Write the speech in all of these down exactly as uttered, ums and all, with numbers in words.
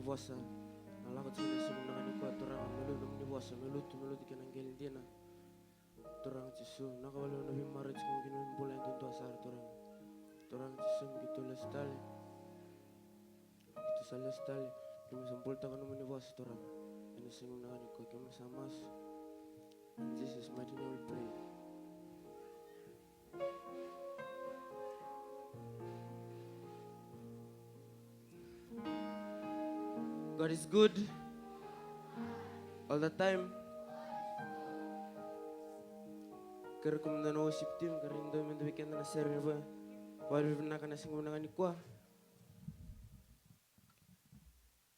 vosa. Na lako tiko na siga vinaka nikua, Turaga, me lutu nomuni vosa, me lutu, me lutu kei na qele dina. Turaga Jisu, na ka wale na veimaroroi tiko kina nomuni bula yadudua sara, Turaga. Turaga Jisu, me keitou lesu tale. Keitou sa lesu tale. Keimami sa bulataka nomuni vosa, Turaga. Ena siga vinaka nikua, keimami sa masu. In Jesus' mighty name we pray. God is good all the time. Kerea kemudou na worship team, kerea ni dua me dua vei keda na sere ni va. Vakavinavinaka na siga vinaka nikua.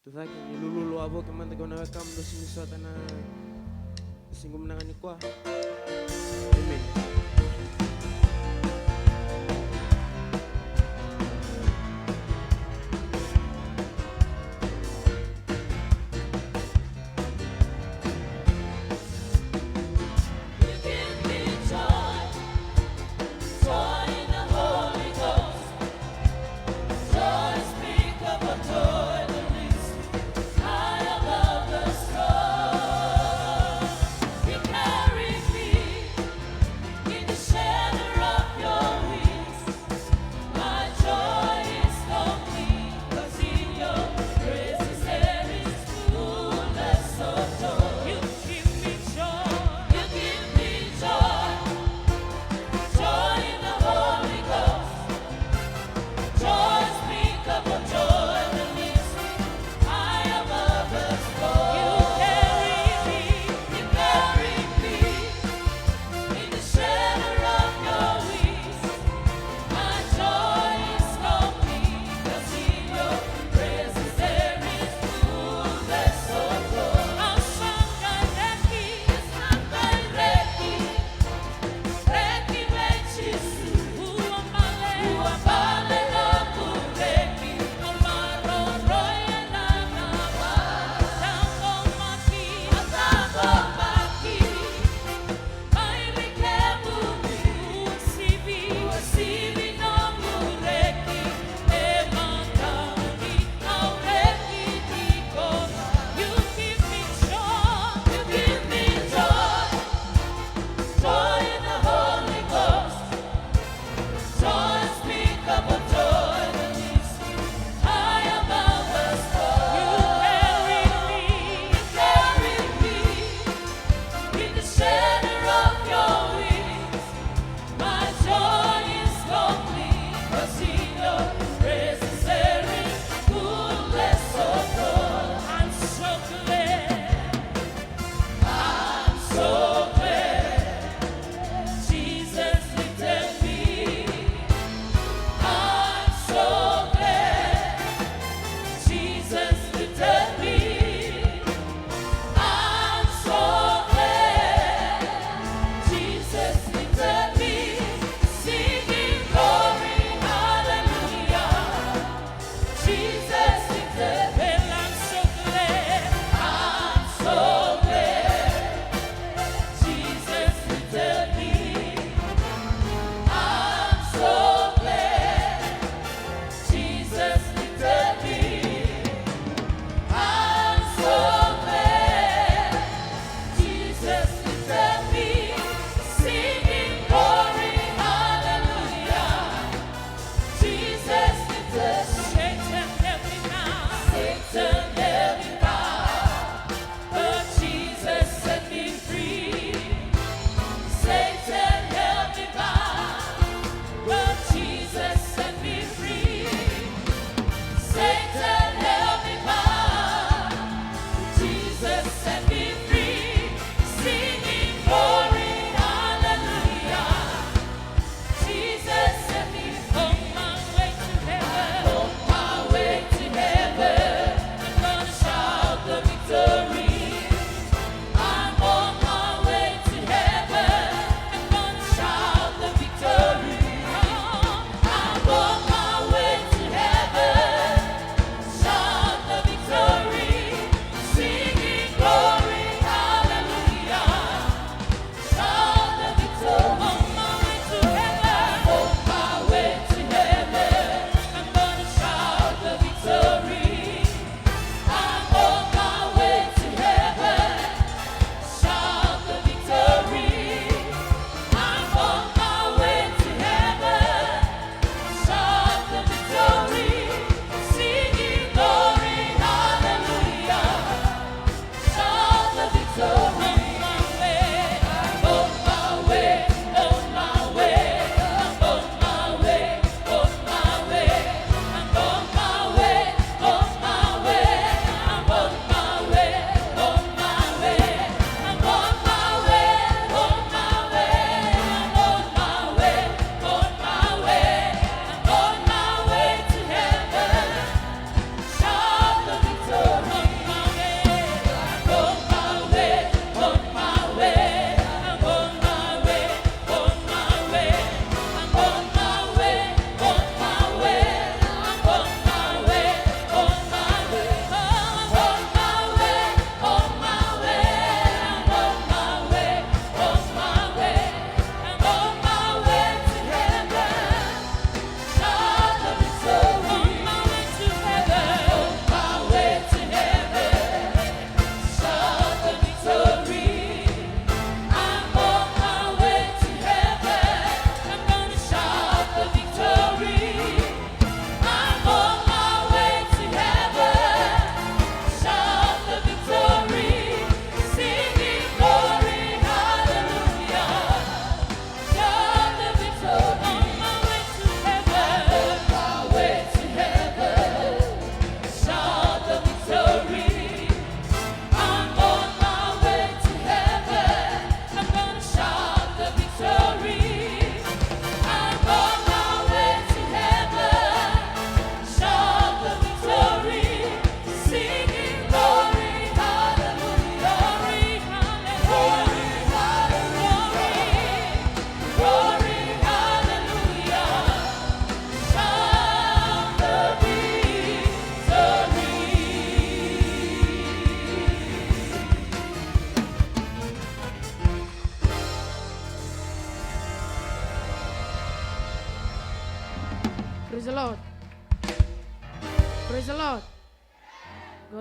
Tucake ni lululu a vo ke mada ke na wekaqu me dou sega ni sota na siga vinaka nikua. Amen. You give me joy, joy in the Holy Ghost, joy unspeakable, joy that lifts me high above the storm. You carry me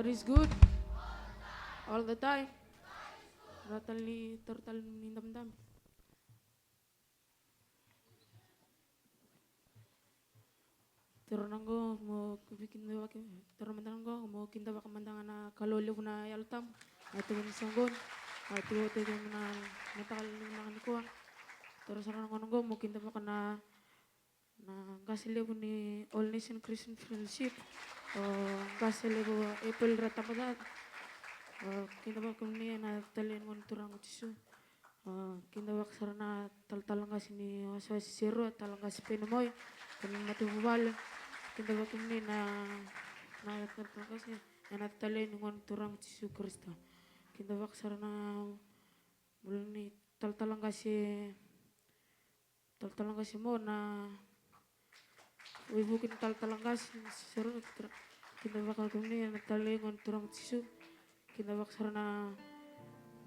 Is good all the time. Ra tali, toro tali ni damdam. Toro na qo mo kidavaki, toro mada na qo mo kidavaka mada ga na Kalou levu na Yalo Tabu. Na tuku ni soqoni, na tuku tiko na mataka levu na nikua. Toro sara na qo mo kidavaka na na qase levu ni All Nation Christian Fellowship, o qase levu April Ratabacaca. O kidavaki kemuni ena yaca talei ni Gone Turaga o Jisu. O kidavaki sara na talatala qase ni wasewase Serua, tala qase Penimoi, kei na matavuvale. Kidavaki kemuni na, na talatala qase ena yaca talei ni Gone Turaga o Jisu Karisito. Kidavaki sara na bula ni talatala qase Talatala qase mo na waivuki ni talatala qase ni Serua, kidavaka kemuni ena yaca talei ni Gone Turaga o Jisu. Kidavaka sara na,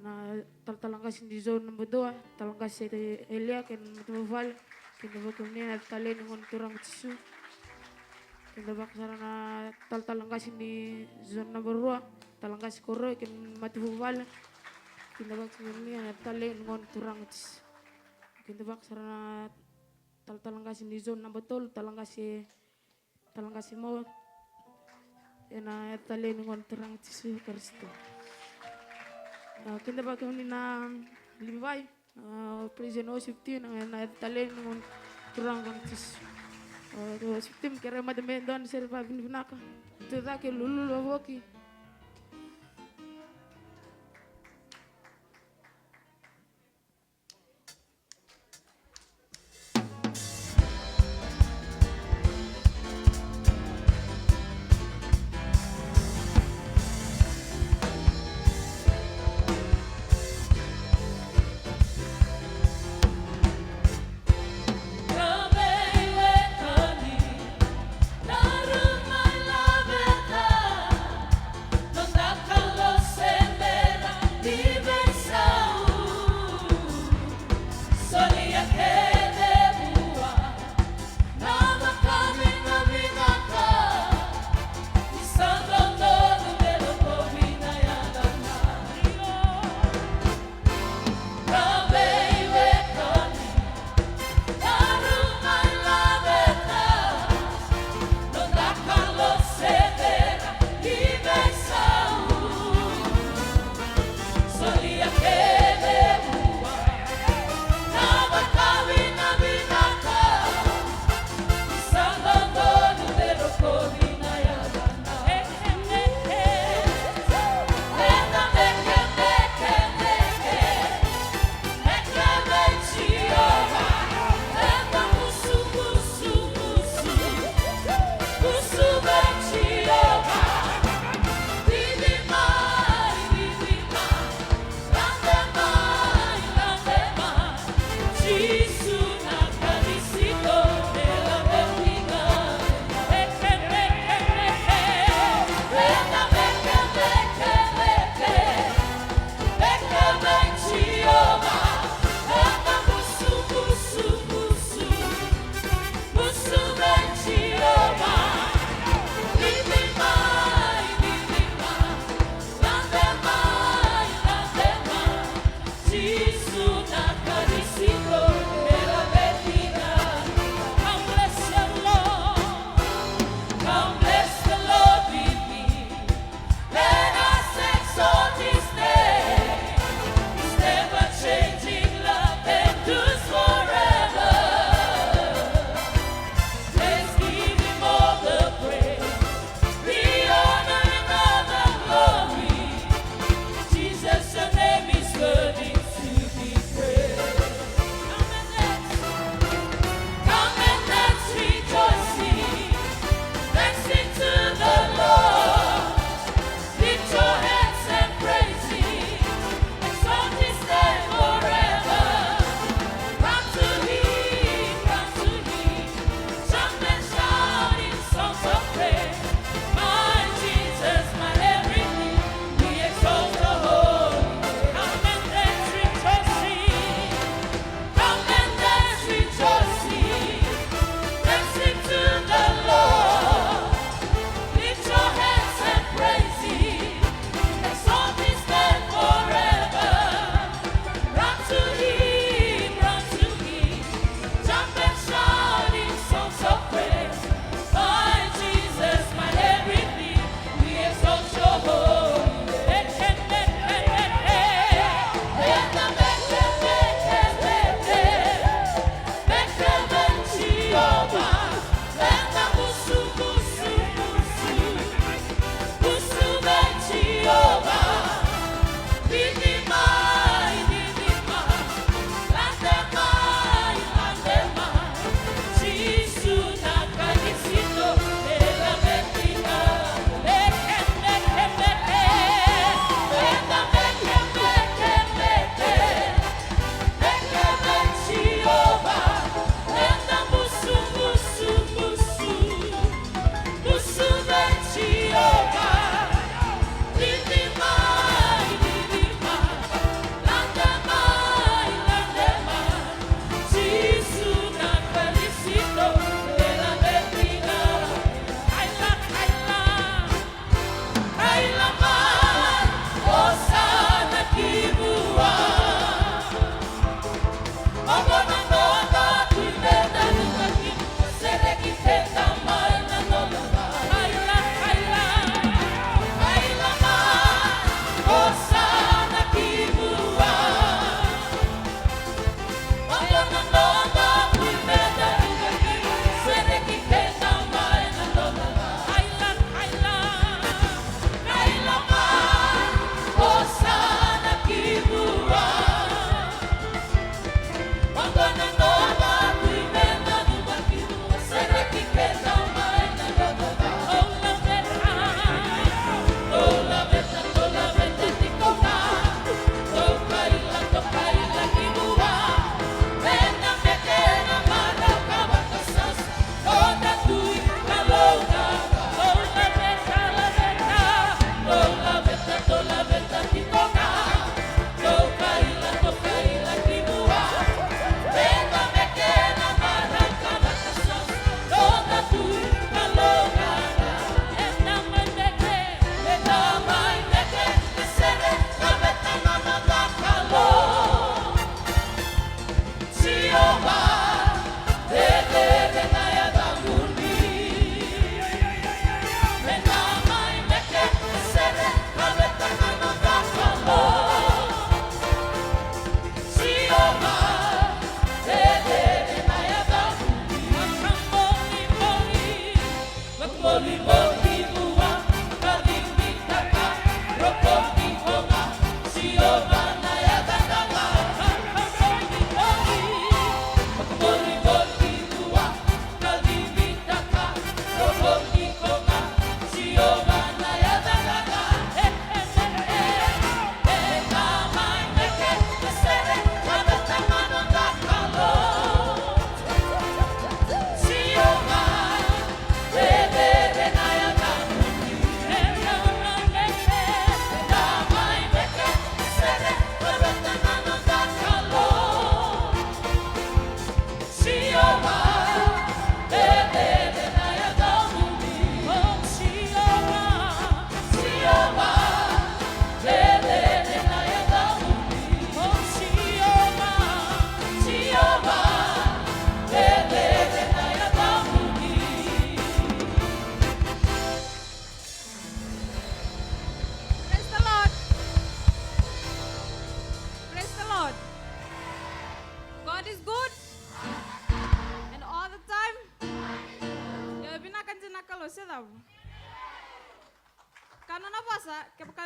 na talatala qase ni zone naba dua, tala qase Elia kei na matavuvale. Kidavaka kemuni ena yaca talei ni Gone Turaga o Jisu. Kidavaka sara na talatala qase ni zone naba rua, tala qase Koroi kei na matavuvale. Kidavaka kemuni ena yaca talei ni Gone Turaga o Jisu. Kidavaka sara na talatala qase ni zone naba tolu, tala qase, tala qase mo. Ena yaca talei ni Gone Turaga o Jisu Karisito. A, kidavaka kemuni na Livai, a, praise and worship team, ena yaca talei ni Gone Turaga o Jisu. A, worship team, kerea mada me dua na sere vakavinavinaka. Tucake, lululu vavoki.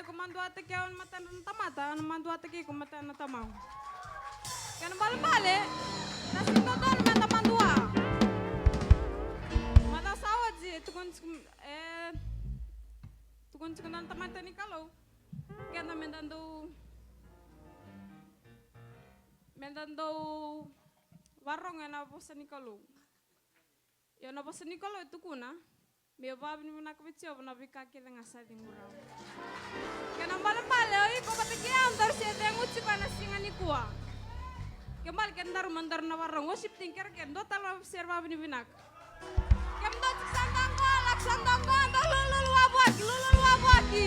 Ko maduataki au na matadra na tamata, au na maduataki iko matana na tamau. Kena balebale, na sega ni dodonu meda madua. Macawa sa oti, e tukuni tiko, e tukuni tiko na tamata ni Kalou. Keda meda dau, meda dau varogo ena vosa ni Kalou. Io, na vosa ni Kalou e tukuna me vakavinavinaka vei Jiova na veika kece ga sa cegu rawa. Kena balebale o iko vata kei au daru se cegu tiko ena siga nikua. Ke bale ke daru madaru na varogo, worship team, kerekere, dua tale na sere vakavinavinaka. Kemudou tiko sa dua qo, lako sa dua qo, dou lululu wavoki, lululu wavoki.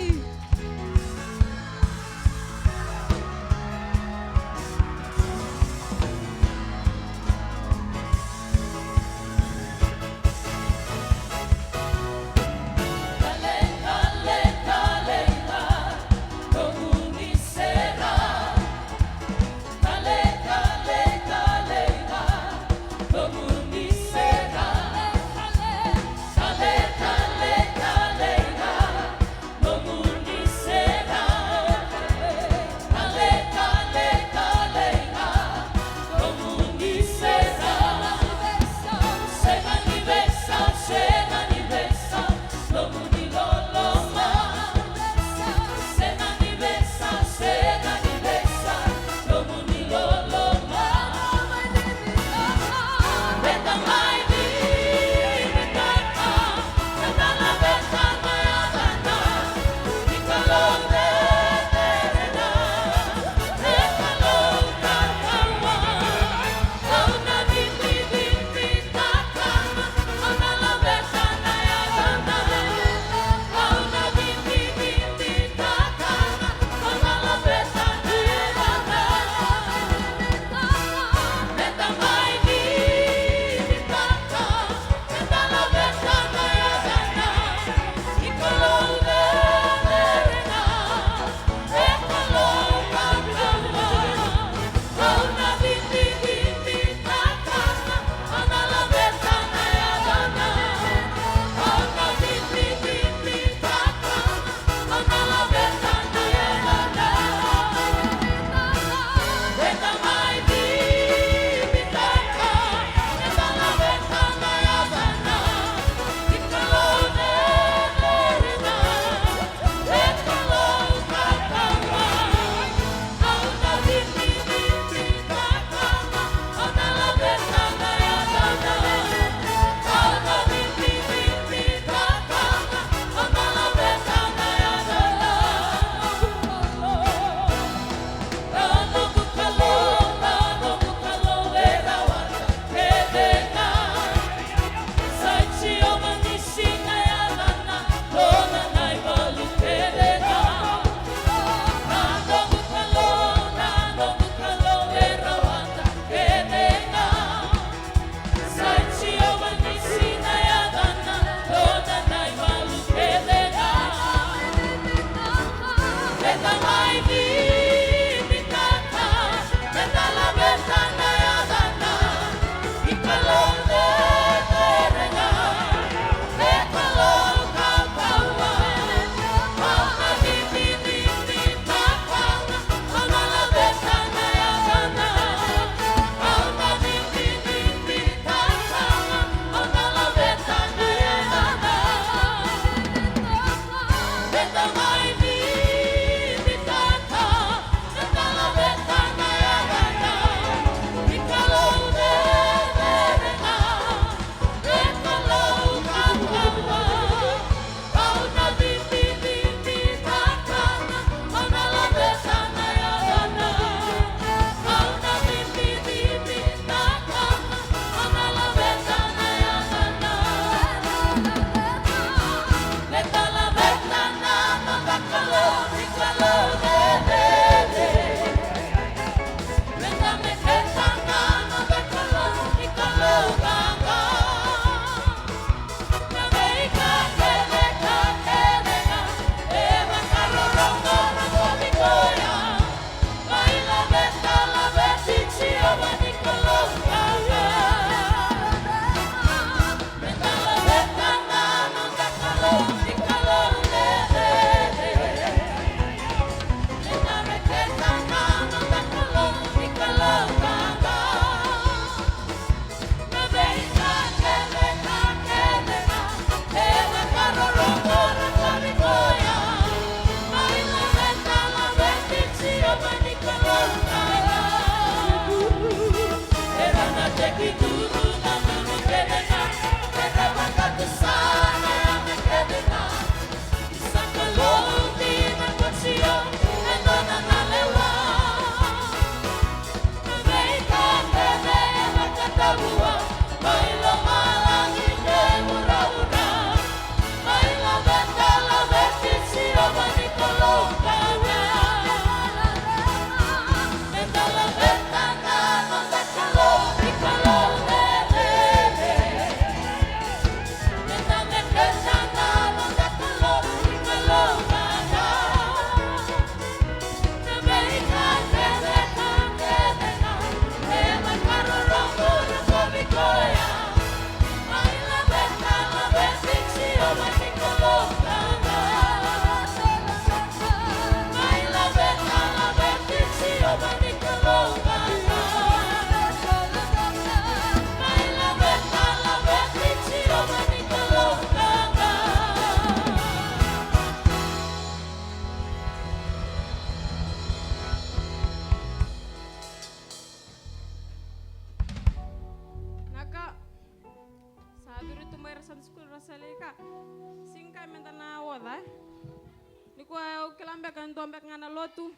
Koya au kila beka e dua beka ga na lotu.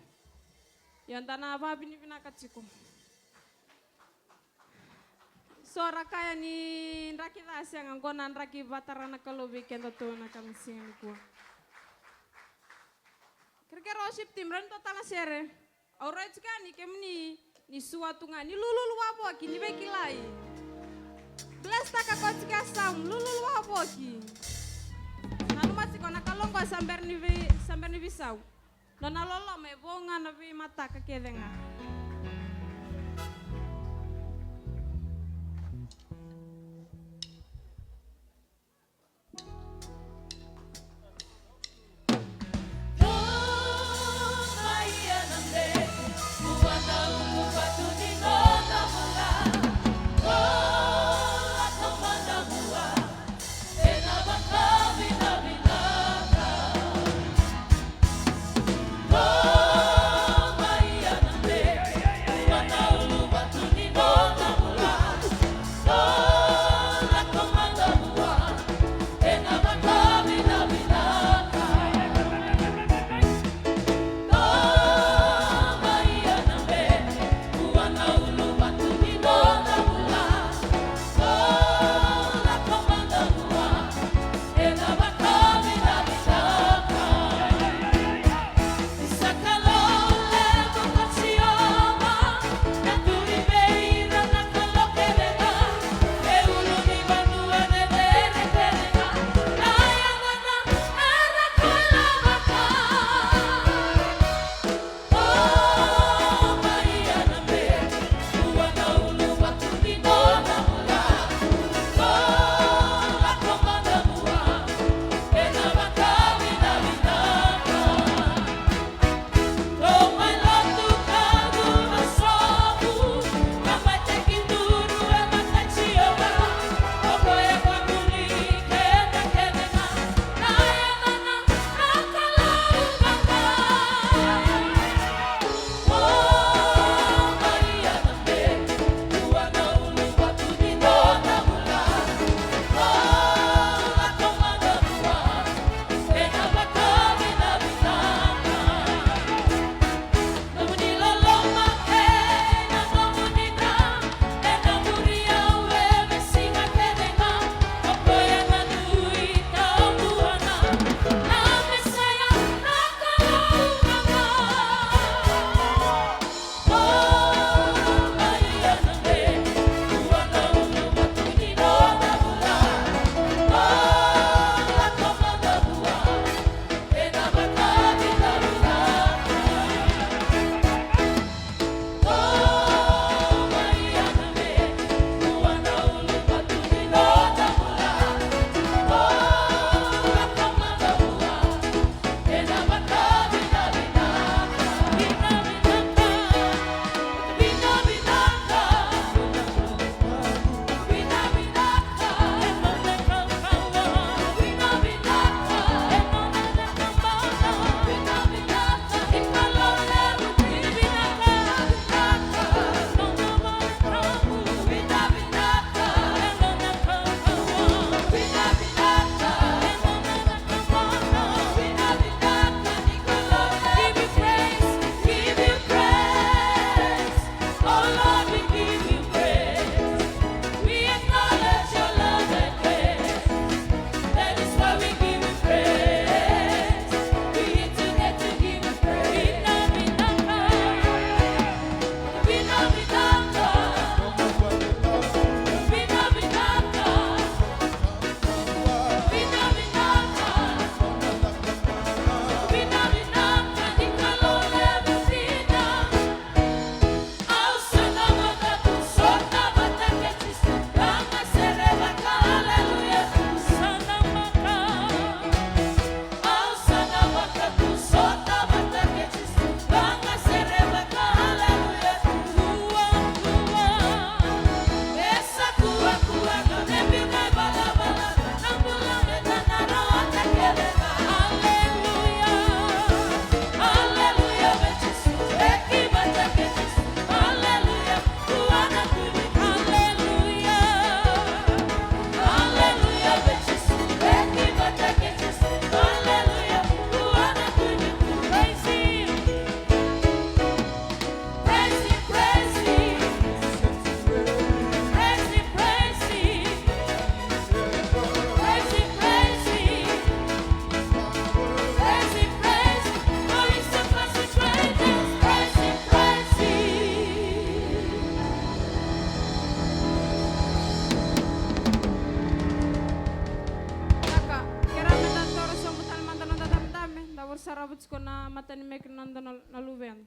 Ia da na vakavinavinaka tiko. So ra kaya ni draki ca sega, qo na draki vatara na Kalou vei kedatou na kamisiga nikua. Kerekere worship team, rau ni dua tale na sere. Au rai tiko yani kemuni ni sua tu ga, ni lululu wavoki, ni veikilai. Bless taka ko tiko e Samu, lululu wavoki. Nanuma tiko na Kalou qo sa bera ni vei, sa bera ni veisau. Nona loloma e vo ga na veimataka kece ga. Tiko na matanimeke na noda na, na luveda.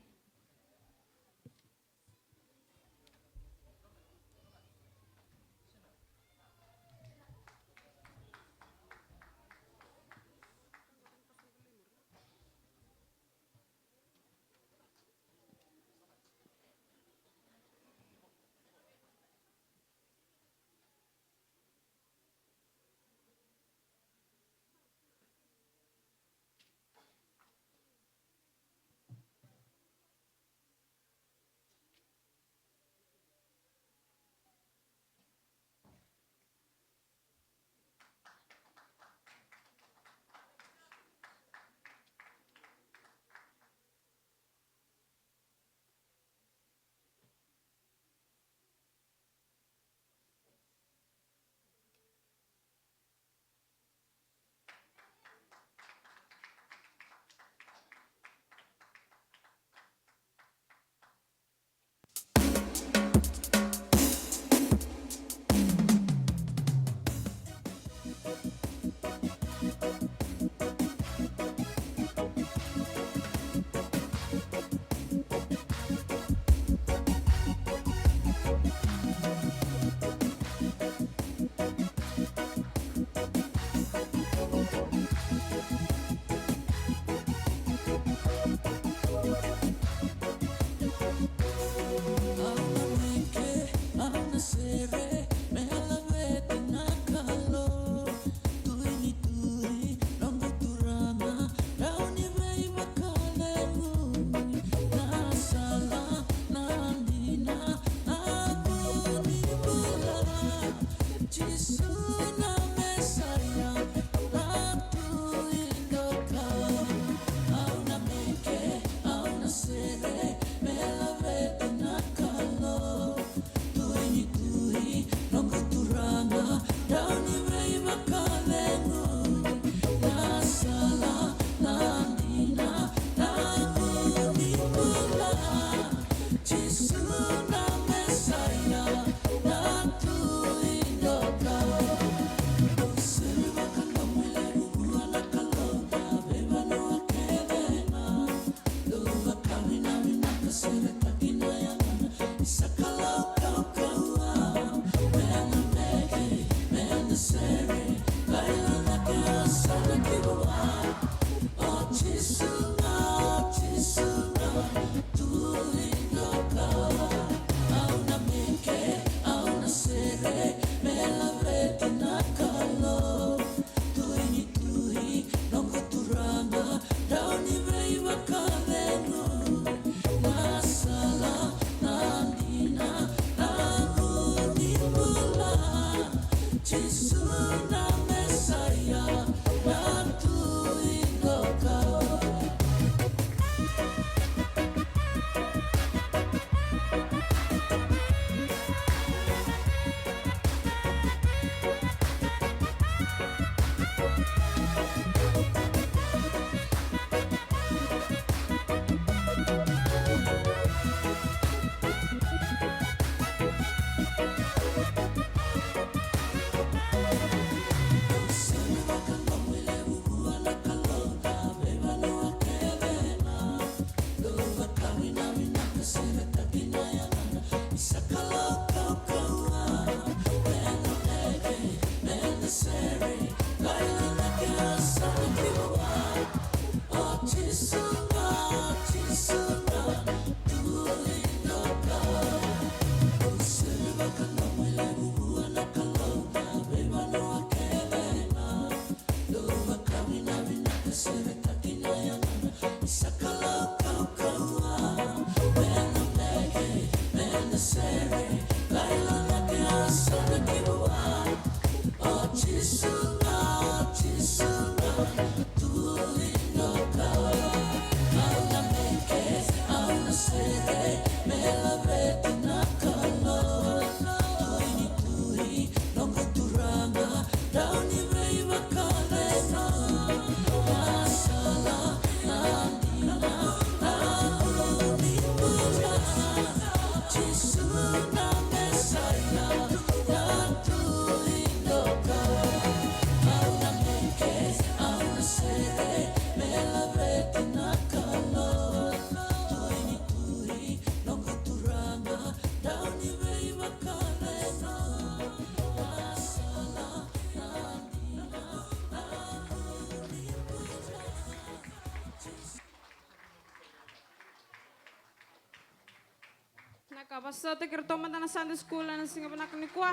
Ka vosota kei iratou mada na Sunday school ena siga vinaka nikua.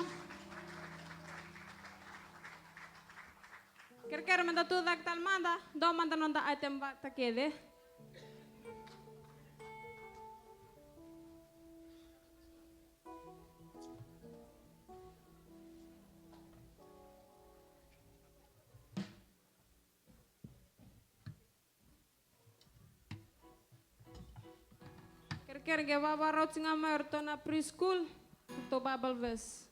Kerekere meda tucake tale mada, dua mada noda item vata kece. Kerekere qai vavarauti ga mai o iratou na preschool, o iratou Bible verse.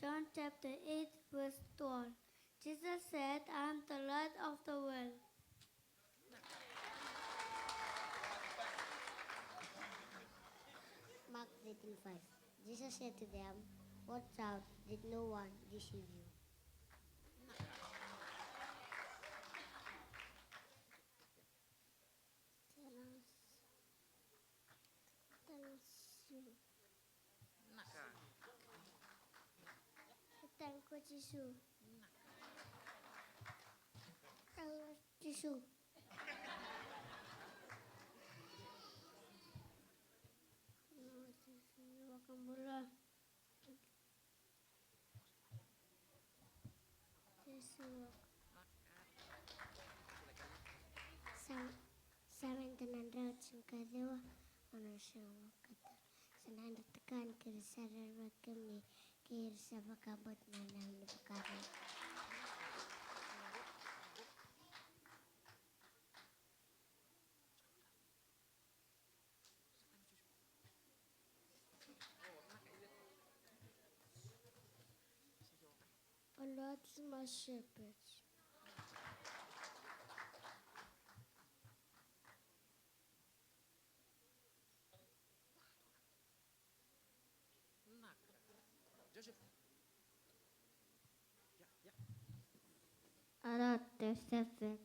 John chapter eight, verse twelve. Jesus said, "I am the light of the world." Mark thirteen five. Jesus said to them, "Watch out that no one deceive you." Jisu. Jisu. Vakabula. Jisu. Sa, sa mai dua na drau tinikaciwa, ono sa katara. Sa na dra takani kei ira sa rerevaki kemuni, kei ira sa vakabauta na neimami vakarau. O Lord is my shepherd. Joseph. Ya, ya. Ara te sese.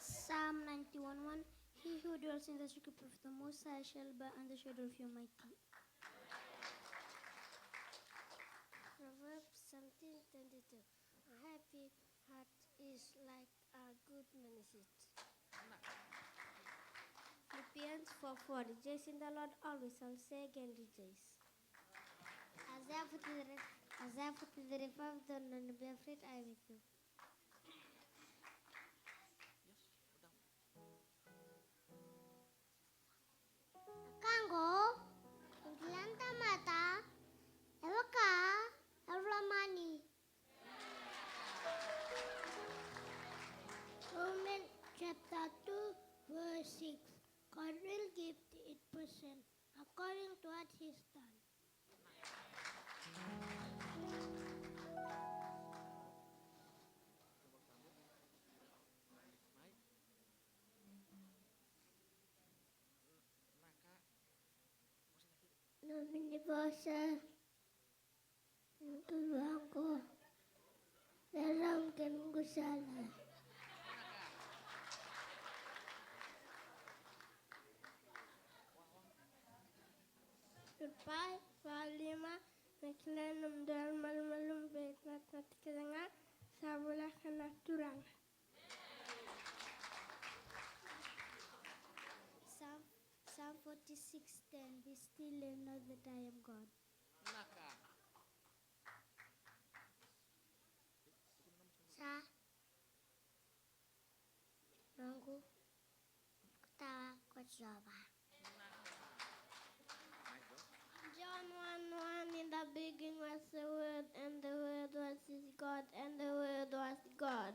Psalm ninety-one one. He who dwells in the secret of the Most High shall abide under the shadow of the Almighty. Proverbs seventeen twenty-two. A happy heart is like a good medicine. Philippians four four. Rejoice in the Lord always. I'll say again, rejoice. Isaiah forty-three, Isaiah forty-three five. Do not be afraid, I am with you. Ka qo, e kila na tamata e vaka e lomani. Romans chapter two, verse six. God will give to each person according to what he has done. Nomuni vosa, Turaga, era qai noqu sala. Filipai va lima. Na kila na nomudou yalomalumalumu vei ira na tamata kece ga, sa voleka na Turaga. Psalm, Psalm forty-six ten. Be still and know that I am God. Sa noqu tawa ko Jiova. John one one. In the beginning was the Word, and the Word was with God, and the Word was God.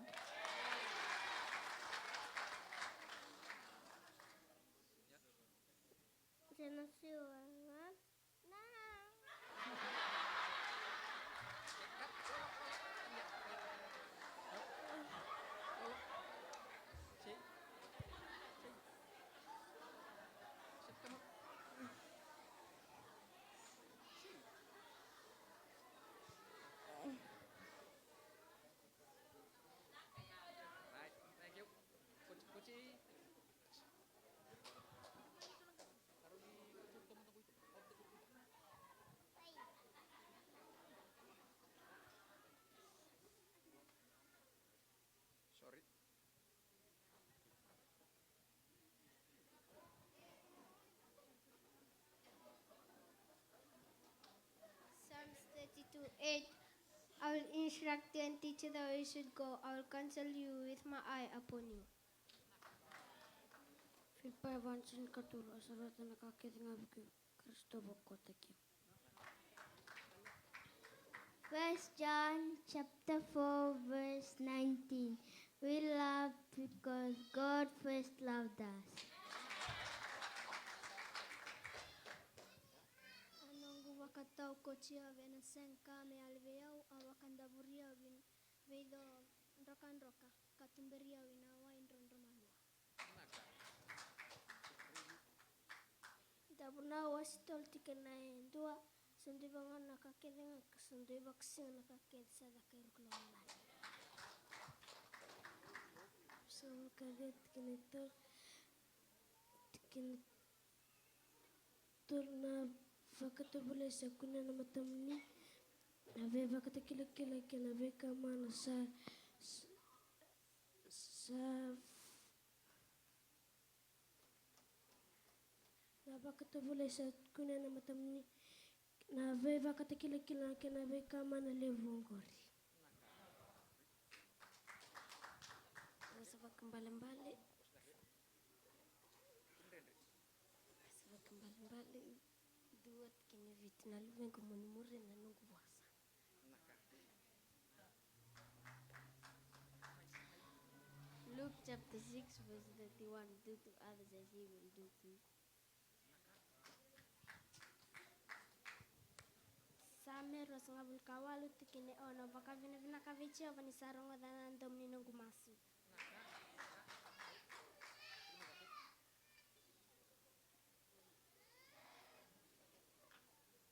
Genesis one one. Sorry. Psalms thirty-two eight. I will instruct you and teach you the way you should go. I will counsel you with my eye upon you. Filipai va, tinikatolu. Au sa rawata na ka kece ga vei iko, Karisito vakawati kina. First John chapter four, verse nineteen. We love because God first loved us. A noqu vakatau ko Jiova ena sega ka me yali vei au, a vakadavuria au vei, vei co drokadroka, ka tuberi au ina wai drodro malua. Dauvunau wase tolu tikina e dua. Sa dui vagana na ka kece ga, ka sa dui vakasega na ka kece sa caka i ruku lomalagi. Sa vakavica tikina e tolu, tikina e tolu na Vakatovolei sa kunea na matamuni na veivakatakilakila kei na veika mana sa, sa, sa Na vakatovolei sa kunea na matamuni na veivakatakilakila kei na veika mana levu oqori. Vosa vakaibalebale. Vosa vakaibalebale. Dua, tikina e vitu. Na luvequ, mo ni muria na noqu vosa. Luke chapter six, verse thirty-one. Do to others as you will do to you. Same ruasagavulu ka walu, tikina e ono. Vakavinavinaka vei Jiova ni sa rogoca na domo ni noqu masu.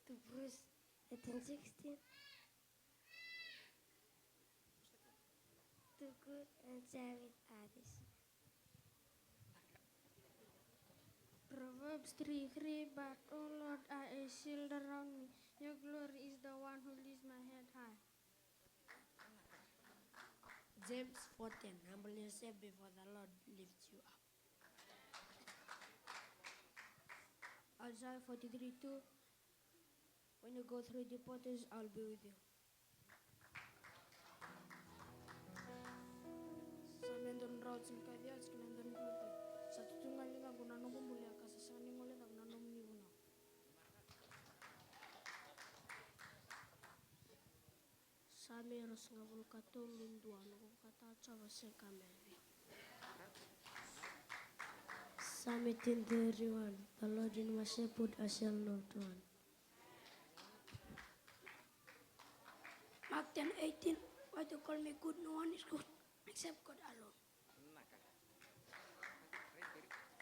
To Hebrews thirteen sixteen. Do good and share with others. Proverbs three three. But, O Lord, are a shield around me. Your glory is the one who lifts my head high. James four ten. Humble yourself before the Lord lifts you up. Isaiah forty-three two. When you go through the potter's, I'll be with you. Same dua na drau tinikaciwa, tikina dua na drau tolu. Sa tu ga na ligaqu na noqu bulia, ka sa sega ni guilecava na nomuni vunau. Same ruasagavulu ka tolu, dua. Noqu vakatau Jiova se ka me vei. Psalm eighteen thirty-one. The Lord is my shepherd, I shall not want. Mark ten eighteen. Why do you call me good? No one is good except God alone.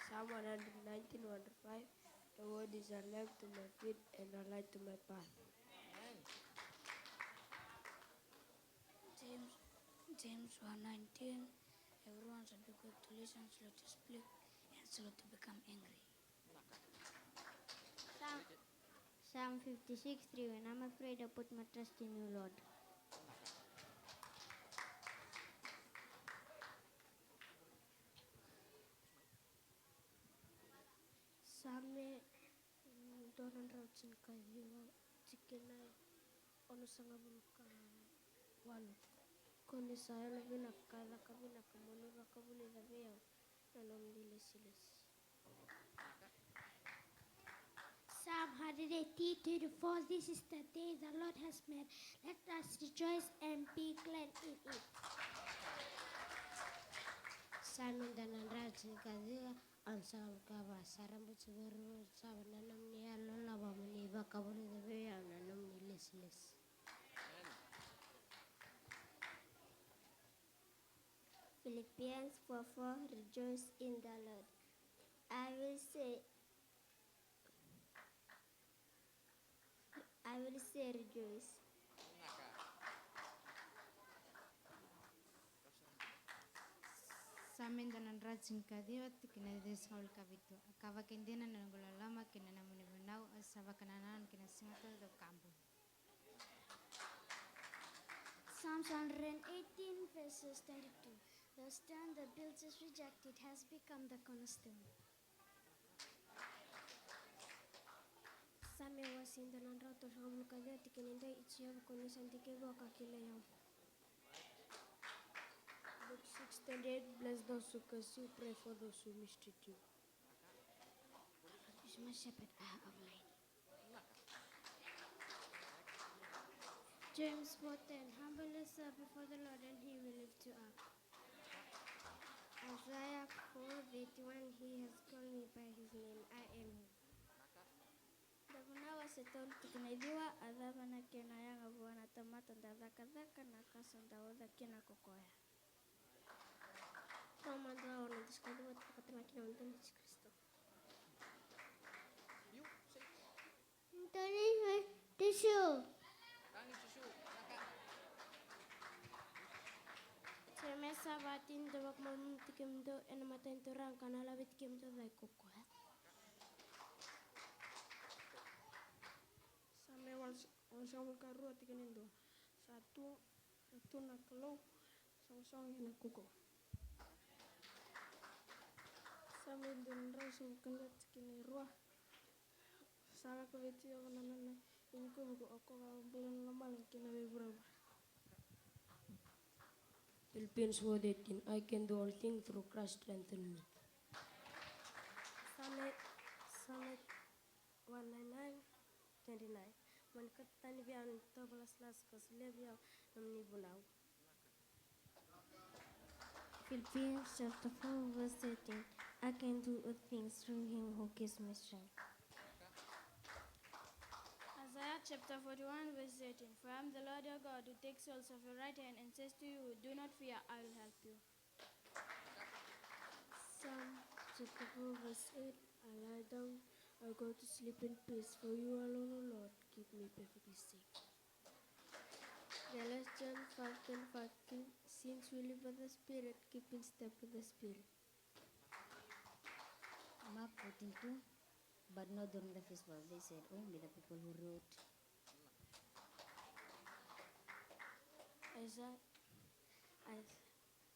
Psalm one hundred nineteen, one hundred five. Your word is a lamp to my feet and a light to my path. James, James one nineteen. Everyone should be quick to listen, slow to speak, and slow to become angry. Psalm, Psalm fifty-six three. When I'm afraid, I put my trust in you, Lord. Same, mm, dua na drau tinikaciwa, tikina e onosagavulu ka walu. Ko ni sa yalo vinaka ka caka vinaka, mo ni vakavulica vei au na nomuni lesilesi. Psalm hundred eighty thirty-four. This is the day the Lord has made. Let us rejoice and be glad in it. Same dua na drau tinikaciwa, onosagavulu ka va. Sa rabaici vuravura sava na nomuni yalololoma, mo ni vakavulica vei au na nomuni lesilesi. Philippians four four. Rejoice in the Lord. I will say, I will say rejoice. Same dua na drau tinikaciwa, tikina e ciwasagavulu ka vitu. A ka vakaidina na noqu loloma kei na nomuni vunau, au sa vakanananu ki na siga taucoko ka bula. Psalms one hundred eighteen, verses twenty-two. The stone the builders rejected has become the cornerstone. Same wase dua na drau tolusagavulu ka ciwa, tikina e dua. I Jiova, ko ni sa dikevi au ka kilai au. Luke six twenty-eight. Bless those who curse you, pray for those who mistreat you. Is my shepherd, I have mine. James four ten. Humble yourself before the Lord and he will lift you up. Isaiah four thirty-one. He has called me by his name, I am he. Davunau wase tolu, tikina e ciwa. A cava na kena yaga vua na tamata da cakacaka na ka sa dau oca kina ko koya? Roma dua ono, tinikadua, vakatagaki na Tui Jisu Karisito. Tui Jisu. Jeremaia seventeen. Dou vakamalumalumutaki kemudou ena mata ni Turaga, ka na laveti kemudou cake ko koya. Wase walu ka rua tikina e dua. Sa tu, sa tu na Kalou, soqosoqo kei na kaukauwa. Same dua na drau sagavulu ka dua tikina e rua. Sa lako vei Jiova na nona ivukivuki, o koya ka bula na lomana kei na veivuravura. Philippians four thirteen, I can do all things through Christ strengthen me. Same, Same one nine nine, twenty-nine. Mo ni kauta tani vei au na itovo lasilasi ka solia vei au na nomuni vunau. Philippians chapter four, verse thirteen. I can do all things through him who gives me strength. Isaiah chapter forty-one, verse thirteen. For I am the Lord your God, who takes hold of your right hand and says to you, "Do not fear, I will help you." Psalm chapter four, verse eight. I lie down, I go to sleep in peace, for you alone, O Lord, keep me perfectly safe. Galatians five twenty-five, since we live by the Spirit, keep in step with the Spirit. Mark fourteen two, but not during the festival, they said, "Only the people who rule." Isaiah,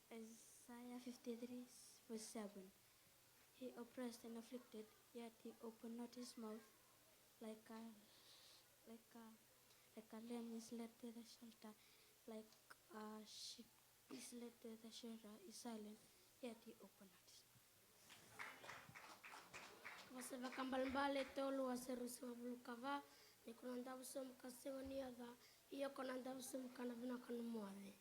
Is-, Isaiah fifty-three, verse seven. He oppressed and afflicted, yet he opened not his mouth. Like a, like a, like a lamb is led to the slaughter, like a sheep is led to the slaughter, is silent, yet he opened not his mouth. Vosa Vakaibalebale tolu, wase ruasagavulu ka va. Ni ko na davo sobu ka sega ni yaco, ia ko na davo sobu ka na vinaka nomu yaco.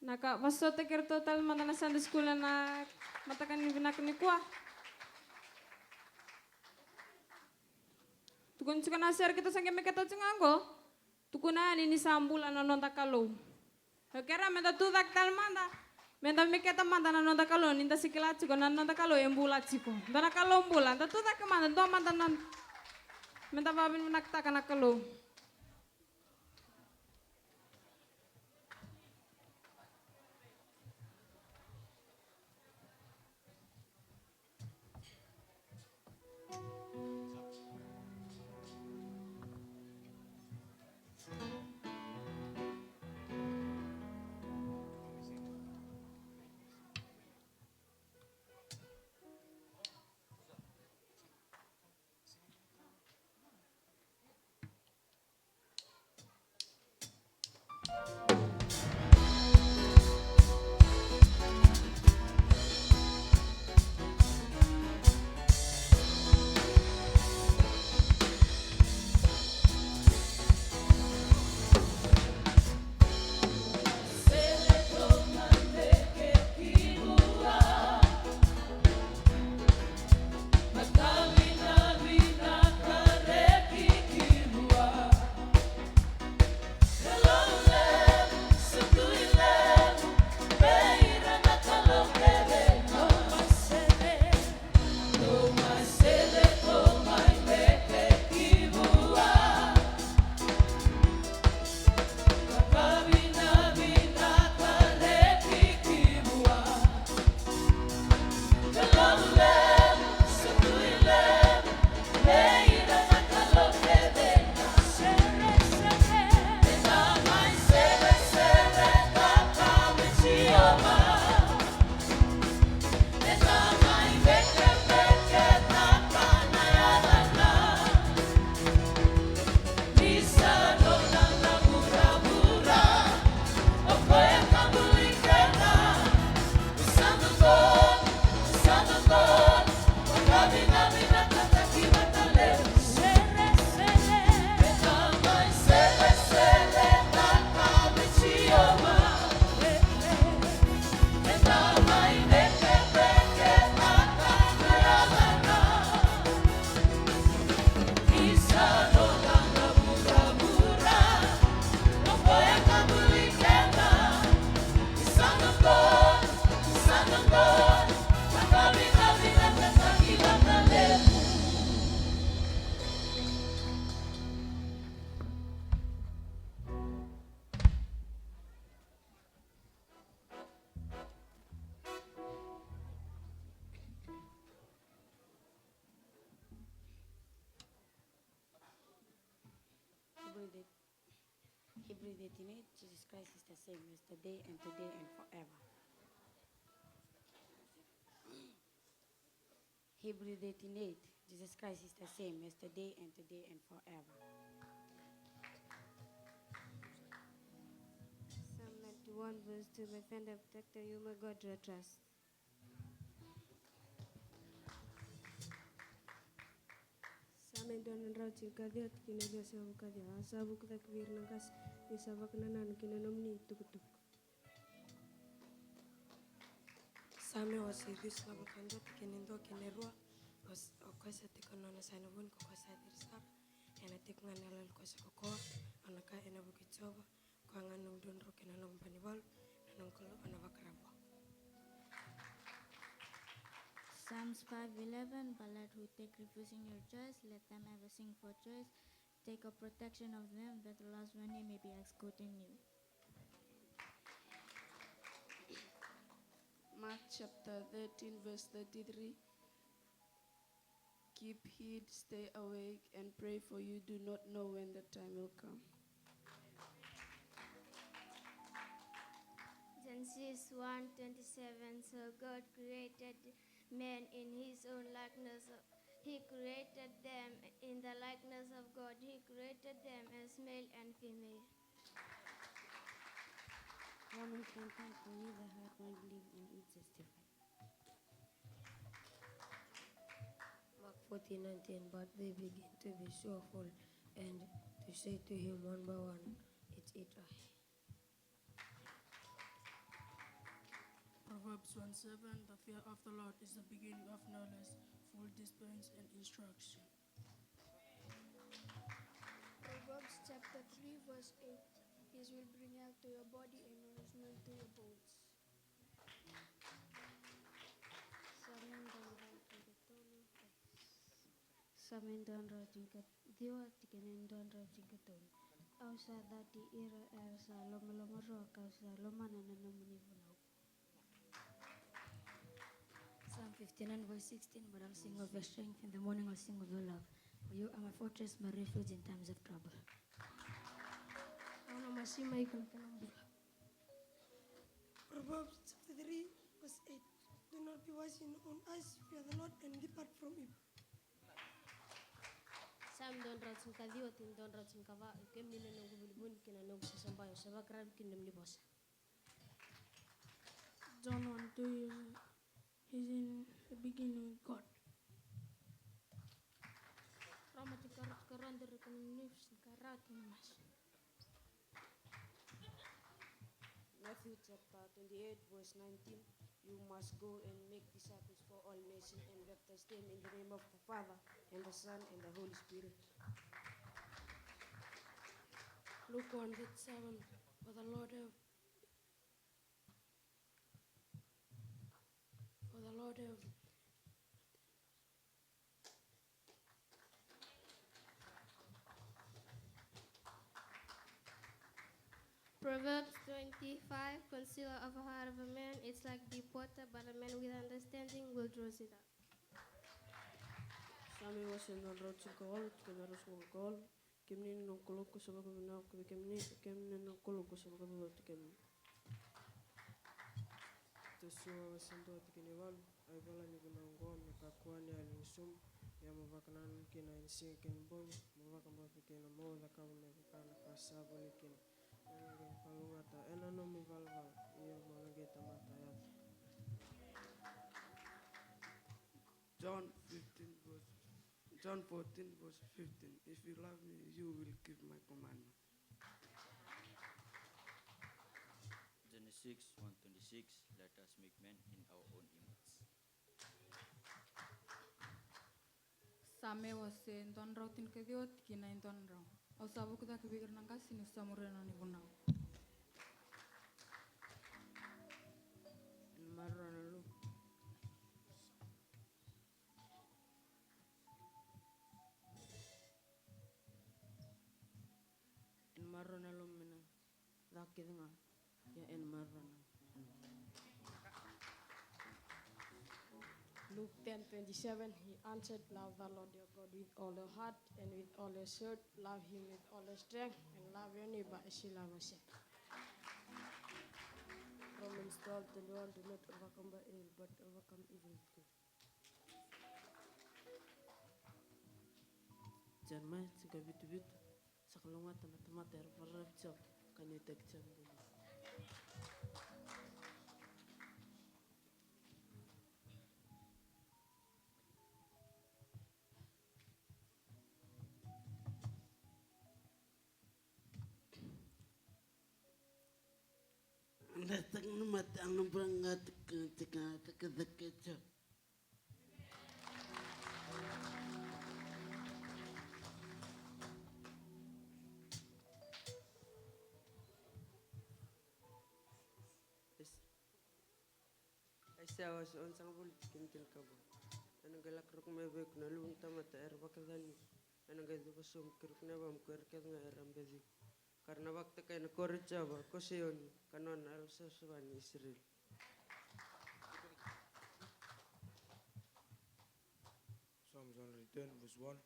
Na ka, vosota kei ratou tale mada na Sunday school ena mataka ni vinaka nikua. Tukuni tiko na sere keitou sa qai meketa tiko ga oqo. Tukuna yani ni sa bula na noda Kalou. Au kerea meda tucake tale mada. Meda meketa mada na noda Kalou, ni da sa kila tiko na noda Kalou e bula tiko. Dua na Kalou bula. Da tucake mada, dua mada na. Meda vakavinavinakataka na Kalou. Hebrew thirteen eight, Jesus Christ is the same yesterday and today and forever. Hebrew thirteen eight, Jesus Christ is the same yesterday and today and forever. Psalm ninety-one verse two, my friend and protector, you my God do I trust. Same dua na drau tinikaciwa tikina e ciwa se vakaciwa. Au sa vuku cake vei ira na qase, niu sa vakanananu ki na nomuni itukutuku. Same wase ciwasagavulu ka dua tikina e dua kei na e rua. O koya sa tiko na nona sa na vuni, ko koya sa ciri sara. Ena tiko ga na yaloyalo koya sa kokoa. Au na kaya ena vuku i Jiova, koya ga na noqu drodro kei na noqu banivalu, na noqu Kalou au na vakarau vua. Psalms five eleven, but let who take refuge in your joys, let them ever sing for joys. Take a protection of them, that the Lord's name may be exalted in you. Mark chapter thirteen, verse thirty-three. Keep heed, stay awake, and pray, for you do not know when the time will come. Genesis one twenty-seven. So God created man in his own likeness. He created them in the likeness of God. He created them as male and female. Romans ten ten, for he that hath not believed and is justified. Mark fourteen nineteen, but they begin to be sorrowful and to say to him one by one, it is I. Proverbs one seven, the fear of the Lord is the beginning of knowledge, full dispense and instruction. Proverbs chapter three verse eight, peace will bring health to your body and nourishment to your bones. Same dua drau tinikatolu. Same dua drau tinikaciwa, tikina e dua drau tinikatolu. Au sa cati ira era sa lomalomarua, ka'u sa lomana na nomuni vunau. Psalm fifty-nine verse sixteen, but I'll sing of your strength, in the morning I'll sing of your love. For you are my fortress, my refuge in times of trouble. Au na masima iko na kena bula. Proverbs chapter three verse eight. Do not be wise in your own eyes, fear the Lord and depart from evil. Same dua drau tinikaciwa, tikina e dua drau tinikava, kemuni na noqu vunivuni kei na noqu sasabai, au sa vakararavi ki na nomuni vosa. John one two, is in the beginning with God. Roma tikarukarua, dua na ka ni karau kei na masu. Matthew chapter twenty-eight, verse nineteen. You must go and make disciples for all nations and baptize them in the name of the Father and the Son and the Holy Spirit. Luke one thirty-seven, for the Lord have, for the Lord have Proverbs twenty-five, conceal of a heart of a man, it's like deep water, but a man with understanding will draws it out. Same wase dua drau tinikawalu, tikina e ruasagavulu ka walu. Kemuni na noqu Kalou, kau sa vakavinavinaka vei kemuni, kemuni na noqu Kalou, kau sa vakavinavinaka vei kemuni. Joshua wase dua tikina e walu, a ivola ni vunau oqo me kakua ni yali ni sumu, ia mo vakanananu kina ena siga kei na bogi, mo vakabauta kina mo cakava me vaka na ka sa voleka kina. Ena qai vakalougatataka ena nomu ivalavala, ia mo na qai tamata yadua. John fifteen verse, John fourteen verse fifteen. If you love me, you will keep my commandment. Genesis one twenty-six, let us make man in our own image. Same wase dua drau tinikaciwa, tikina e dua drau. Au sa vuku cake vei ira na qase niu sa muria na nomuni vunau. Ena maroroi na Luke. Ena maroroi na loma me na caka kece ga. Ia ena maroroi na. Luke ten twenty-seven, he answered, "Love the Lord your God with all your heart and with all your soul. Love him with all your strength and love your neighbor as you love yourself." Romans twelve twenty-one, "Do not overcome by evil, but overcome evil with good." Jeremaia tinikavitu vitu, sa kalougata na tamata era vakararavi tiko, ka nuitaki tiko na bula. Da taqu na mata, a na bula ga tiko, tiko, tiko, tiko, tiko. Yes. Aisea wase onosagavulu, tikina tinikava. Ena qai lako rogo mai vei iko na luve ni tamata era vakacalai iko. Ena qai cuva sobu ki ruku na yavamu ko ira kece ga era beci iko. Ka ra na vakatokai na koro i Jiova ko Saioni, ka nona na yalo savasava ni Isireli. Psalms one hundred ten, verse one.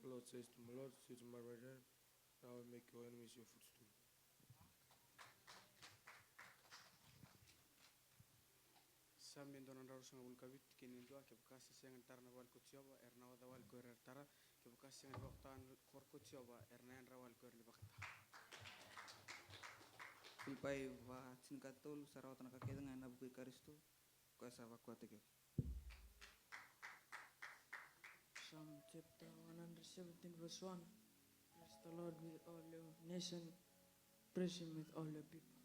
The Lord says to my Lord, "Sit on my right hand, and I will make your enemies your footstool." Same dua na drau ruasagavulu ka vitu, tikina e dua, kevaka se sega ni tara na vale ko Jiova, era na oca wale ko ira era tara, kevaka se sega ni vakatara na koro ko Jiova, era na yadra wale ko ira ni vakatara. Filipai va, tinikatolu, sa rawata na ka kece ga ena vuku i Karisito, koya sa vakuataki iko. Psalm chapter one hundred seventeen, verse one. Praise the Lord with all your nation. Praise him with all your people.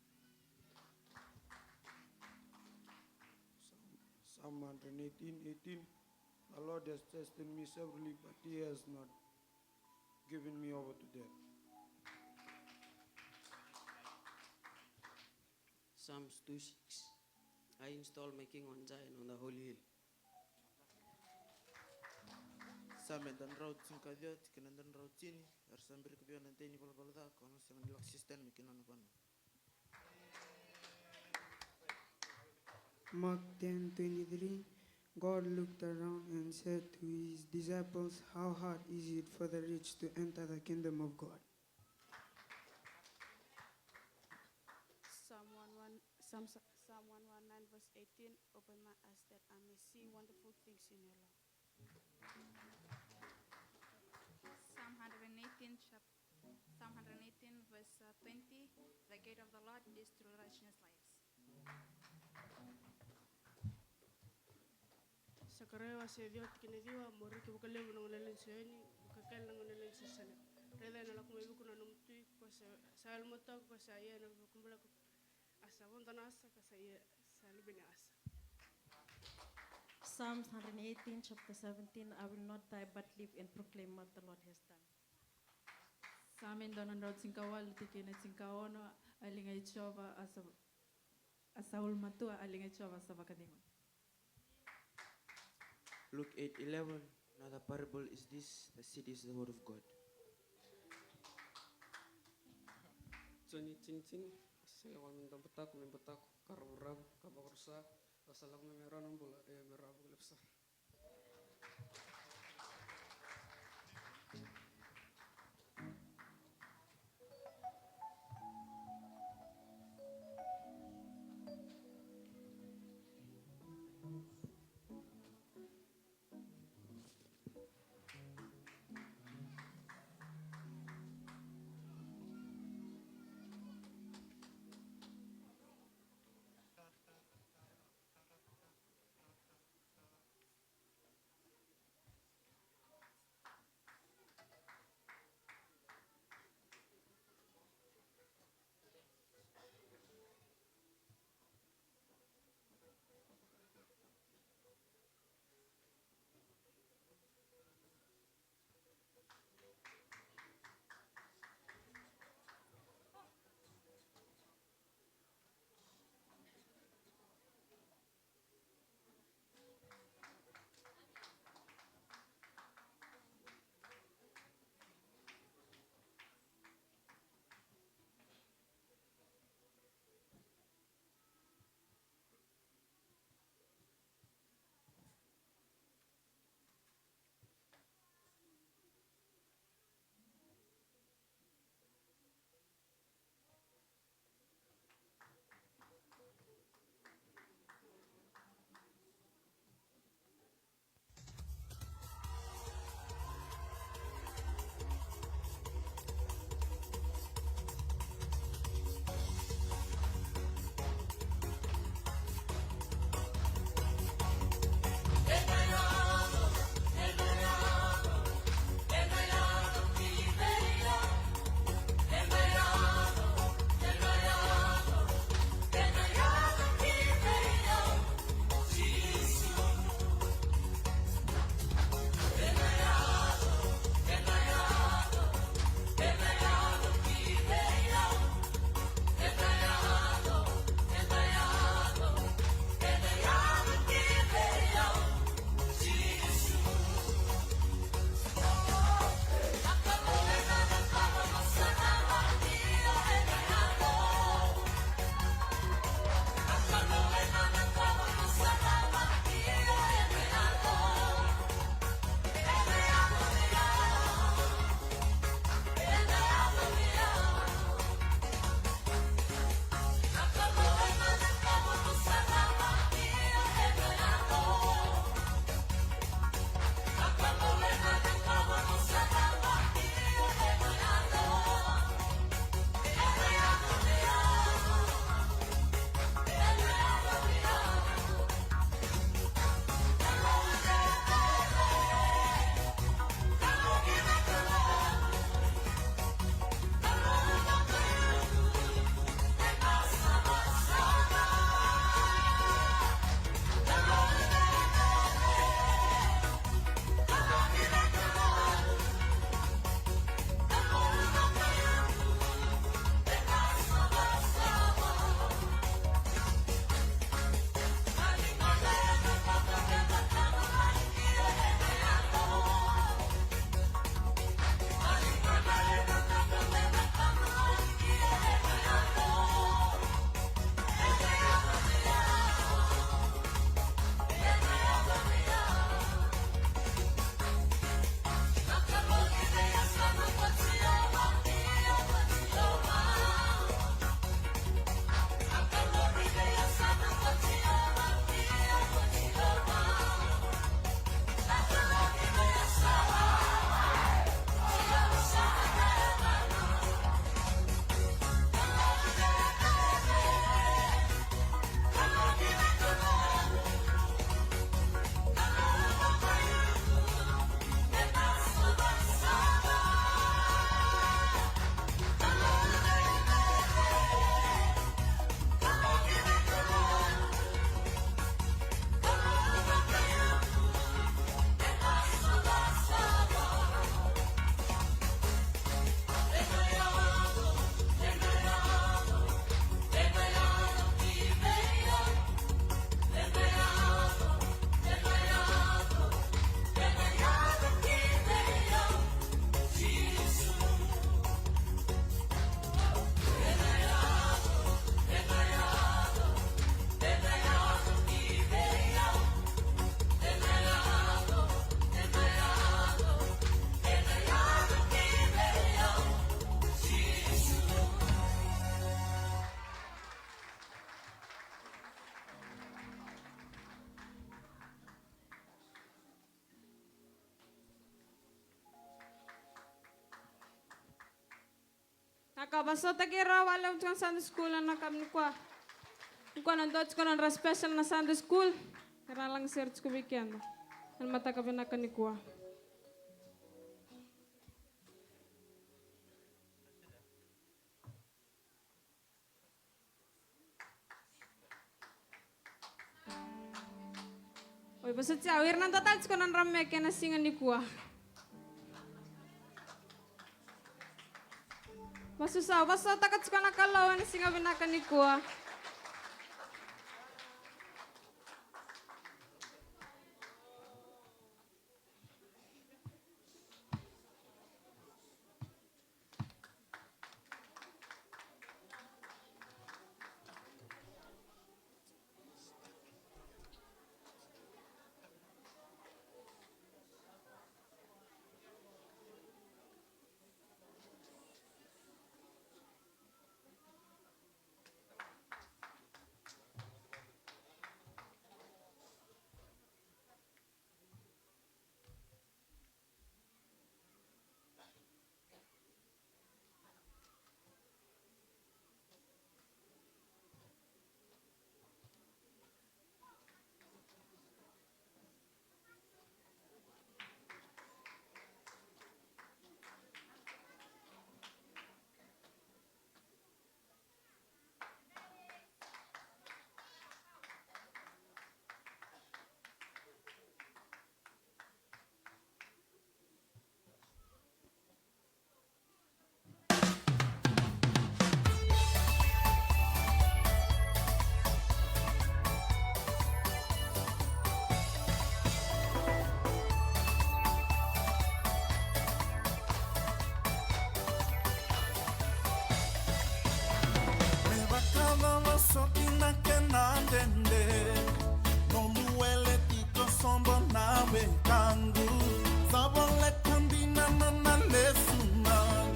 Psalm, Psalm hundred eighteen, eighteen. The Lord has tested me severely, but he has not given me over to death. Psalms two six. I install my king on Zion, on the holy hill. Same dua na drau tinikaciwa, tikina dua na drau tini. Era sa birika vei au na dai ni valavala ca, ka au na sega ni lako sisitani mai ki na nona vanua. Mark ten twenty-three. God looked around and said to his disciples, "How hard is it for the rich to enter the kingdom of God?" Psalm one one, Psalm, Psalm one one nine, verse eighteen. Open my eyes that I may see wonderful things in your law. Psalm hundred and eighteen, chap-, Psalm hundred and eighteen, verse, uh, twenty. The gate of the Lord is through righteousness lives. Sakaraia wase ciwa, tikina ciwa. Mo reki vakalevu na gone yalewa ni Saioni, vakakele na gone yalewa ni Jerusalemi. Raica ena lako mai vuku na nomu Tui, ko sa, sa yalomatua, ko sa ia na vakabulai, a sa vodo na asa, ka sa ia sa luve ni asa. Psalms hundred eighteen, chapter seventeen. I will not die but live and proclaim what the Lord has done. Same dua na drau tinikawalu, tikina tinikaono. A liga i Jiova a sa, a sa ulumatua, a liga i Jiova a sa vakacegu. Luke eight eleven. Another parable is this: the seed is the word of God. Joni tinitini. Sega wale me da butako, me butako ka ravuravu ka vakarusa, ka sa lako mai me rawa na bula, e me rawa vakalevu sara. Ka vosota kei ira vakalevu tiko na Sunday school ena yakavi nikua. Nikua na dua tiko na nodra special na Sunday school. Era laga sere tiko vei keda ena mataka vinaka nikua. Oi, vosoti au, ira na dua tale tiko na drameke ena siga nikua. Vosoti au, vosotaka tiko na Kalou ena siga vinaka nikua. Me vakacava soti na kena dede, nomu wele tiko sobo na wekaqu. Sa voleka dina na nona lesu mai,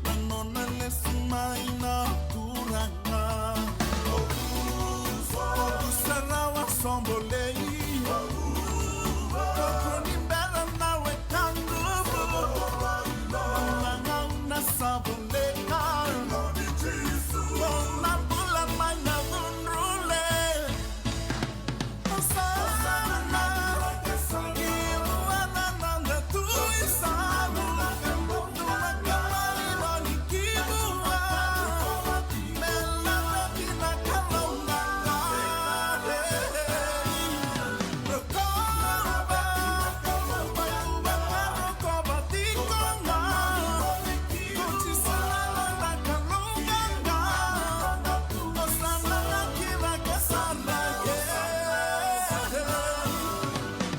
na nona lesu mai na Turaga. O sarawa sobo lei, o ni bera na wekaqu. Na gauna sa voleka, o na bula mai na cudru lei.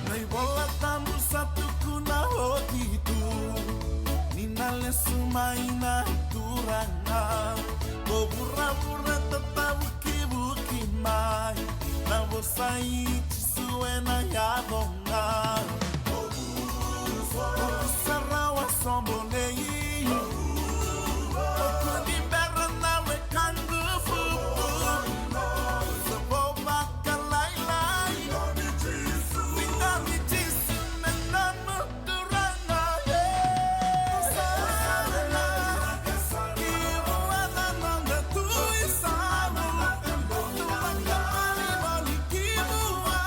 Na iVola Tabu sa tukuna oti tu ni na lesu mai na Turaga. Ko vuravura tatavukivuki mai, na vosa i Jisu ena yaco ga. Ko sarawa sobo nei, ko ni bera na wekaqu. Sa vo vakalailai, ni dami Jisu me nomu Turaga. Sa na ki vua na noda Tui Savu, tu vakalailai voli ki vua.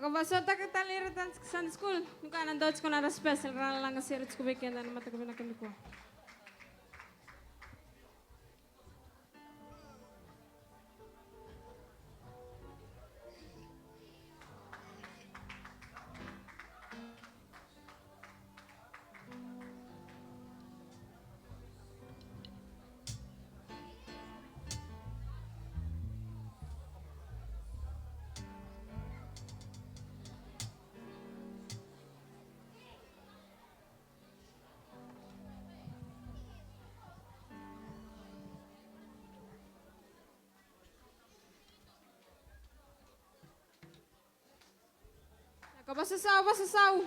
Ka vakasautaka tale ira tale Sunday school. Nuka na dua tiko na ra special ra lalaga sere tiko vei keda na mataka vinaka nikua. Ka vasasau, vasasau.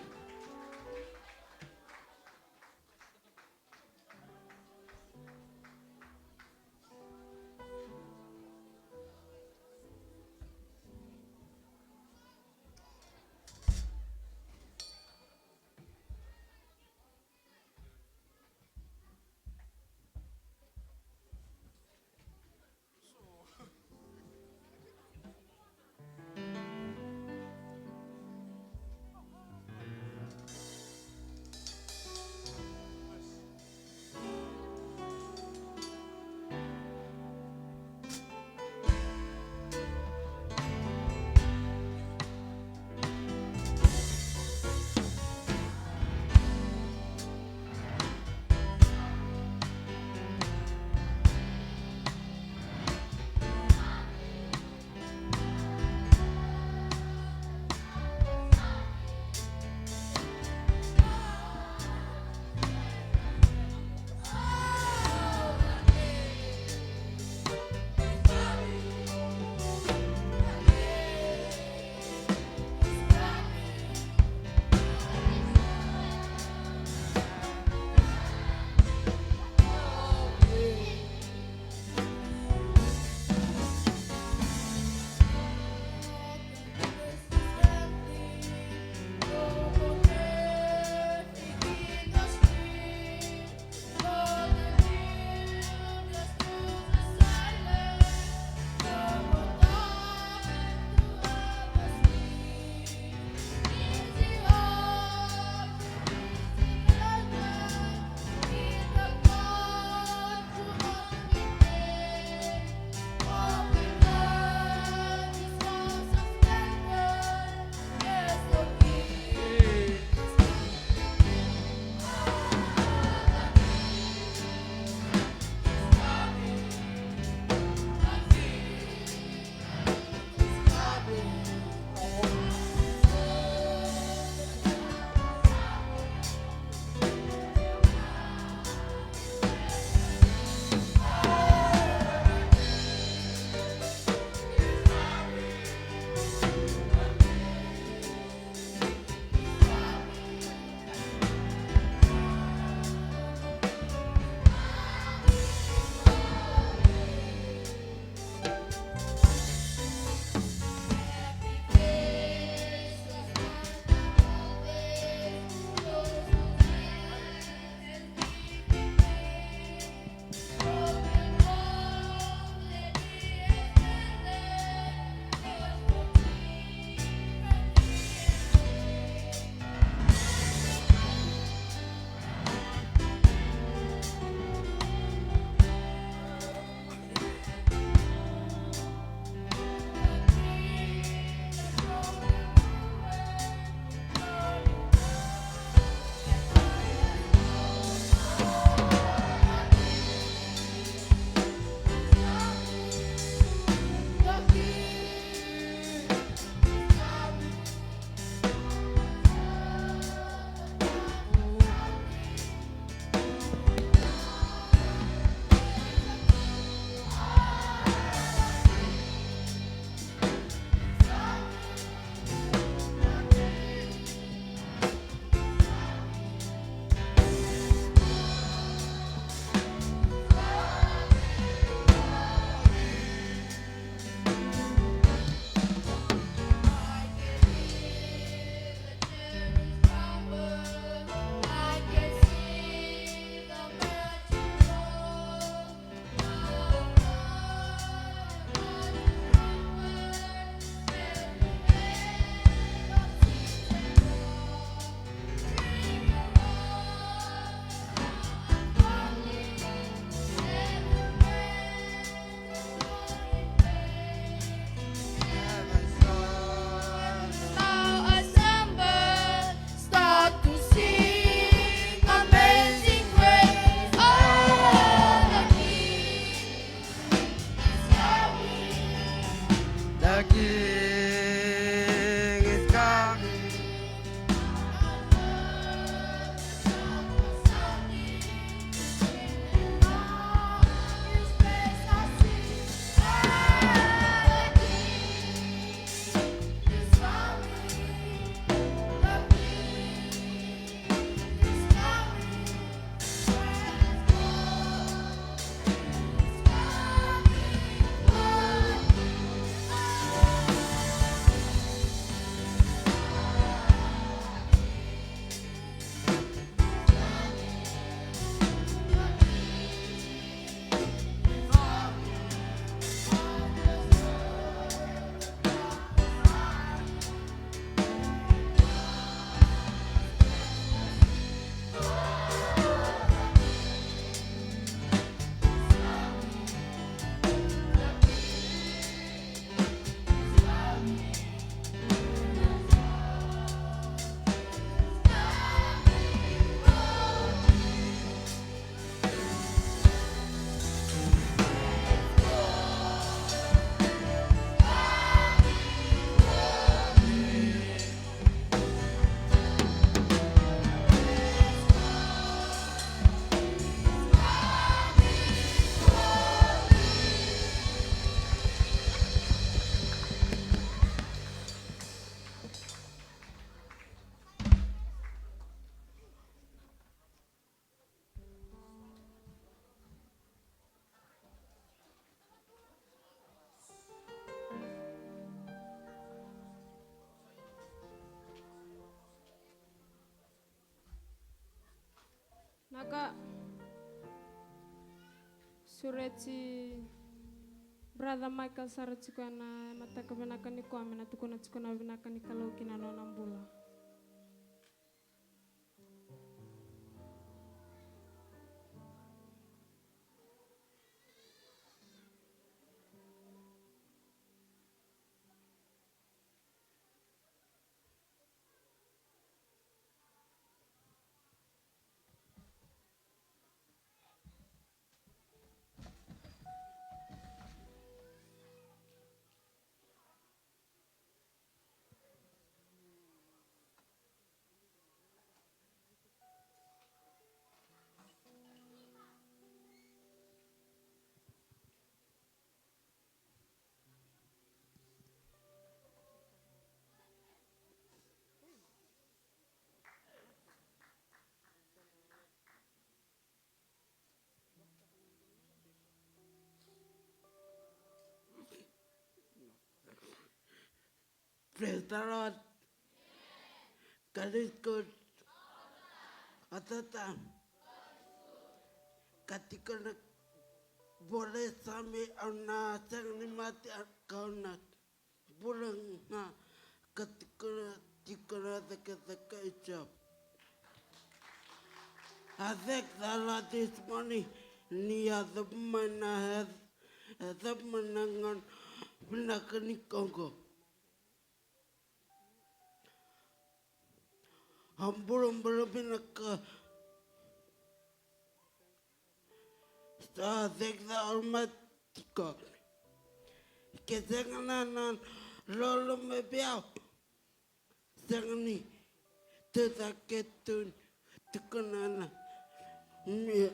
Sureti brother Michael sara tiko ena mataka vinaka nikua me na tukuna tiko na vinaka ni Kalou ki na nona bula. Praise the Lord. God is good. All the time. Ka tiko na vole same au na sega ni mate, au na bula ga ka tiko na, tiko na cakacaka i Jiova. I thank the Lord this morning. Ni a cavu mai na, a cavu mai na gauna vinaka ni kogo. A bulabula vinaka. So I thank the Almighty God. Ke sega na nona loloma vei au, sega ni tucake tu, tukuna na mea.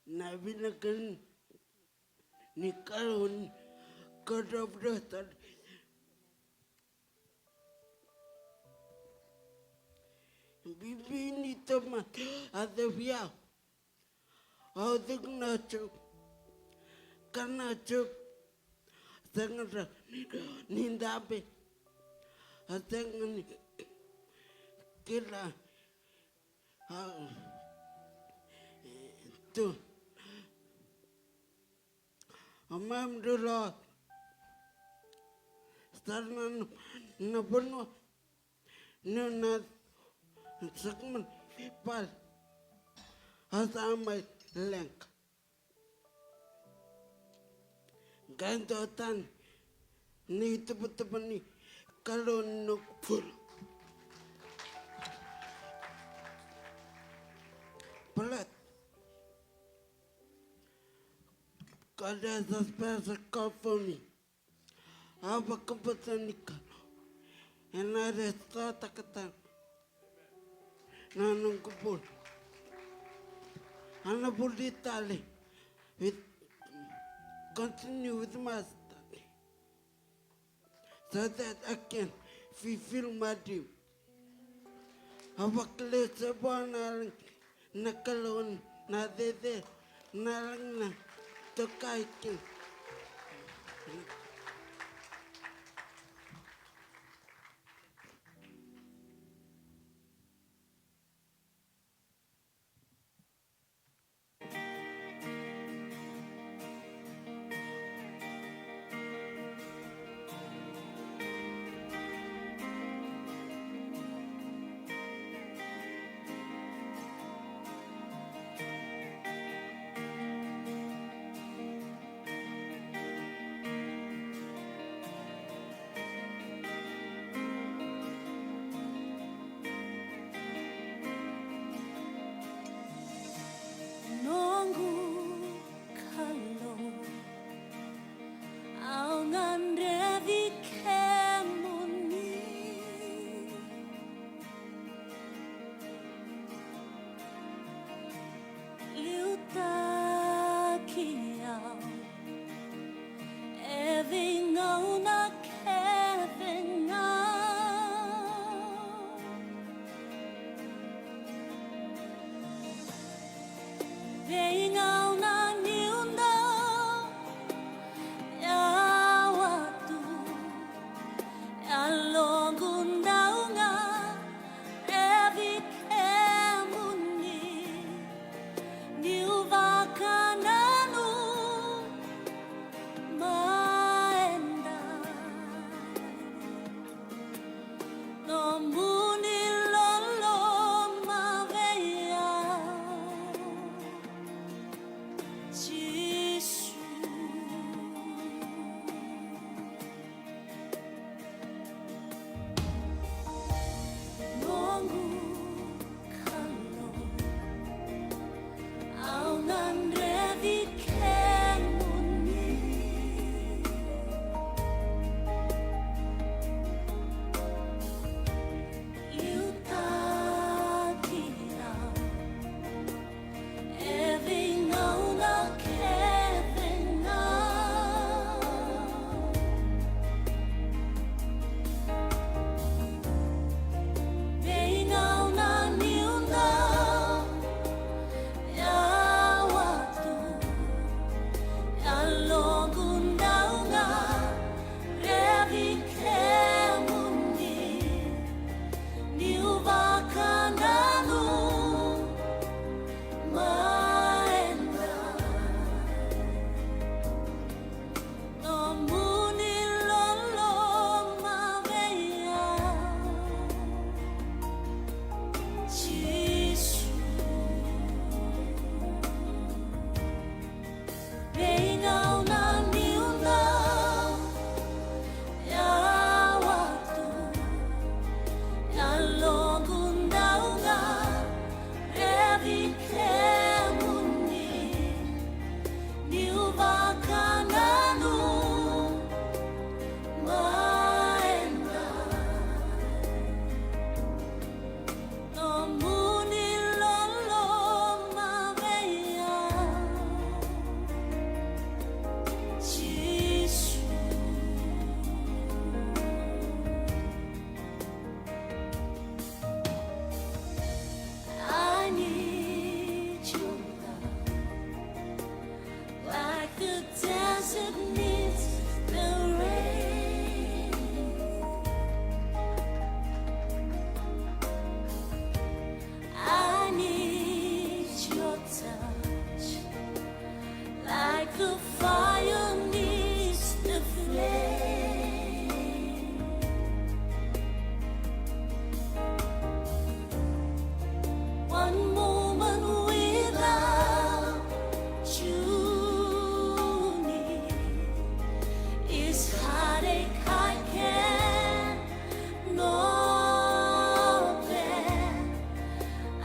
Na vinaka ni Kalou ni God of the Bibi ni tamata a cavu au. Au cegu na Jiova, kana Jiova. Sega ni dabe, a sega ni kila. A tu. Amam dula. Sara na, na vanua. Niu na saka mai pal. Asa mai lenga. Qai dua tani ni tupatupa ni Kalou ni noqu bula. Palat. God has a special call for me. Au vakabauta ni Kalou ena restore-taka tale na noqu bula. Au na vuli tale with, continue with my study so that I can fulfill my dream. Au vakalesuya vua na, na Kalou na cecere, na lagina tokai kina. Nomuni loloma vei au, Jisu. Noqu Kalou, au na drevi kemuni. Liutaki au e veigauna kece ga. Veigauna niu dau yawatu, yaloqu dau gadrevi kemuni. Niu vakananuma edai, nomuni loloma vei au, Jisu. Veigauna niu dau yawatu, yaloqu dau gadrevi kemuni. Niu vakananuma edai, nomuni loloma vei au, Jisu. I need your love. Like the desert needs the rain, I need your touch. Like the fire needs the flame. One moment without you is heartache I cannot bear.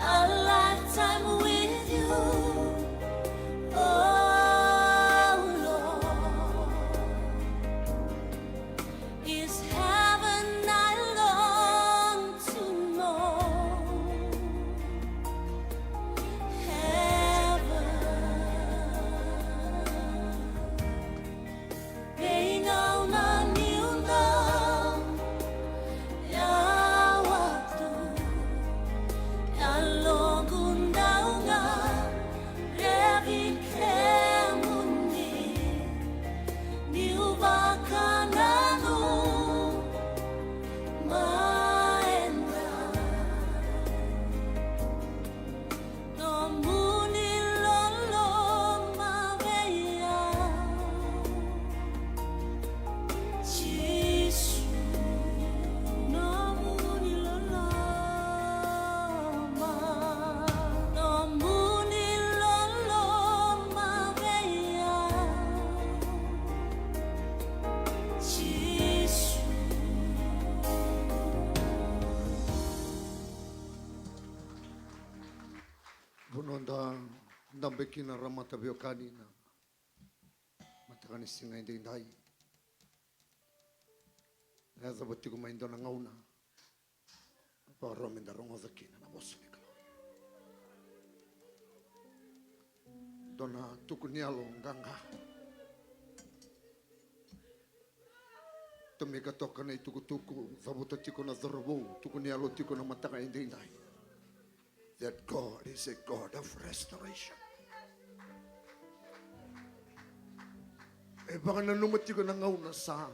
A lifetime with you, oh Lord, is heaven I long to know. Heaven. Veigauna niu dau yawatu, yaloqu dau gadrevi kemuni. Niu vakananuma edai, nomuni loloma vei au, Jisu. Nomuni loloma, nomuni loloma vei au, Jisu. Vanua da dabe kina ra mataveikani na mataka ni siga edaidai. Na yacova tiko mai dua na gauna vakarau meda rogoca kina na vosa ni Kalou. Dua na tuku ni yalo qaqa. Tomika toka na itukutuku, cavuta tiko na cauravou, tuku ni yalo tiko na mataka edaidai. That God is a God of restoration. E vakananuma tiko na gauna sa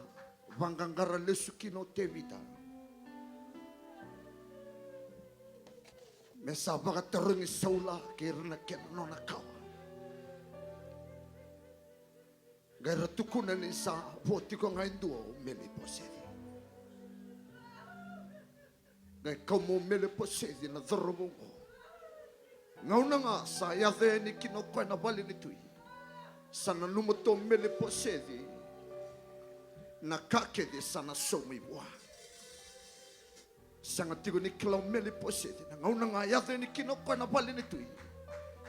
vaqaqara lesu kina o Tevita, me sa vakatarogi Saula kei ira na kena nona kawa. Qai ra tukuna ni sa vo tiko ga e dua o Meliposeti. Na ikau mo Meliposeci na cauravou oqo. Gauna ga sa yaco yani kina o koya na vale ni tui, sa nanuma tu o Meliposeci na ka kece sa na sauma i vua. Sega tiko ni kila o Meliposeci na gauna ga yaco yani kina o koya na vale ni tui,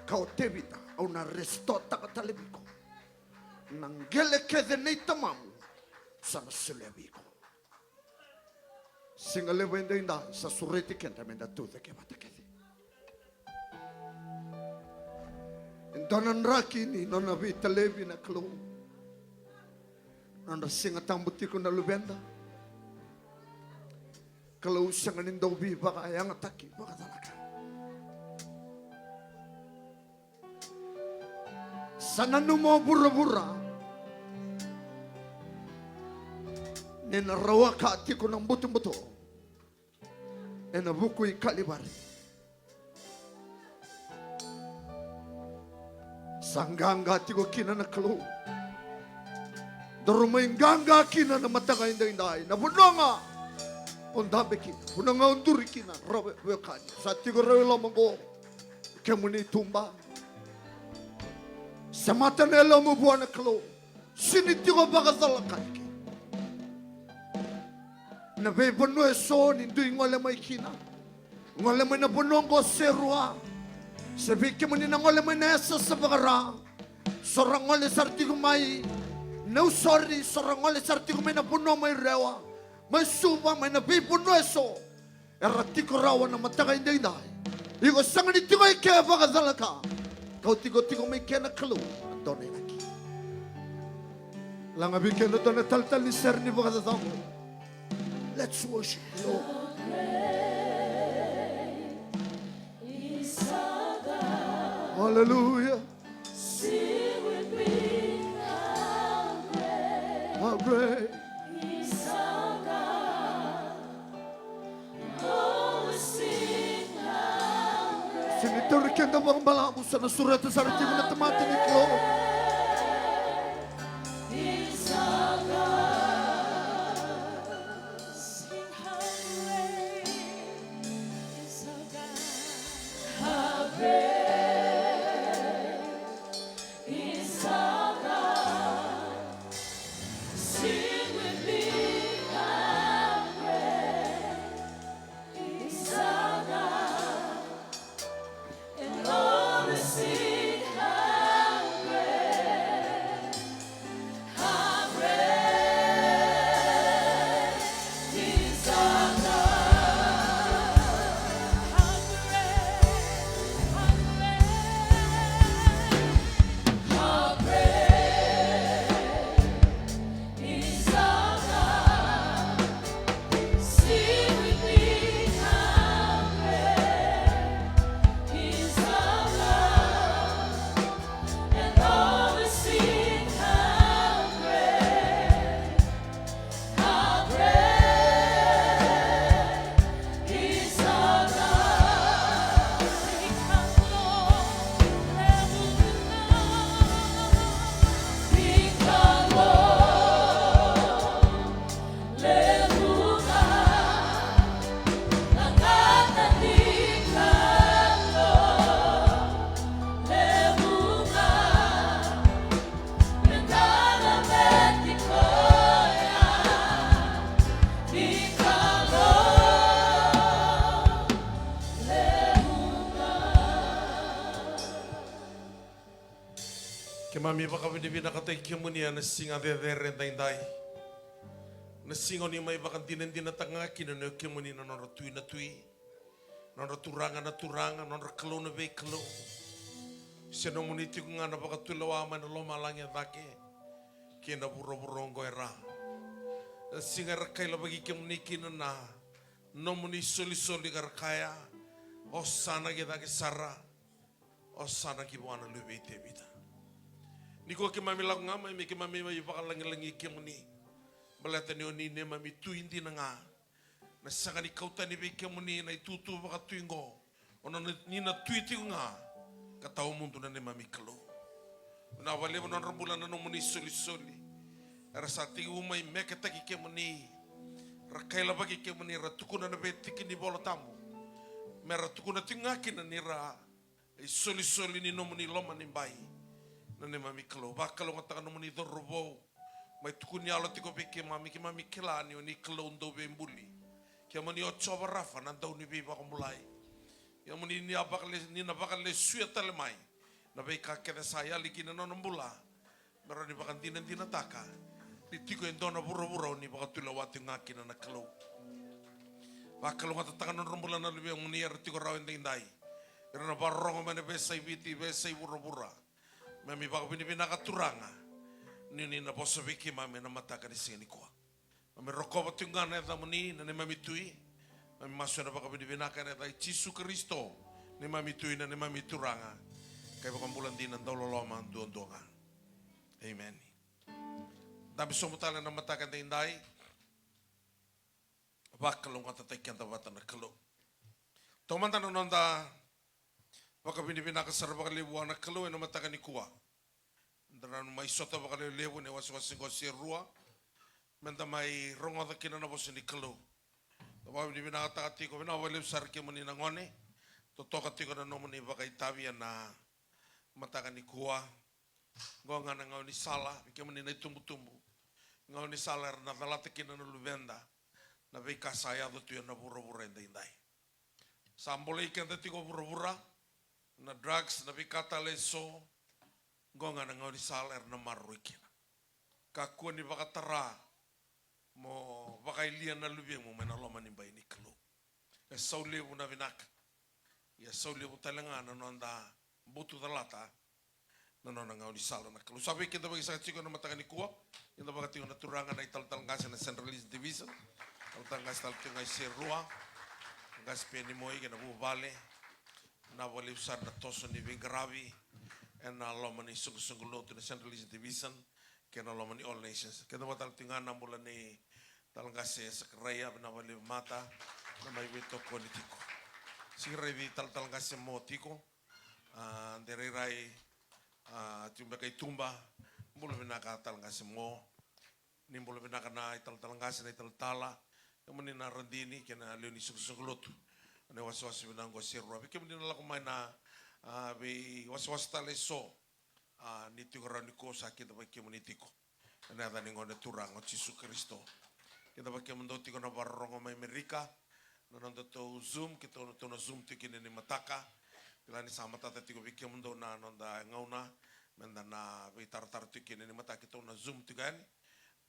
ka o Tevita, au na restotaka tale vei iko na qele kece nei tamamu, sa na solia vei iko. Siga levu edaidai sa sureti keda meda tucake vata kece. E dua na draki ni nona veitalevi na Kalou. Nodra Siga Tabu tiko na luveda. Kalou sega ni dau veivakayagataki vakacalaka. Sa nanuma o vuravura ni na rawaka tiko na butobuto ena vuku i Kalivari. Sa qaqa tiko kina na Kalou. Daru mai qaqa kina na mataka edaidai, na vanua ga o dabe kina, vanua ga o duri kina, rawa veiwekani. Sa tiko rawa i loma oqo kemuni tuba. Semata na yalomu vua na Kalou. Sega ni tiko vakacalaka eke. Na veivanua eso ni dui gole mai kina, gole mai na vanua oqo se rua. Se vei kemuni na gole mai na yasayasa vakara. So ra gole sara tiko mai Nausori, so ra gole sara tiko mai na vanua mai Rewa, mai Suva, mai na veivanua eso. Era tiko rawa na mataka edaidai. Iko sega ni tiko eke vakacalaka. Kau tikotiko mai kena Kalou na dona inaki. Laga vei kena dona taletale ni sere ni vakacacabo. Let's worship the Lord. Hallelujah. Sing with me, how great, how great is our God. Oh, sing, how great. Sega ni tauri keda vakabalavu, sa na sureta sara tiko na tamata ni Kalou. Is our God. Sing how great is our God. How great is our God. Sing with me, how great is our God. And all will sing, how great, how great is our God. How great, how great, how great is our God. Sing with me, how great is our God. And all will sing, how great, how great is our God. Sing, how great, how great. Keimami vakavinavinakataki kemuni ena siga cecere edaidai. Na siga oni mai vakadinadinataka ga kina ni o kemuni na nodra Tui na tui, nodra Turaga na turaga, nodra Kalou na veikalou. Se nomuni tiko ga na vakatulewa mai na lomalagi e cake kei na vuravura oqo e ra. Na siga era kailavaki kemuni kina na nomuni isolisoli ka ra kaya, Osana ki cake sara. Osana ki vua na luve i Tevita. Nikua keimami lako ga mai me keimami mai vakalagilagi kemuni. Baleta ni oni neimami Tui dina ga. Na sega ni kau tani vei kemuni na itutu vakatui qo. O na ni na Tui tiko ga ka tawamudu na neimami Kalou. Vinaka vakalevu na nodra bula na nomuni isolisoli. Era sa tekivu mai meketaki kemuni. Ra kailavaki kemuni, ra tukuna na veitiki ni Vola Tabu, me ra tukuna tiko ga kina ni ra isolisoli ni nomuni loma ni bai. Na neimami Kalou, vakalougatataka nomuni cauravou, mai tukuni yalo tiko vei keimami, keimami kila ni o ni Kalou dauveibuli. Kemuni o Jiova Rafa, na Dauniveivakabulai. Kemuni ni a vakale-, ni na vakalesuya tale mai na veika kece sa yali kina na nona bula, me rawa ni vakadinadinataka ni tiko e dua na vuravura o ni vakatulewa tiko ga kina, na Kalou. Vakalougatataka na nodra bula na luvemuni era tiko rawa edaidai, era na vakarorogo mai na veiyasai Viti, veiyasai vuravura. Keimami vakavinavinaka, Turaga, ni o ni na vosa vei keimami ena mataka ni siga nikua. Keimami rokova tiko ga na yacamuni, na neimami Tui. Keimami masu ena vakavinavinaka ena yaca i Jisu Karisito, neimami Tui, na neimami Turaga ka iVakabula dina dauloloma duadua ga. Emeni. Dabe sobu tale ena mataka edaidai. Vakalougatataki keda vata na Kalou. Taumada na noda vakavinavinaka sara vakalevu vua na Kalou ena mataka nikua. Da na mai sota vakalevulevu ena iwasewase qo se rua, meda mai rogoca kina na vosa ni Kalou. Da vakavinavinakataka tiko, vinaka vakalevu sara kemuni na gone totoka tiko na nomuni vakaitavi ena mataka nikua. Qo ga na gaunisala vei kemuni na itubutubu, gaunisala era na calata kina na luveda na veika sa yaco tu ena vuravura edaidai. Sa bolei keda tiko vuravura na drugs, na veika tale eso. Qo ga na gaunisala era na maroroi kina. Kakua ni vakatara mo vakayalia na luvemu mai na loma ni bai ni Kalou. E sau levu na vinaka, ia sau levu tale ga na noda butu calata na nona gaunisala na Kalou. Sa veikidavaki saka tiko ena mataka nikua, kidavaka tiko na turaga na italatala qase na Central East Division, talatala qase tale tiko ga i Serua, qase Penimoi kei na vuvale. Vinaka vakalevu sara na toso ni veiqaravi ena loma ni soqosoqo lotu na Central East Division kei na loma ni All Nations. Kidavaka tale tiko ga na bula ni talatala qase Sakaraia, vinaka vakalevu Mata na mai veitokoni tiko. Sega ni raici talatala qase Mo tiko, a, de rairai, a, tiko beka i tuba. Bula vinaka talatala qase Mo. Ni bula vinaka na italatala qase na italatala, kemuni na radini kei na lewe ni soqosoqo lotu ena iwasewase vinaka qo se rua. Vei kemuni na lako mai na, a, veiwasewase tale eso, a, ni tiko rawa ni ko sa kidavaki kemuni tiko ena yaca ni Gone Turaga o Jisu Karisito. Kidavaki kemudou tiko na vakarorogo mai Amerika, na nodatou Zoom, keitou, tou na Zoom tiko kina ni mataka. Kila ni sa matata tiko vei kemudou na noda gauna meda na veitaratara tiko kina ni mataka, keitou na Zoom tiko yani.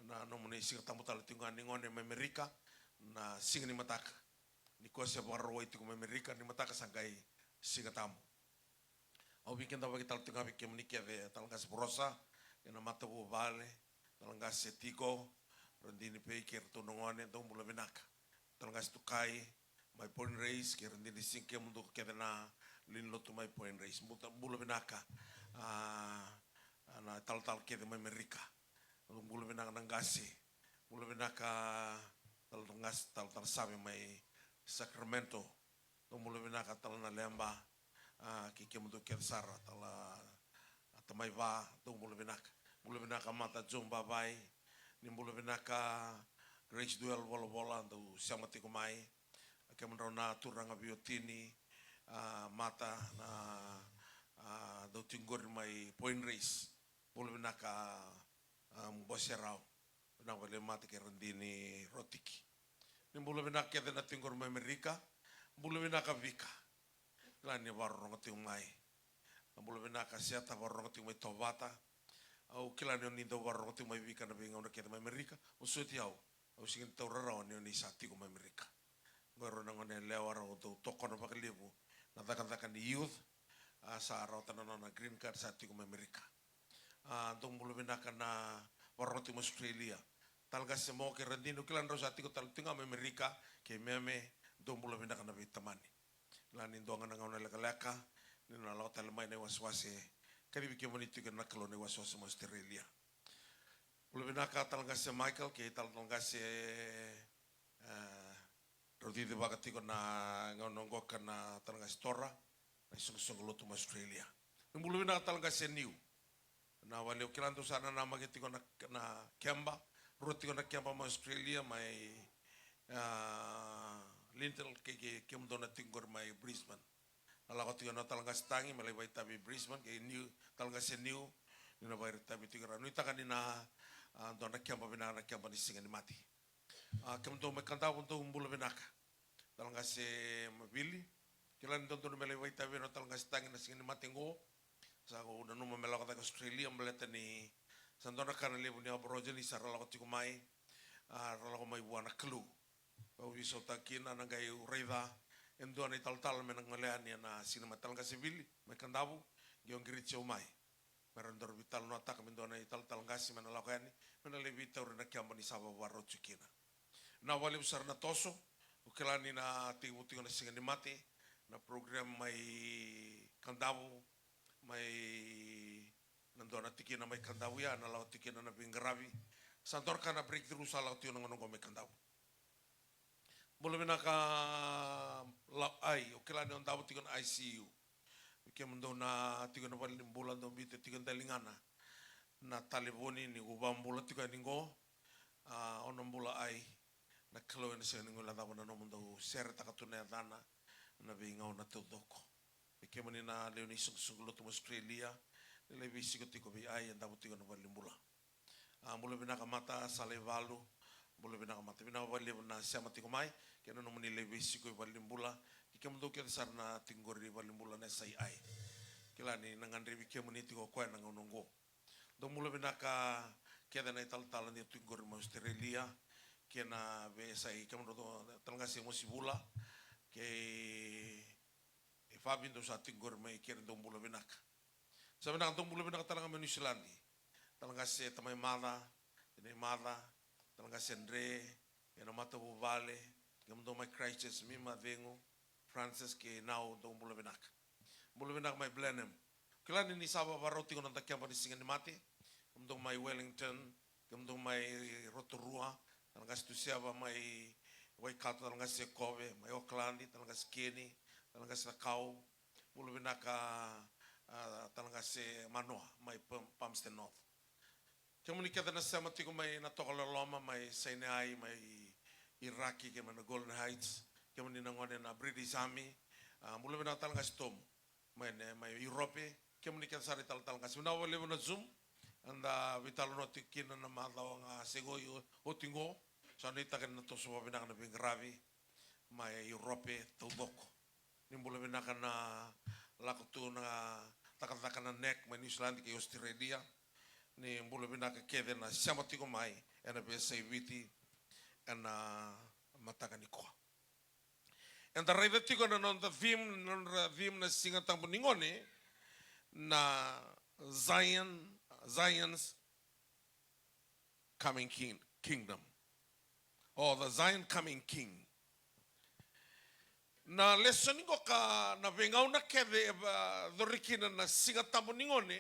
Na nomuni Siga Tabu tale tiko ga ni gone mai Amerika, na siga ni mataka. Nikua se Vakarauwai tiko mai Amerika, ni mataka sa qai Siga Tabu. Au veikidavaki tale tiko ga vei kemuni kece, talatala qase Varosa kei na matavuvale, talatala qase Tiko, radini Pei kei iratou na gone, dou bula vinaka. Talatala qase Tukai mai Point Reyes kei radini Siga, kemudou kece na lewe ni lotu mai Point Reyes, bula, bula vinaka. A, na talatala kece mai Amerika, dou bula vinaka na qase. Bula vinaka talatala qase, talatala Save mai Sacramento. Dou bula vinaka tale na Leba, a, kei kemudou kece sara, tale na tamai va, dou bula vinaka. Bula vinaka Mata Joe Bavai, ni bula vinaka Grace Duel Volavola, dou sema tiko mai. A, kemudrau na turaga veiwatini, a, Mata na, a, dou tiko qori mai Point Reyes. Bula vinaka, a, Bose Rau. Vinaka vakalevu Mata kei radini Rotiki. Ni bula vinaka kece na tiko qori mai Amerika. Bula vinaka Vika. Kila ni vakarorogo tiko mai. Na bula vinaka Seta, vakarorogo tiko mai Tovata. Au kila ni oni dau vakarorogo tiko mai Vika na veigauna kece mai Amerika. Vosoti au. Au sega ni taura rawa ni oni sa tiko mai Amerika. Qo e rau na gone yalewa rau dau tokona vakalevu na cakacaka ni youth. A, sa rawata na nona green card, sa tiko mai Amerika. A, dou bula vinaka na vakarorogo tiko mai Australia. Talatala qase Mo kei radini, au kila ni rau sa tiko tale tiko ga mai Amerika, keimami, dou bula vinaka na veitamani. Kila ni dua ga na gauna lekaleka ni na lako tale mai na iwasewase. Kacivi kemuni tiko na Kalou na iwasewase mai Australia. Bula vinaka talatala qase Michael kei talatala qase, e, rau cicivaka tiko na gauna oqo, kei na talatala qase Tora, na isoqosoqo lotu mai Australia. Ni bula vinaka talatala qase Niu. Na vale, au kila dou sa nanamaki tiko na, na keba, rua tiko na keba mai Australia, mai a, Lintel, kei, kei kemudou na tiko qori mai Brisbane. Na lako tiko na Talaqase Tagi me lai vakaitavi Brisbane, kei Niu, Talaqase Niu, ni na vakaitavi tiko ra. Nuitaka ni na, a, dua na keba vinaka na keba ni Siga ni Mate. A, kemudou mai Kadavu dou bula vinaka. Talaqase Mavili, kila ni dodonu me lai vakaitavi na Talaqase Tagi na Siga ni Mate qo. Sa qo nanuma me lako cake Australia baleta ni sa dua na ka na levu ni Aborigines sa ra lako tiko mai, a, ra lako mai vua na Kalou. Au veisautaka kina na qai raica e dua na italatala me na gole yani ena Siga ni Mate. Talaqase Vili mai Kadavu, qai o qiriti au mai. Me ra dau veitalanoataka me dua na italatala qase me na lako yani, me na lai veitauri na keba ni sa vakarau tiko kina. Na vakalevu sara na toso, au kila ni na tekivu tiko na Siga ni Mate, na program mai Kadavu, mai na dua na tikina mai Kadavu ya, na lako tikina na veiqaravi. Sa dua na ka na breakthrough sa lako tiko na gauna qo mai Kadavu. Bula vinaka Lau Ai, au kila ni o Davo tiko na I C U. Kemudou na tiko na valenibula, dou biuta tiko e daligana. Na talevoni ni ko vakabula tiko yani qo. A, o na bula Ai. Na Kalou ena sega ni guilecava na nomudou seretaka tu na yacana na veigauna taucoko. Vei kemuni na lewe ni soqosoqo lotu mai Australia, ni lai veisiko tiko vei Ai, e Davo tiko na valenibula. A, bula vinaka Mata, Sala i Valu. Bula vinaka Mata, vinaka vakalevu na sema tiko mai, kei na nomuni lai veisiko i valenibula. Kei kemudou kece sara na tiko qori i valenibula na yasa i Ai. Kila ni na gadrevi kemuni tiko o koya na gauna oqo. Dou bula vinaka kece na italatala ni tiko qori mai Australia, kei na veiyasai, kemudou Talaqase Mosivula, kei Favi, dou sa tiko qori mai keri, dou bula vinaka. Sa vinaka, dou bula vinaka tale ga mai Niusiladi. Talaqase Tamai Maca, Tinai Maca, Talaqase Dre, kei na matavuvale, kemudou mai Christchurch, Mima, Cegu, Francis kei Nau, dou bula vinaka. Bula vinaka mai Blenheim. Kila ni ni sa vakarau tiko na noda keba ni Siga ni Mate. Kemudou mai Wellington, kemudou mai Rotorua, Talaqase Tuseva mai Waikato, Talaqase Kove mai Okaladi, Talaqase Keni, Talaqase Cakau, bula vinaka, a, Talaqase Manoa mai Pam-, Palmerston North. Kemuni kece na sema tiko mai na toka loloma, mai Sinai, mai Iraki, kei mai na Golan Heights, kemuni na gone na British Army, a, bula vinaka Talaqase Tomu mai ne, mai Europe, kemuni kece sara italatala qase. Vinaka vakalevu na Zoom, eda veitalanoa tiko kina na macawa ga se qo i o-, oti qo. Sa nuitaka ni na toso vakavinaka na veiqaravi mai Europe taucoko. Ni bula vinaka na lako tu na cakacaka na neck mai Niusiladi kei Australia. Ni bula vinaka kece na sema tiko mai ena veiyasai Viti ena mataka nikua. Eda raica tiko na noda theme, na nodra theme na Siga Tabu ni gone, na Zion, Zion's coming king, kingdom, or the Zion coming king. Na lesoni qo ka na veigauna kece e vacori kina na Siga Tabu ni gone,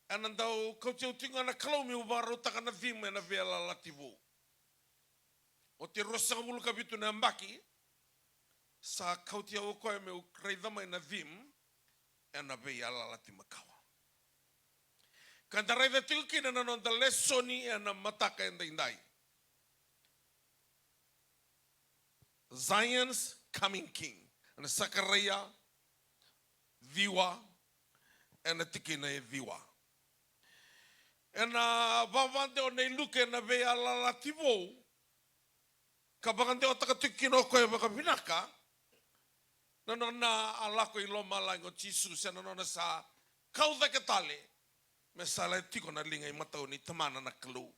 ena dau kauti au tiko ga na Kalou meu vakarautaka na theme ena Veiyalayalati Vou. Oti e ruasagavulu ka vitu na yabaki, sa kauti au o koya meu raica mai na theme ena Veiyalayalati Makawa. Ka da raica tiko kina na noda lesoni ena mataka edaidai. Zion's coming king. Ena Sakaraia ciwa, ena tikina e ciwa. Ena vavadewa nei Luke ena Veiyalayalati Vou, ka vakadewataka tiko kina o koya vakavinaka na nona a lako i lomalagi o Jisu, se na nona sa kau cake tale me sa lai tiko na liga imatau ni Tamana na Kalou.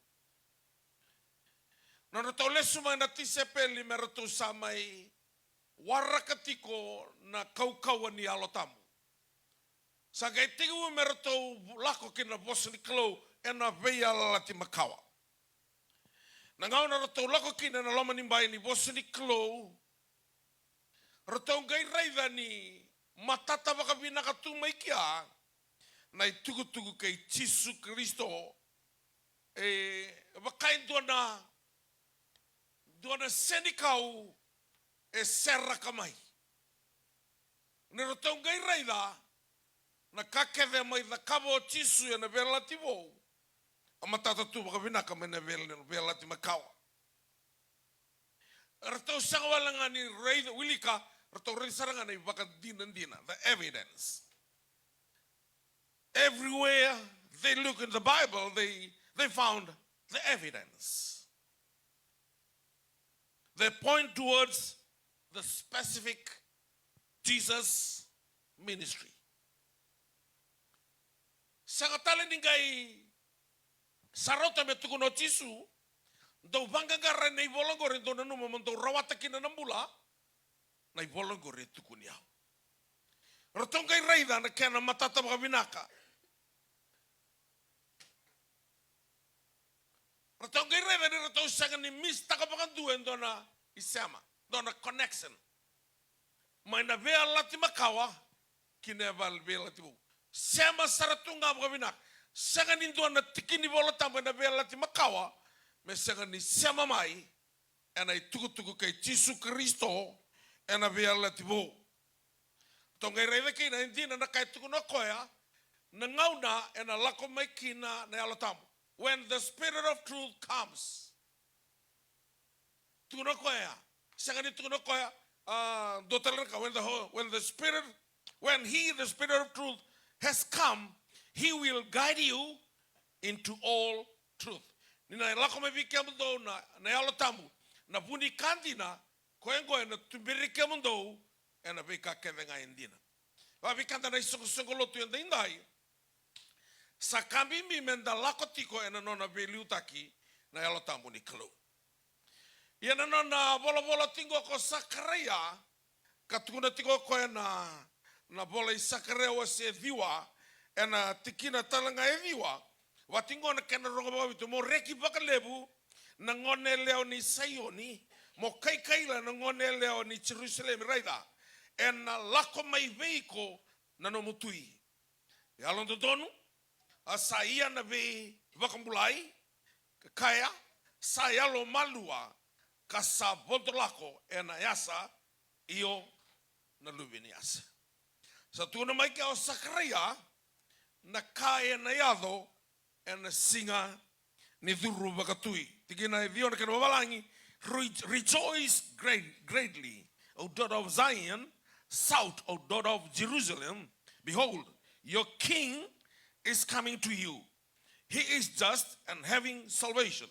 Na nodratou lesu mai na tisaipeli me ratou sa mai waraka tiko na kaukauwa ni Yalo Tabu. Sa qai tekivu me ratou lako ki na vosa ni Kalou ena Veiyalayalati Makawa. Na gauna ratou lako kina ena loma ni bai ni vosa ni Kalou, ratou qai raica ni matata vakavinaka tu mai kea na itukutuku kei Jisu Karisito, e vaka e dua na, dua na senikau e seraka mai. Ni ratou qai raica na ka kece mai cakava o Jisu ena Veiyalayalati Vou, a matata tu vakavinaka mai na Veiyalayalati Makawa. Ratou sega wale ga ni raica, wilika, ratou raica sara ga na ivakadinadina, the evidence. Everywhere they look in the Bible, they, they found the evidence. They point towards the specific Jesus ministry. Sega tale ni qai sa rauta me tukuna o Jisu, dou vaqaqara ena ivola qori, dou nanuma mo dou rawata kina na bula, na ivola qori e tukuni au. Ratou qai raica na kena matata vakavinaka. Ratou qai raica ni ratou sega ni mistaka vakadua e dua na isema, dua na connection. Mai na veiyalayalati makawa ki na veiyalayalati vou. Sema sara tu ga vakavinaka. Sega ni dua na tiki ni Vola Tabu ena veiyalayalati makawa me sega ni sema mai ena itukutuku kei Jisu Karisito ena veiyalayalati vou. Tou qai raica kina e dina na ka e tukuna o koya, na gauna ena lako mai kina na Yalo Tabu. When the Spirit of truth comes. Tukuna o koya, sega ni tukuna o koya, ah, dua tale na ka, when the ho-, when the Spirit, when he, the Spirit of truth, has come, he will guide you into all truth. Ni na lako mai vei kemudou na, na Yalo Tabu, na vu ni ka dina, koya oqo ena tuberi kemudou ena veika kece ga e dina. Vakavikada na isoqosoqo lotu edaidai, sa ka bibi meda lako tiko ena nona veiliutaki na Yalo Tabu ni Kalou. Ia na nona volavola tiko ko Sakaraia, ka tukuna tiko o koya na, na vola i Sakaraia wase ciwa, ena tikina tale ga e ciwa, vaka tiko na kena rogo vakavitu, mo reki vakalevu na gone yalewa ni Saioni, mo kaikaila na gone yalewa ni Jerusalemi, raica, ena lako mai vei iko na nomu tui. Yalododonu, a sa ia na veivakabulai, ka kaya, sa yalomalua, ka sa vodo lako ena yasa, io na luve ni yasa. Sa tukuna mai kea o Sakaraia na ka ena yaco ena siga ni curu vakatui. Tikina e ciwa na kena vavalagi, "Re-, rejoice great, greatly, O daughter of Zion, shout, O daughter of Jerusalem, behold, your king is coming to you. He is just and having salvation,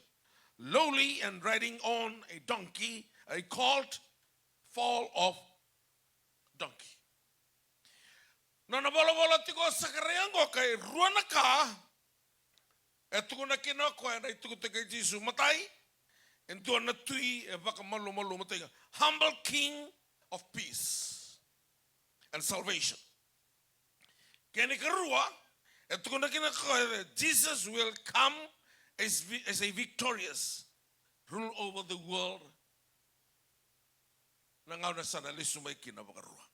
lowly and riding on a donkey, a colt, foal of donkey." Nona volavola tiko o Sakaraia oqo, ka e rua na ka e tukuna kina o koya na itukutuku i Jisu. Matai, e dua na tui e vakamalumalumu, matai, humble king of peace and salvation. Kena ikarua, e tukuna kina o koya that Jesus will come as vi-, as a victorious, rule over the world. Na gauna sa na lesu mai kina vakarua.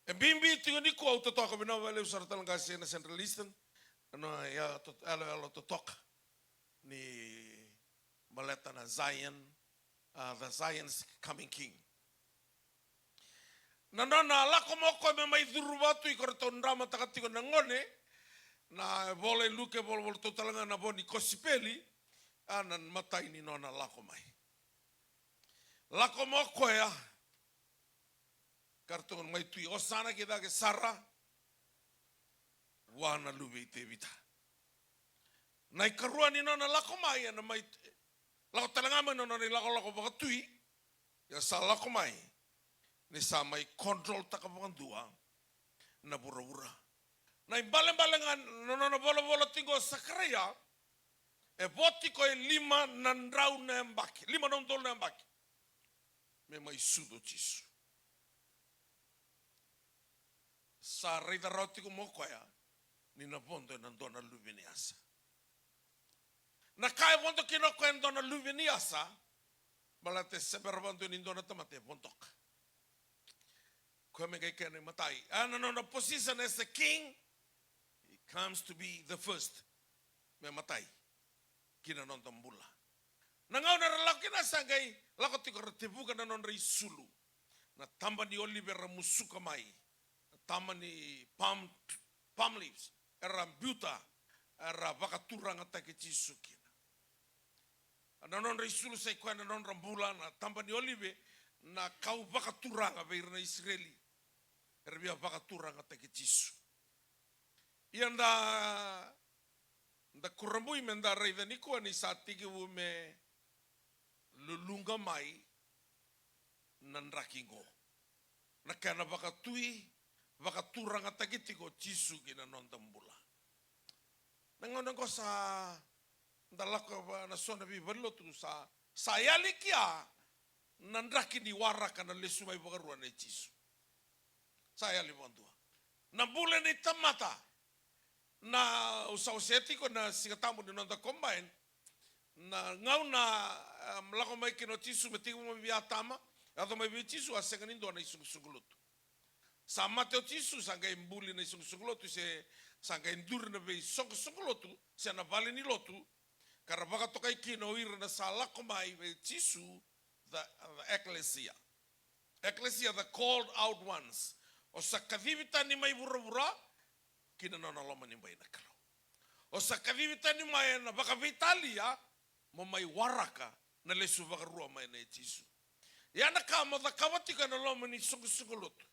E bibi tiko nikua, au totoka vinaka vakalevu sara tale ga se na Central Eastern, na ya to-, yalo, yalo totoka ni baleta na Zion, ah, the Zion's coming king. Na nona lako mai o koya me mai curu vakatui, ko ratou dramataka tiko na gone, na vola i Luke, volavola tu tale ga na vo ni kosipeli, a na matai ni nona lako mai. Lako mai o koya, ka ratou mai tui, "Osana ki cake sara, vua na luve i Tevita." Na ikarua ni nona lako mai, ena mai, lako tale ga mai na nona ilakolako vakatui, ia sa lako mai ni sa mai control-taka vakadua na vuravura. Na ibalebale ga na nona volavola tiko o Sakaraia, e vo tiko e lima na drau na yabaki, lima na udolu na yabaki me mai sucu o Jisu. Sa raica rawa tiko mai o koya ni na vodo ena dua na luve ni yasa. Na ka e vodo kina o koya e dua na luve ni yasa, baleta e sebera vakadua ni dua na tamata e vodoka. Koya me qai kena imatai. A na nona position as a king, he comes to be the first. Me matai ki na noda bula. Na gauna era lako kina, sa qai lako tiko, era tevuka na nodra isulu, na taba ni olive era musuka mai, na taba ni palm, palm leaves era biuta, era vakaturagataki Jisu kina. Na nodra isulu sa i koya na nodra bula, na taba ni olive, na kau vakaturaga vei ira na Isireli. Era via vakaturagataki Jisu. Ia da, da kurabui me da raica nikua ni sa tekivu me luluqa mai na draki qo. Na kena vakatui, vakaturagataki tiko o Jisu ki na noda bula. Na gauna qo sa da lako va na so na veivalelotu sa, sa yali kia na draki ni waraka na lesu mai vakarua nei Jisu. Sa yali vakadua. Na bula ni tamata. Na, au sa wasea tiko na Siga Tabu ni noda combine. Na gauna, em, lako mai kina o Jisu me tekivu mai vei Atama, yaco mai vei Jisu, a sega ni dua na isoqosoqo lotu. Sa mate o Jisu, sa qai buli na isoqosoqo lotu, se sa qai duri na veisoqosoqo lotu, se na vale ni lotu, ka ra vakatokai kina o ira na sa lako mai vei Jisu, the, the ecclesia. Ecclesia, the called out ones. O sa kacivi tani mai vuravura ki na nona loma ni bai na Kalou. O sa kacivi tani mai ena vakaveitalia mo mai waraka na lesu vakarua mai nei Jisu. Ia na ka mo cakava tiko ena loma ni soqosoqo lotu.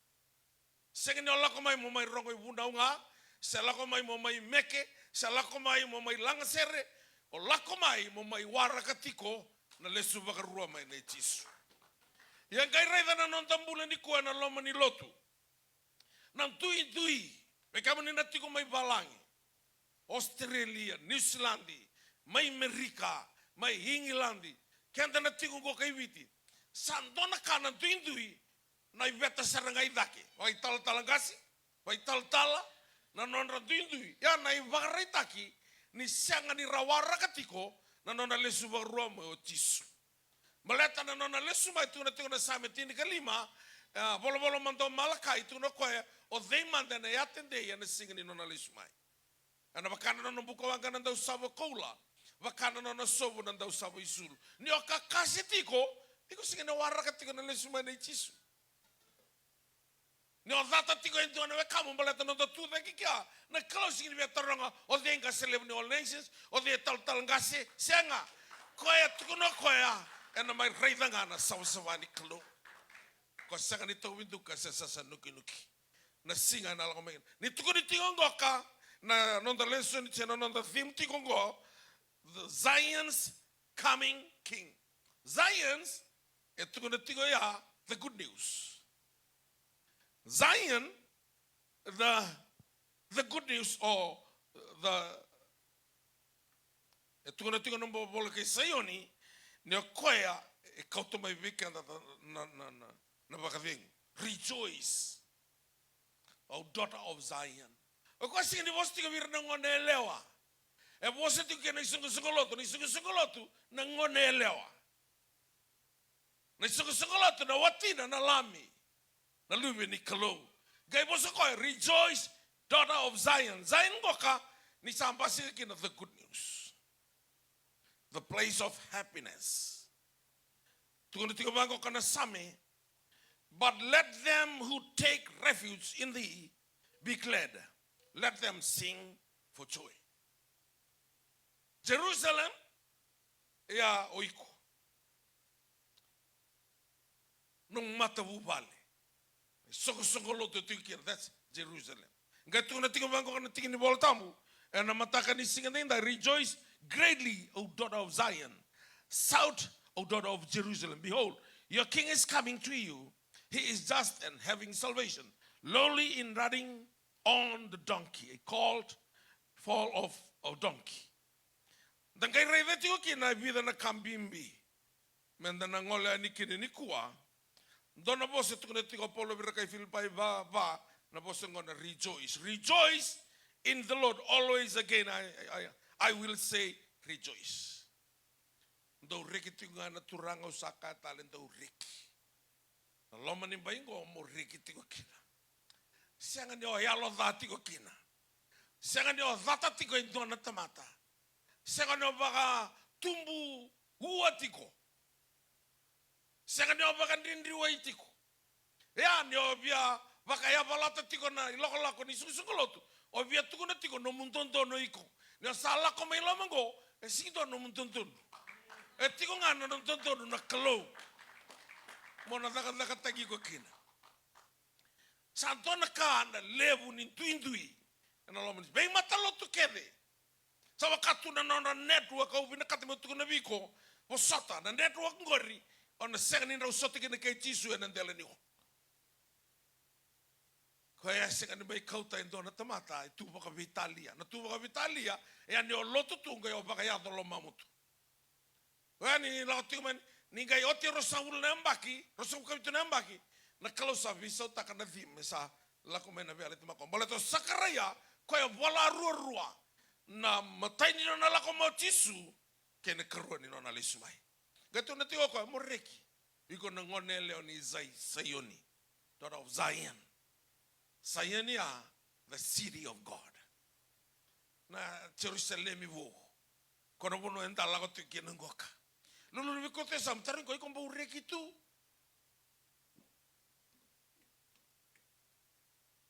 Sega ni o lako mai mo mai rogo ivunau ga, se lako mai mo mai meke, se lako mai mo mai lagasere, o lako mai mo mai waraka tiko na lesu vakarua mai nei Jisu. Ia qai raica na noda bula nikua ena loma ni lotu. Na duidui, vei kemuni na tiko mai valagi, Australia, New Zealand, mai Merika, mai Igiladi, keda na tiko qo kai Viti. Sa dua na ka na duidui, na iveta sara ga i cake. Vakaitalatala qase, vakaitalatala, na nodra duidui. Ia na ivakaraitaki, ni sega ni ra waraka tiko, na nona lesu vakarua mai o Jisu. Baleta na nona lesu mai, tukuna tiko na Same tinikalima, e, volavola mada o Malakai, tukuna o koya, o cei mada ena yatedei ena siga ni nona lesu mai. Ena vaka na nona bukawaqa na dausava koula, vaka na nona sovu na dausava isulu. Ni o kakase tiko, iko sega ni waraka tiko na lesu mai nei Jisu. Ni o cata tiko e dua na wekamu baleta noda tucake kea, na Kalou sega ni via taroga o cei qase levu ni All Nations, o cei talatala qase, sega. Koya tukuna o koya, ena mai raica ga na savasava ni Kalou. Ko sega ni tauviduka se sasa nukinuki. Na siga ena lako mai kina. Ni tukuni tiko qoka, na noda lesson, se na noda theme tiko qo, the Zion's coming king. Zion's, e tukuna tiko ya, the good news. Zion, the, the good news or the, e tukuna tiko na bo-, bola kei Saioni, ni o koya e kauta mai vei keda na, na, na, na, na vakacegu. Rejoice, O daughter of Zion. O koya sega ni vosa tiko vei ira na gone yalewa. E vosa tiko kei na isoqosoqo lotu, na isoqosoqo lotu, na gone yalewa. Na isoqosoqo lotu, na watina, na lami. Na luve ni Kalou. Qai vosa koya, rejoice, daughter of Zion. Zion qoka, ni sa basika kina the good news. The place of happiness. Tukuna tiko vaqo ka na Same, but let them who take refuge in thee be glad. Let them sing for joy. Jerusalem, ia o iko. Nomu matavuvale. Soqosoqo lotu e tiko kina, that's Jerusalem. Qai tukuna tiko vaqo na tiki ni Vola Tabu, ena mataka ni siga edaidai, rejoice greatly, O daughter of Zion. Shout, O daughter of Jerusalem. Behold, your king is coming to you. He is just and having salvation, lowly in riding on the donkey, a colt foal of a donkey. Da qai raica tiko kina e vica na ka bibi. Meda na gole yani kina nikua. Dua na vosa e tukuna tiko o Paula vei ira kai Filipai va, va, na vosa qo na rejoice. Rejoice in the Lord always. Again, I, I, I, I will say rejoice. Dou reki tiko ga na Turaga, au sa kaya tale dou reki. Na loma ni bai qo mo reki tiko kina. Sega ni o yalo ca tiko kina. Sega ni o cata tiko e dua na tamata. Sega ni o vakatubu ua tiko. Sega ni o vakadridriwai tiko. Ia ni o via vakayavalata tiko na ilakolako ni soqosoqo lotu, o via tukuna tiko nomu dodonu o iko. Ni o sa lako mai loma qo, e sega ni dua nomu dodonu. E tiko ga na dodonu na Kalou mo na cakacakataki iko kina. Sa dua na ka na levu ni duidui ena loma ni veimatalotu kece. Sa vaka tu na nodra network, au vinakata meu tukuna vei iko, vosota na network qori, o na sega ni drau sota kina kei Jisu ena dela ni o. Koya e sega ni mai kauta e dua na tamata e tu vakaveitalia. Na tu vakaveitalia e a ni o lotu tu qai o vakayaco lomamu tu. Oya ni lako tiko mai, ni qai oti e ruasagavulu na yabaki, ruasagavulu ka vitu na yabaki, na Kalou sa veisautaka na theme me sa lako mai na veiyalayalati makawa. Baleta o Sakaraia, koya vola ruarua na imatai ni nona lako mai o Jisu, kei na ikarua ni nona lesu mai. Qai tukuna tiko o koya, mo reki, iko na goneyalewa ni Zai-, Saioni, daughter of Zion. Saioni ya, the city of God. Na Jerusalemi vou. Ko na vanua eda lako tiko kina qoka. Lululu vei iko tu e yasamu, tarogi iko, iko bau reki tu?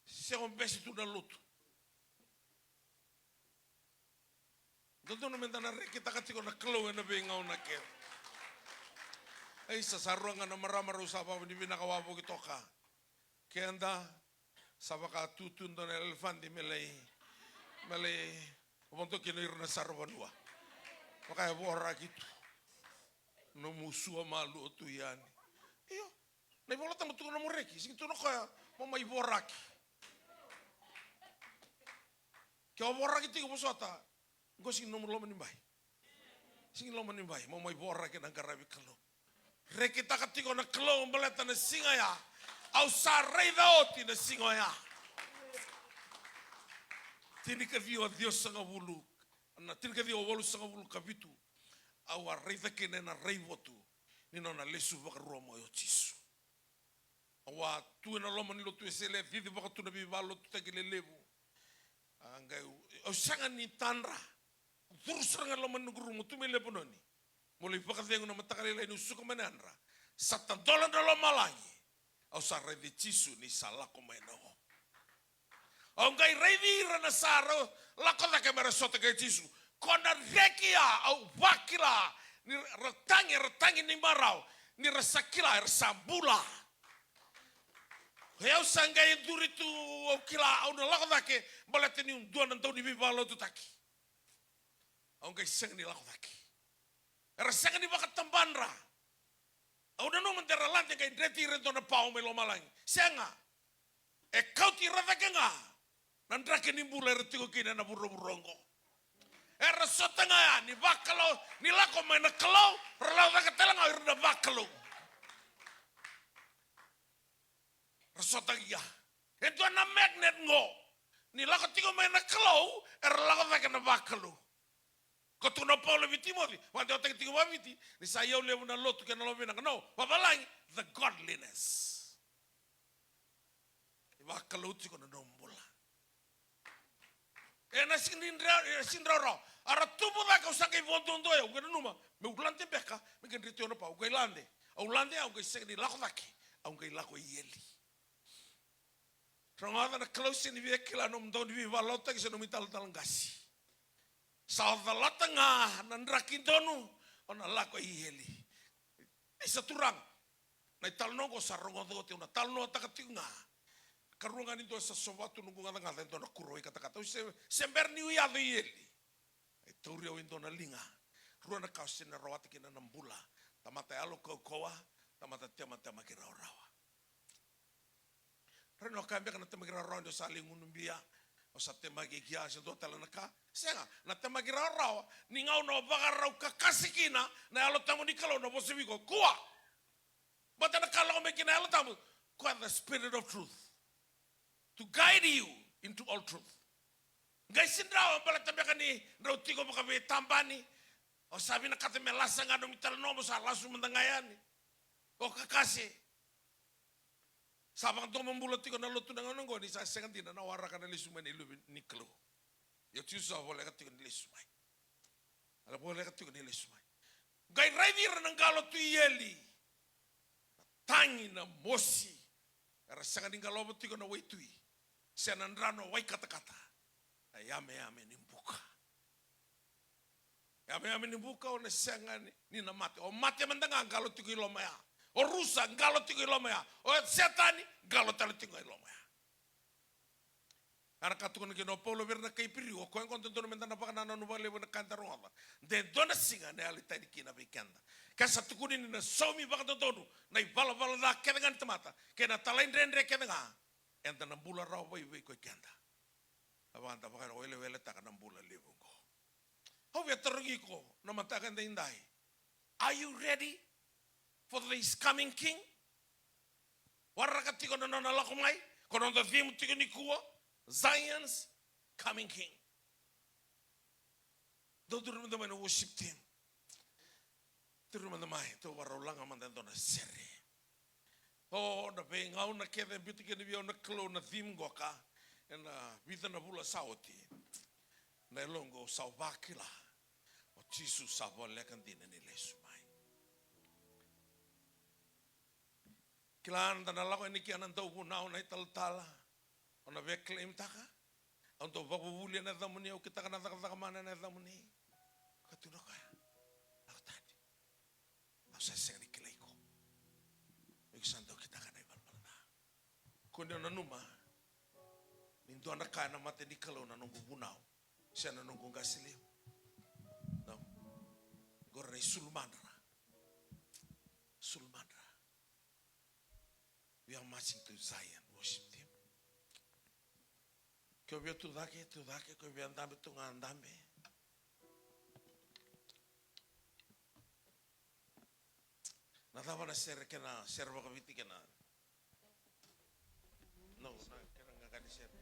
Se o bese tu na lotu? Dodonu meda na rekitaka tiko na Kalou ena veigauna kece. Ei, sa, sa rua ga na marama rau sa vavinavinaka wavoki toka. Keda sa vaka tutu dua na elefadi me lai, me lai vodo kina ira na saravanua. Vaka e voraki tu. Nomu sua malua tu yani. Io. Na iVola Tabu tukuna mo reki, sigi tukuna o koya mo mai voraki. Ke o voraki tiko vosota, qo sigi nomu loma ni bai. Sigi loma ni bai, mo mai voraki na qaravi Kalou. Rekitaka tiko na Kalou baleta na siga ya. Au sa raica oti na siga oya. Tinikaciwa ciwasagavulu, na tinikaciwa walusagavulu ka vitu. Au a raica kina ena raivotu ni nona lesu vakarua mai o Jisu. Au a tu ena loma ni lotu Wesele, cici vaka tu na veivakalotutaki lelevu. A qai, au sega ni tadra. Curu sara ga e loma ni noqu rumu, tu mai Lepanoni. Meu lai vakacegu na mataka lailai niu suka mai na yadra. Sa tadola na lomalagi. Au sa raici Jisu ni sa lako mai na o. Au qai raici ira na sa rau lako cake me ra sota kei Jisu. Ko na reki ya, au vakila ni ra tagi, era tagi ni marau, ni ra sa kila era sa bula. O yau sa qai duri tu, au kila au na lako cake baleta niu dua na dauniveivakalotutaki. Au qai sega ni lako cake. Era sega ni vakatabadra. Au nanuma de ra lade qai dreti ira e dua na pawa mai lomalagi. Sega. E kauti ira cake ga na draki ni bula era tiko kina ena vuravura oqo. Era sota ga ya ni vakalou, ni lako mai na Kalou, ra lako cake tale ga o ira na vakalou. Ra sota ga ya. E dua na magnet qo. Ni lako tiko mai na Kalou, era lako cake na vakalou. Ko tukuna o Paula vei Timoci, vakadewataki tiko vakaviti, ni sa iyau levu na lotu kei na lomavinaka. No, vavalagi, the godliness. E vakalou tiko na nomu bula. E na sigi ni dra-, e sigi ni rawarawa. A ra tubu cake, au sa qai vododoya, au qai nanuma meu lade beka, me qai dreti au na pawa, au qai lade. Au lade, au qai sega ni lako cake, au qai lako i eli. Rogoca, na Kalou sega ni via kila nomu dauniveivakalotutaki se nomu italatala qase. Sa o calata ga na draki donu, o na lako i eli. Isa Turaga, na italanoa oqo sa rogoca oti, au na talanoataka tiko ga. Karua ga ni dua sa sova tu noqu gacagaca e dua na kuro i katakata. Au se, se bera niu yaco i eli. E tauri au e dua na liga. Rua na ka au sega ni rawata kina na bula. Tamata yalo kaukauwa, tamata tematemaki rawarawa. Raica na ka beka na temaki rawarawa ni o sa lai gunu bia, o sa temaki kia, se dua tale na ka. Sega, na temaki rawarawa, ni gauna o vakarau kakase kina, na Yalo Tabu ni Kalou na vosa vei iko, kua. Baleta na ka lako mai kina na Yalo Tabu, ko the Spirit of truth. To guide you into all truth. Qai sega ni rawa, baleta beka ni drau tiko vakaveitabani, o sa vinakata me lasa ga nomu italanoa, mo sa lasu mada ga yani. O kakase. Sa vakadomobula tiko na lotu na gauna oqo ni sa sega dina na waraka na lesu mai na Luve ni Kalou. Ia o Jisu sa voleka tiko ni lesu mai. A voleka tiko ni lesu mai. Qai raici ira na qalo tu i eli. Na tagi, na mosi. Era sega ni qalova tiko na waitui se na drano waikatakata. Na yameyame ni buka. Yameyame ni vuka o na sega ni, ni na mate. O mate mada ga qalo tiko i loma ya. O rusa qalo tiko i loma ya. O Setani qalo tale tiko i loma ya. A na ka tukuna kina o Paula vei ira na kai Iperiu, o koya qo dodonu meda na vakanananu vakalevu ena ka eda rogoca. De dua na siga na yalo e tani kina vei keda. Ke sa tukuni ni na saumi vakadodonu na ivalavala ca kece ga ni tamata kei na talaidredre kece ga, eda na bula rawa vaivai ko i keda. A vaka da vakaweleweletaka na bula levu oqo. Au via tarogi iko na mataka edaidai. Are you ready for this coming king? Waraka tiko na nona lako mai, ko na noda theme tiko nikua, Zion's coming king. Dou curu mada mai na worship team. Curu mada mai, tou varau laga mada e dua na sere. O, na veigauna kece e biuta kina vei au na Kalou na theme qoka ena vica na vula sa oti. Na yaloqu au sa vakila o Jisu sa voleka dina ni lesu mai. Kila, da na lako yani ki na dauvunau, na italatala. O na via claimtaka. Au dau vakavuvuli ena yacamuni, au kitaka na cakacaka mana ena yacamuni. Ka tukuna o koya, lako tani. Au sa sega ni kilai iko. Iko sa dau kitaka na ivalavala ca. Ko ni nanuma ni dua na ka ena mata ni Kalou na noqu vunau se na noqu qase levu. No. Qori na isulu madra. Sulu madra. We are marching to Zion, worship team. Ke o via tu cake, tu cake, ke o via dabe, tu ga dabe. Na cava na sere, kena sere vakaviti, kena, no, na kena qaqani sere.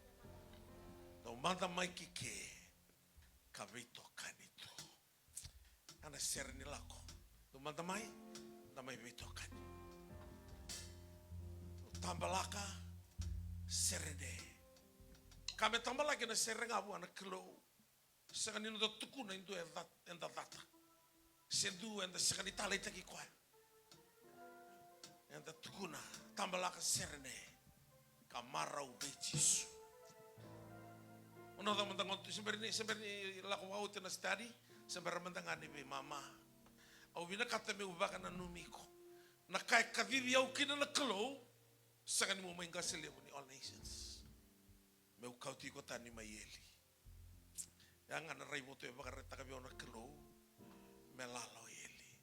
Dou mada mai ki ke ka veitokani tu. A na sere ni lako. Dou mada mai, da mai veitokani. Tabalaka, sere ne. Ka me tabalaki na sere ga vua na Kalou. Sega ni noda tukuna e dua eda, eda cata. Se dua eda sega ni taleitaki koya. Eda tukuna, tabalaka, sere ne. Ka marau vei Jisu. O na cava mada ga tu, se bera ni, se bera ni lako vakaoti na study, se bera mada ga ni veimama. Au vinakata meu vakananumi iko. Na ka e kacivi au kina na Kalou, sega ni meu mai qase levu ni All Nations. Meu kauti iko tani mai eli. Ya ga na raivotu e vakaraitaka vei au na Kalou me lala o eli.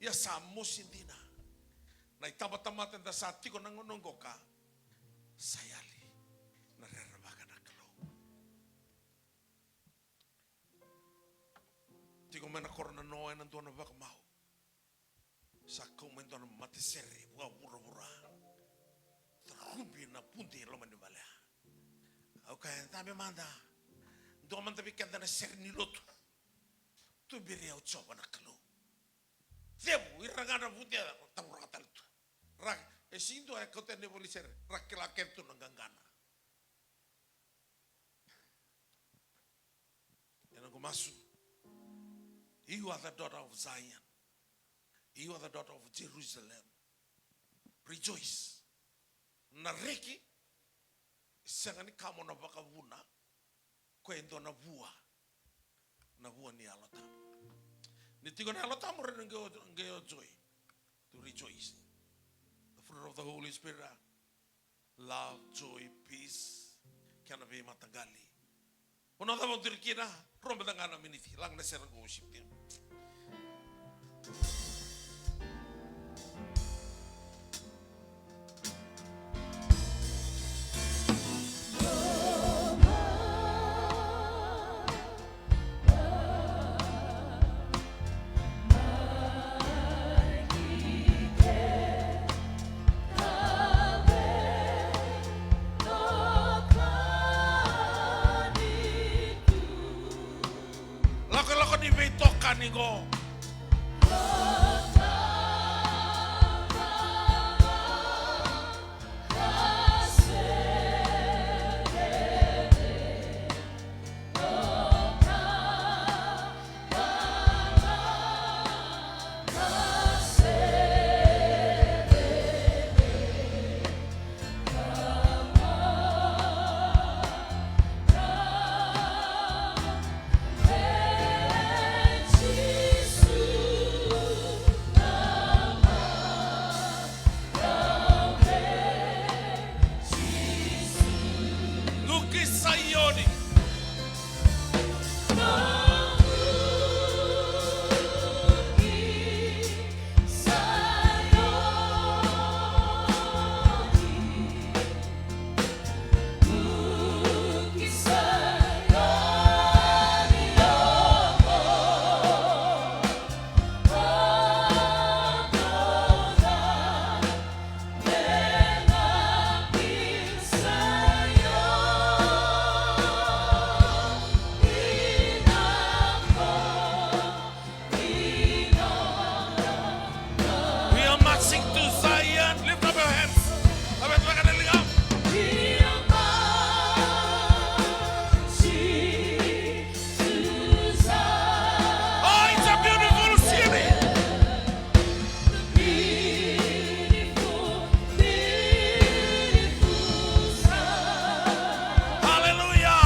Ia sa mosi dina. Na itabatamata eda sa tiko na gauna qoka, sa yali na rerevaka na Kalou. Tiko mai na koro na noa ena dua na vakamau. Sa kau mai dua na matasere vakavuravura. Carubi na vude e loma ni vale. Au kaya, dabe mada. Dua mada vei keda na sere ni lotu. Tuberi au Jiova na Kalou. Cevu, ira ga na vude, ra tauraka tale tu. Ra, e sega ni dua e kauta na ivola ni sere. Ra kila kece tu na qaqana. Ena noqu masu. You are the daughter of Zion. You are the daughter of Jerusalem. Rejoice. Na reki, sega ni ka mo na vakavuna, ko e dua na vua. Na vua ni Yalo Tabu. Ni tiko na Yalo Tabu, rairai qai o, qai o joy. To rejoice. The fruit of the Holy Spirit, ah, love, joy, peace, kei na veimataqali. O na cava o duri kina, rua beka ga na miniti, laga na sere qo, worship team. Lakolako ni veitokani qo. Ki Saioni. We are marching to Zion. Lift up your hands. Oh, it's a beautiful city. Hallelujah.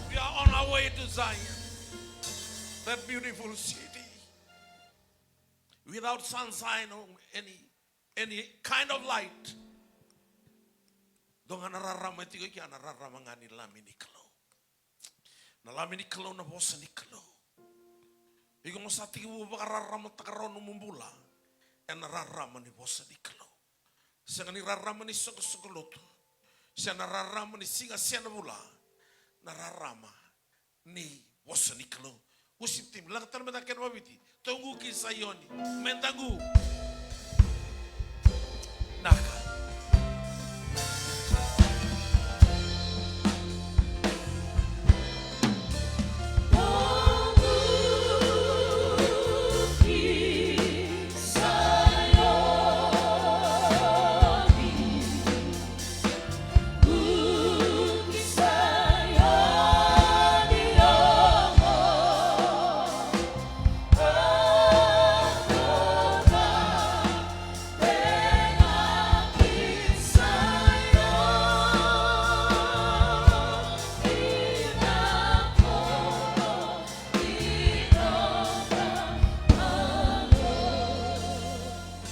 We are on our way to Zion, that beautiful city. Without sunshine or any, any kind of light, dua ga na rarama e tiko i kea, na rarama ga ni Lami ni Kalou. Na Lami ni Kalou, na vosa ni Kalou. Iko mo sa tekivu vakararamataka rawa nomu bula ena rarama ni vosa ni Kalou. Sega ni rarama ni soqosoqo lotu, se na rarama ni siga se na vula, na rarama ni vosa ni Kalou. Worship team, laga tale mada na kena vaviti. Toqu ki Saioni, me daqu. Naka.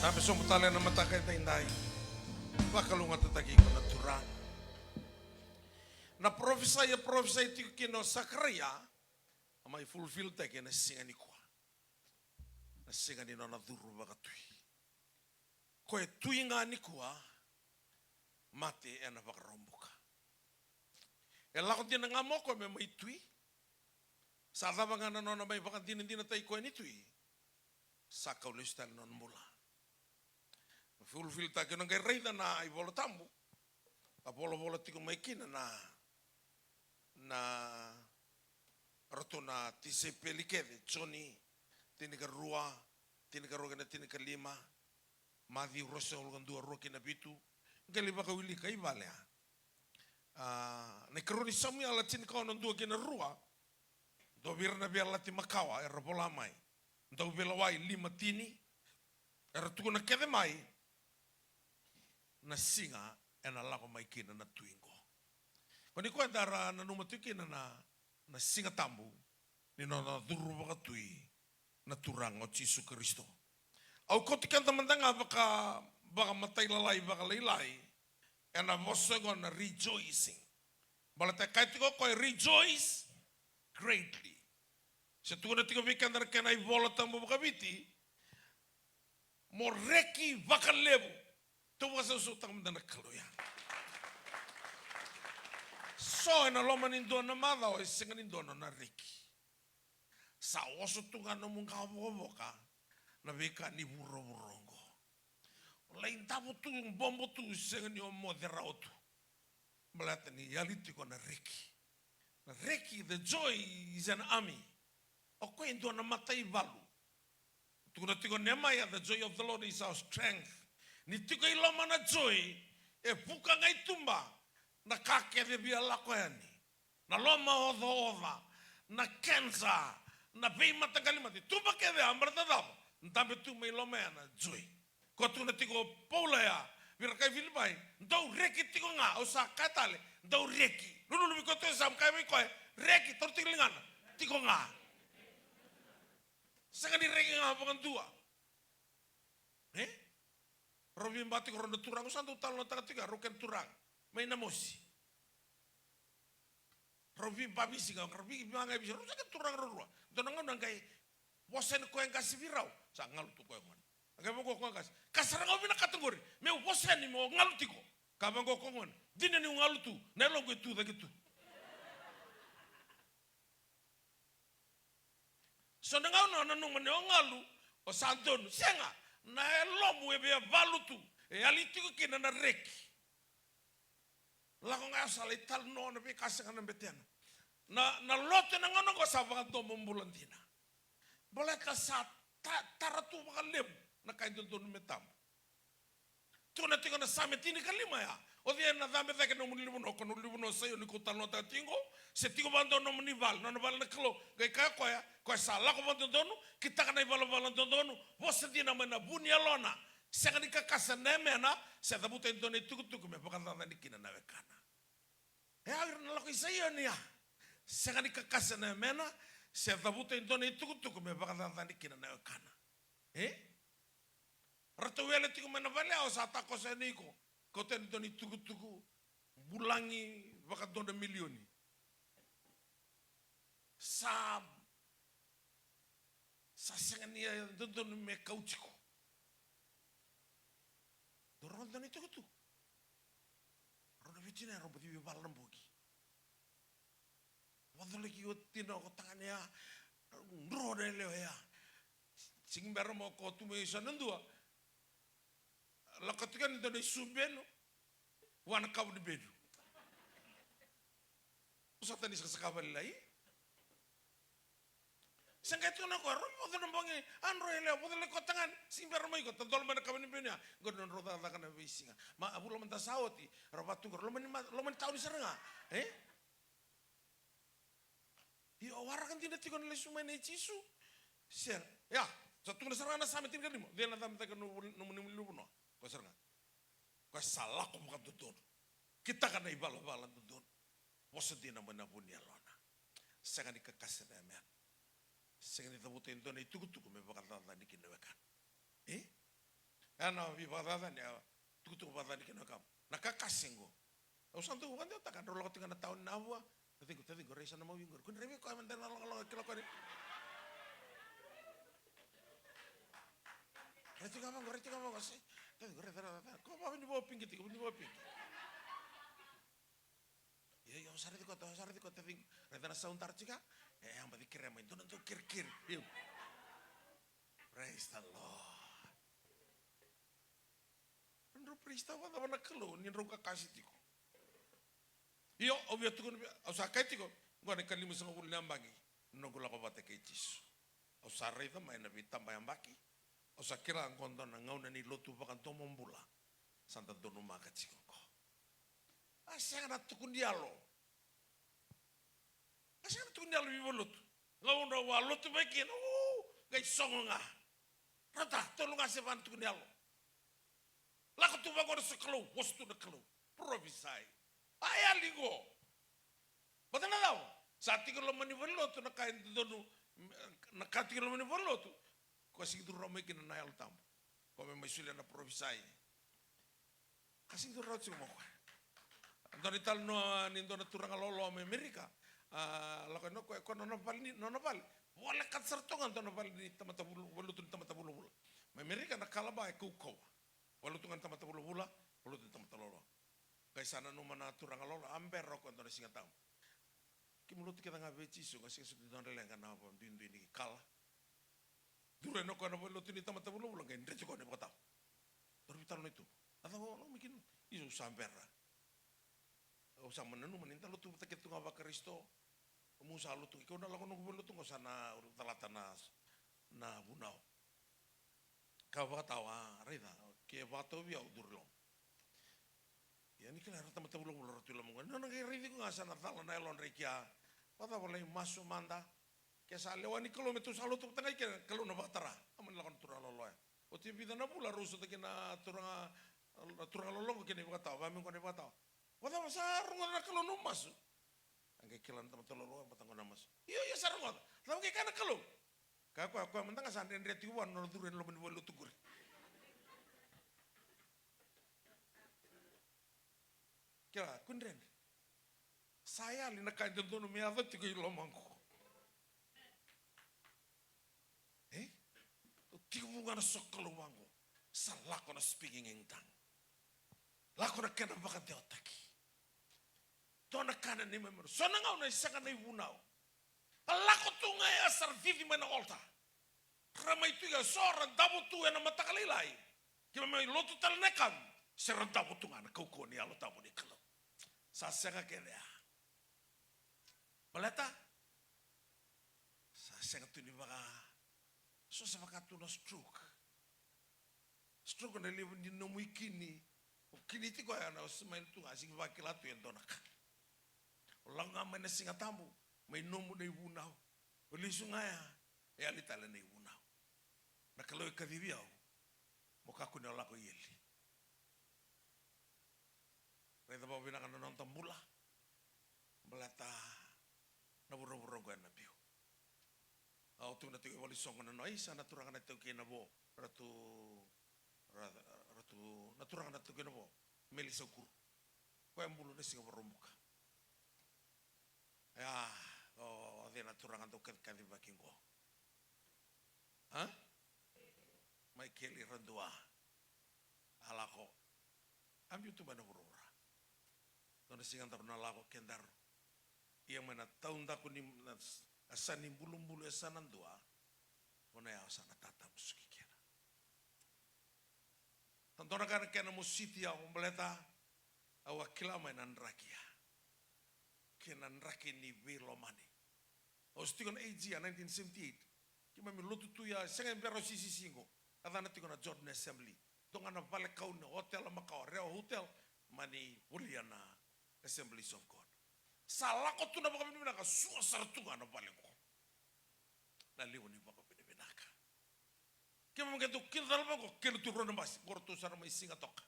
Dabe sobu tale ena mataka edaidai. Vakalougatataki iko na Turaga. Na parofisai e parofisai tiko kina o Sakaraia, a mai fulfiltaki ena siga nikua. Na siga ni nona curu vakatui. Ko e tui ga nikua, mate ena Vakaraubuka. E lako dina ga mai o koya me mai tui. Sa cava ga na nona mai vakadinadinataki koya ni tui, sa kau lesu tale na nona bula. Fulfiltaki, o na qai raica na iVola Tabu. A volavola tiko mai kina na, na ratou na tisaipeli kece, Joni tinikarua, tinikarua kei na tinikalima, Maciu ruasagavulu ka dua, rua ki na vitu. Qai lai vakawilika i vale ya. A, na ikarua ni Samuela tinikaono, dua ki na rua. Dua vei ira na veiyalayalati makawa era vola mai. Dau veilewai lima tini. Era tukuna kece mai na siga ena lako mai kina na tui qo. Ko ni koya da ra nanuma tu kina na, na Siga Tabu ni nona curu vakatui na Turaga o Jisu Karisito. Au kauti keda mada ga vaka, vakamatailalai, vakalailai ena vosa oqo na rejoicing. Baleta e kaya tiko o koya, rejoice greatly. Se tukuna tiko vei keda na kena iVola Tabu vakaviti, mo reki vakalevu. Tou vakasausautaka mada na Kalou ya. So ena loma ni dua na macawa e sega ni dua na nona reki. Sa oso tu ga nomu qawa vokavoka na veika ni vuravura oqo. O lai davo tu, bobo tu, sega ni o moce rawa tu. Baleta ni yali tiko na reki. Na reki, the joy is an army. O koya e dua na mataivalu. Tukuna tiko o Neemaia, the joy of the Lord is our strength. Ni tiko i loma na joy, e vuka ga i tuba na ka kece via lako yani. Na lomaocaoca, na kenisa, na veimataqali mate, tuba kece ya, baleta cava? Dabe tu mai loma ya na joy. Ko tukuna tiko o Paula ya, Vei ira kai Filipai, dou reki tiko ga, au sa kaya tale, dou reki. Lululu vei koya tu e sa kaya vei koya, reki, taura tiko ligana, tiko ga. Sega ni reki ga vakadua. E? Rau veiba tiko rau na turaga, au sa dau talanoataka tiko ya, rau kena turaga. Mai na mosi. Rau veiba veisiga, rau veiba ga e veisiga, rau sa kena turaga rau rua. Dua na gauna qai vosa yani koya e qase vei rau, sa galu tu koya gona. A qai vaqo koya qase, ka sara ga au vinakata qori, meu vosa yani meu galu tiko. Ka vaqo koya gona, dina niu galu tu, na yaloqu e tu cake tu. So na gauna o nanuma ni o galu, o sa donu. Sega, na yalomu e via valu tu, e yali tiko kina na reki. Lako ga o sa lai talanoa na veika sega na betena. Na, na lotu ena gauna oqo sa vakadomobula dina. Baleta sa ta-, tara tu vakalevu na ka e dodonu me tabu. Tukuna tiko na Same tinikalima ya. O cei ena cabe cake na nomuni ulunivanua, ko na ulunivanua o Saioni kau talanoataka tiko, se tiko vakadua na nomuni vale, nona vale na Kalou. Qai kaya koya, koya sa lako vakadodonu, kitaka na ivalavala dodonu, vosa dina mai na vu ni yalona. Sega ni kakase na yamena, se cavuta e dua na itukutuku me vakacacani kina na wekana. E, o ira na lako i Saioni ya. Sega ni kakase na yamena, se cavuta e dua na itukutuku me vakacacani kina na wekana. E? Ratou wele tiko mai na vale, au sa takoso yani iko. Kauta yani dua na itukutuku, vulagi vakadua na milioni. Sa, sa sega ni, e, dodonu me kau tiko. Dou rogoca na itukutuku. Rau na veitina, rau baci veivala na bogi. Vacolaki o tina ko tagane ya, dro na yalewa ya. Sigi bera mo ko tu mai sa na dua. Lako tiko yani dua na isu benu. Vua na kavu ni benu. Sa tani sakasaka vale lai. Sa qai tukuna o koya, rau voco na bogi, a dro yalewa, voco lai ko tagane, sigi bera mai ko, tadola mai na kavu ni benu ya. Qori na nodrau cakacaka na veisiga. Ma a vula mada sa oti, rau vatu qori, loma ni ma-, loma ni tauni sara ga. E? Io, waraka dina tiko na lesu mai nei Jisu. Sega. Ia, sa tukuna sara ga na Same tinikalima. Cei na cabe cake na nomuni ulunivanua? Koya sara ga. Koya sa lako vakadodonu. Kitaka na ivalavala dodonu. Vosa dina mai na vu ni yalona. Sega ni kakase na yamena. Sega ni cavuta e dua na itukutuku me vakacacani kina na wekana. E? Ena veivakacacani, a, tukutuku vakacacani kina na wekamu. Na kakase qo. Au sa dau vakadewataka, drau lako tiko ga na tauni na vua. Taciqu, taciqu, rai sa na mawi qori. Ko ni rai vei koya mada na logaloga kila koya ni. Rai tiko ga vaqo, rai tiko ga vaqo, se. Taciqu, rai, rai, rai, rai. Ko vavini vapigi tiko, vini vapigi. Io, io, sa raici koya, sa raici koya, taciqu. Raica na saudara tiko. E, a baci kerea mai, dua na dau kerekere. Io. Praise the Lord. Drau praise-taka vakacava na Kalou ni drau kakase tiko? Io, au via tukuna vei, au sa kaya tiko, qo na ikalimasagavulu ni yabaki na noqu lako vata kei Jisu. Au sa raica mai na veitabayabaki, au sa kila qo dua na gauna ni lotu vakadomobula sa da donumaka tiko qo. A sega na tuku ni yalo. A sega na tuku ni yalo vei valotu. Gauna au a lotu mai kina, u, qai sogo ga. Rauta, tolu ga se va na tuku ni yalo. Lako tu vaqo na sokalou, vosa tu na Kalou. Prophesy. A yali qo. Baleta na cava? Sa tiko loma ni valenilotu na ka e dodonu, na ka tiko loma ni valenilotu. Ko sigi tu rawa mai kina na Yalo Tabu. Ko me mai solia na prophesy. Ka sigi tu rawa tiko mo koya. Dua na italanoa ni dua na turaga loloa mai Amerika. A, lako na koya, ko nona vale ni, nona vale. Volekata sara toka dua na vale ni tamata vula, valotu ni tamata vulavula. Mai Amerika na kalaba e kaukauwa. Valotu ga ni tamata vulavula, valotu ni tamata loloa. Qai sa nanuma na turaga loloa, a bera o koya dua na Siga Tabu. Keimami lotu kece ga vei Jisu, qai sega soti dua na leqa na duidui ni kala. Duri o koya na vale lotu ni tamata vulavula, qai dreti koya na ivakatawa. Daru veitalanoa tu. A cava o lako mai kina? Isa, au sa bera. Au sa mai nanuma ni da lotu vata kece tu ga vaKarisito. Au sa lotu, keu na lako noqu vale lotu qo sa na calata na, na vunau. Ka vakatawa, a, raica, ke vakatau vei au, duri loma. Ia ni kila era tamata vulavula ra tu i loma qo. Nona qai raici iko ga sa na cala na yalodra i kea. Vakacava lai masu mada. Ke sa lewa ni Kalou me tou sa lotu vata ga i kea, Kalou na vakatara. A mani lako na turaga loloa ya. Oti vica na vula rau sota kina na turaga, na turaga lolo qo kei na ivakatawa, vaka me qo na ivakatawa. Vakacava, sa rogoca na Kalou nomu masu? A qai kila na tamata lolo, e bata qo na masu. Io, io, sa rogoca. Cava qai kaya na Kalou? Kaya koya, koya mada ga sa dredre tiko vua na nona curu ena loma ni valenilotu qori. Kila, kua ni dredre. Sa yali na ka e dodonu me yaco tiko i lomaqu. E? Dau tekivu ga na sokalou vaqo. Sa lako na speaking in tongue. Lako na kena vakadewataki. Dua na ka na neimami, so na gauna e sega na ivunau. A lako tu ga ya sa ra cici mai na altar. Ra mai tu ya, so ra davo tu ena mataka lailai. Keimami mai lotu tale na yakavi, se ra davo tu ga na kaukauwa ni Yalo Tabu ni Kalou. Sa sega kece ya. Baleta sa sega tu ni vaka, so sa vaka tu na stroke. Stroke na levu ni nomu ikini. O kini tiko ya na o smile tu ga, sigi vakila tu e dua na ka. O lako ga mai na Siga Tabu, mai nomu na ivunau. O lesu ga ya, e yali tale na ivunau. Na Kalou e kacivi au mo kakua ni o lako i eli. Raica vakavinaka na noda bula. Baleta na vuravura oqo ena biu. Au tukuna tiko e valisoqo na noa, isa na turaga na taukei na vo, Ratu, ra-, Ratu, na turaga na taukei na vo, Meli Saukuru. Koya e bulu na siga Vakaraubuka. Ia, o, o cei na turaga dau kacikacivaki qo? A? Maikeli Radua. A lako. A biu tu mai na vuravura. Dua na siga daru na lako kedaru. Ia mai na taudaku ni na s-, a sa ni bulubulu e sa na dua. Vuna ya o sa na tatamusuki kina. Sa dua na ka na kena mositi au baleta au a kila mai na draki ya. Kei na draki ni veilomani. Au se tiko na A G ya nineteen seventy-eight. Keimami lotu tu ya, sega ni bera o C C C qo. A cana tiko na Jordan Assembly. Dua ga na vale kau na hotel, makawa, Rewa Hotel, mani volia na Assemblies of God. Sa lako tu na vakavinavinaka, sua sara tu ga na vale qo. Na levu ni vakavinavinaka. Keimami qai dau kidacala vaqo, kena tu rua na basi, qo ratou sa na mai Sigatoka.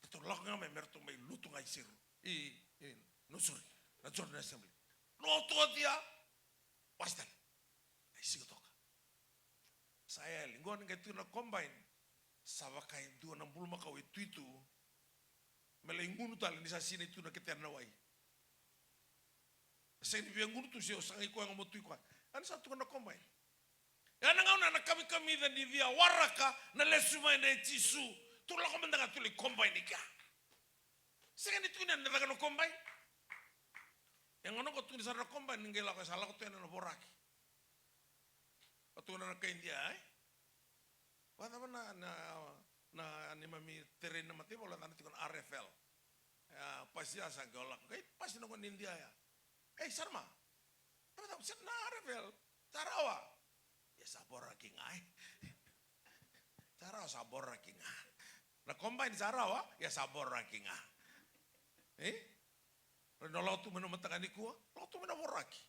Ratou lako ga mai, me ratou mai lotu ga i Seru. I, i, no, sorry, na Jordan Assembly. Lotu oti ya, basi tale. Mai Sigatoka. Sa yali, qo ni qai tu na combine. Sa vaka e dua na bulumakau e tu i tu. Me lai gunu tale ni sa sinai tu na ketena na wai. Sega ni via gunu tu se o sagai koya ga mo tu i koya. Ia ni sa tu na combine. Ia na gauna na kamikamica ni via waraka na lesu mai nei Jisu. Tu lako mada ga tu lai combine i kea. Sega ni tukuni na caka na combine. E gauna ko tukuni sara na combine ni qai lako, sa lako tu ena na voraki. Ko tukuna na kai Idia, e? Vakacava na, na, na neimami tereni na mataivalu, e cana tiko na R F L. Ia, pasi ya sa qai lako. Qai pasi na gone Idia ya. Ei, sa na ma. Sa na R F L. Sa rawa. Ia sa voraki ga, e. Sa rawa, sa voraki ga. Na combine sa rawa, ia sa voraki ga. E? Rai na lako tu mai na mataka nikua, lako tu mai na voraki.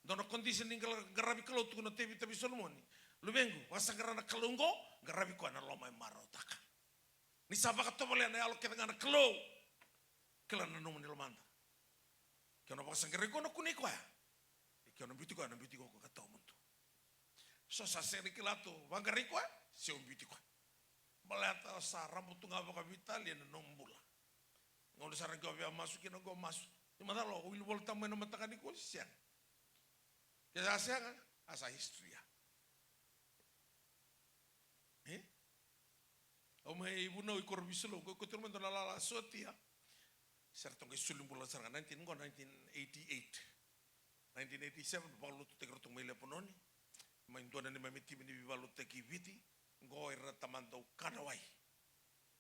Dua na condition ni qara-, qaravi Kalou, tukuna o Tevita vei Solomoni. Luvequ, vakasaqara na Kalou oqo, qaravi koya na loma e marautaka. Ni sa vakatovolea na yalo kece ga na Kalou. Kila na nomuni lomada. Ke o na vakasaqarai koya, o na kunei koya. Ia ke o na biuti koya, o na biuti koya ka tawamudu. So sa sega ni kila tu, vaqarai koya, se o biuti koya. Baleta sa raba tu ga vakaveitalia na nomu bula. Gauna sara qo o via masu kina qo, masu. Ni macala o wili Volatabu mai na mataka nikua, sega. Ke sa sega, a sa history ya. E? Au mai vunau i Korovisilou, qo, qo tiko mai dua na lala sotia. Sa ratou qai soli bula sara ga, nineteen, qo nineteen eighty-eight. Nineteen eighty-seven, vakalotutaki ratou mai Lepanoni. Mai dua na neimami timi ni veivakalotutaki i Viti. Qo ira tamata dau kana wai.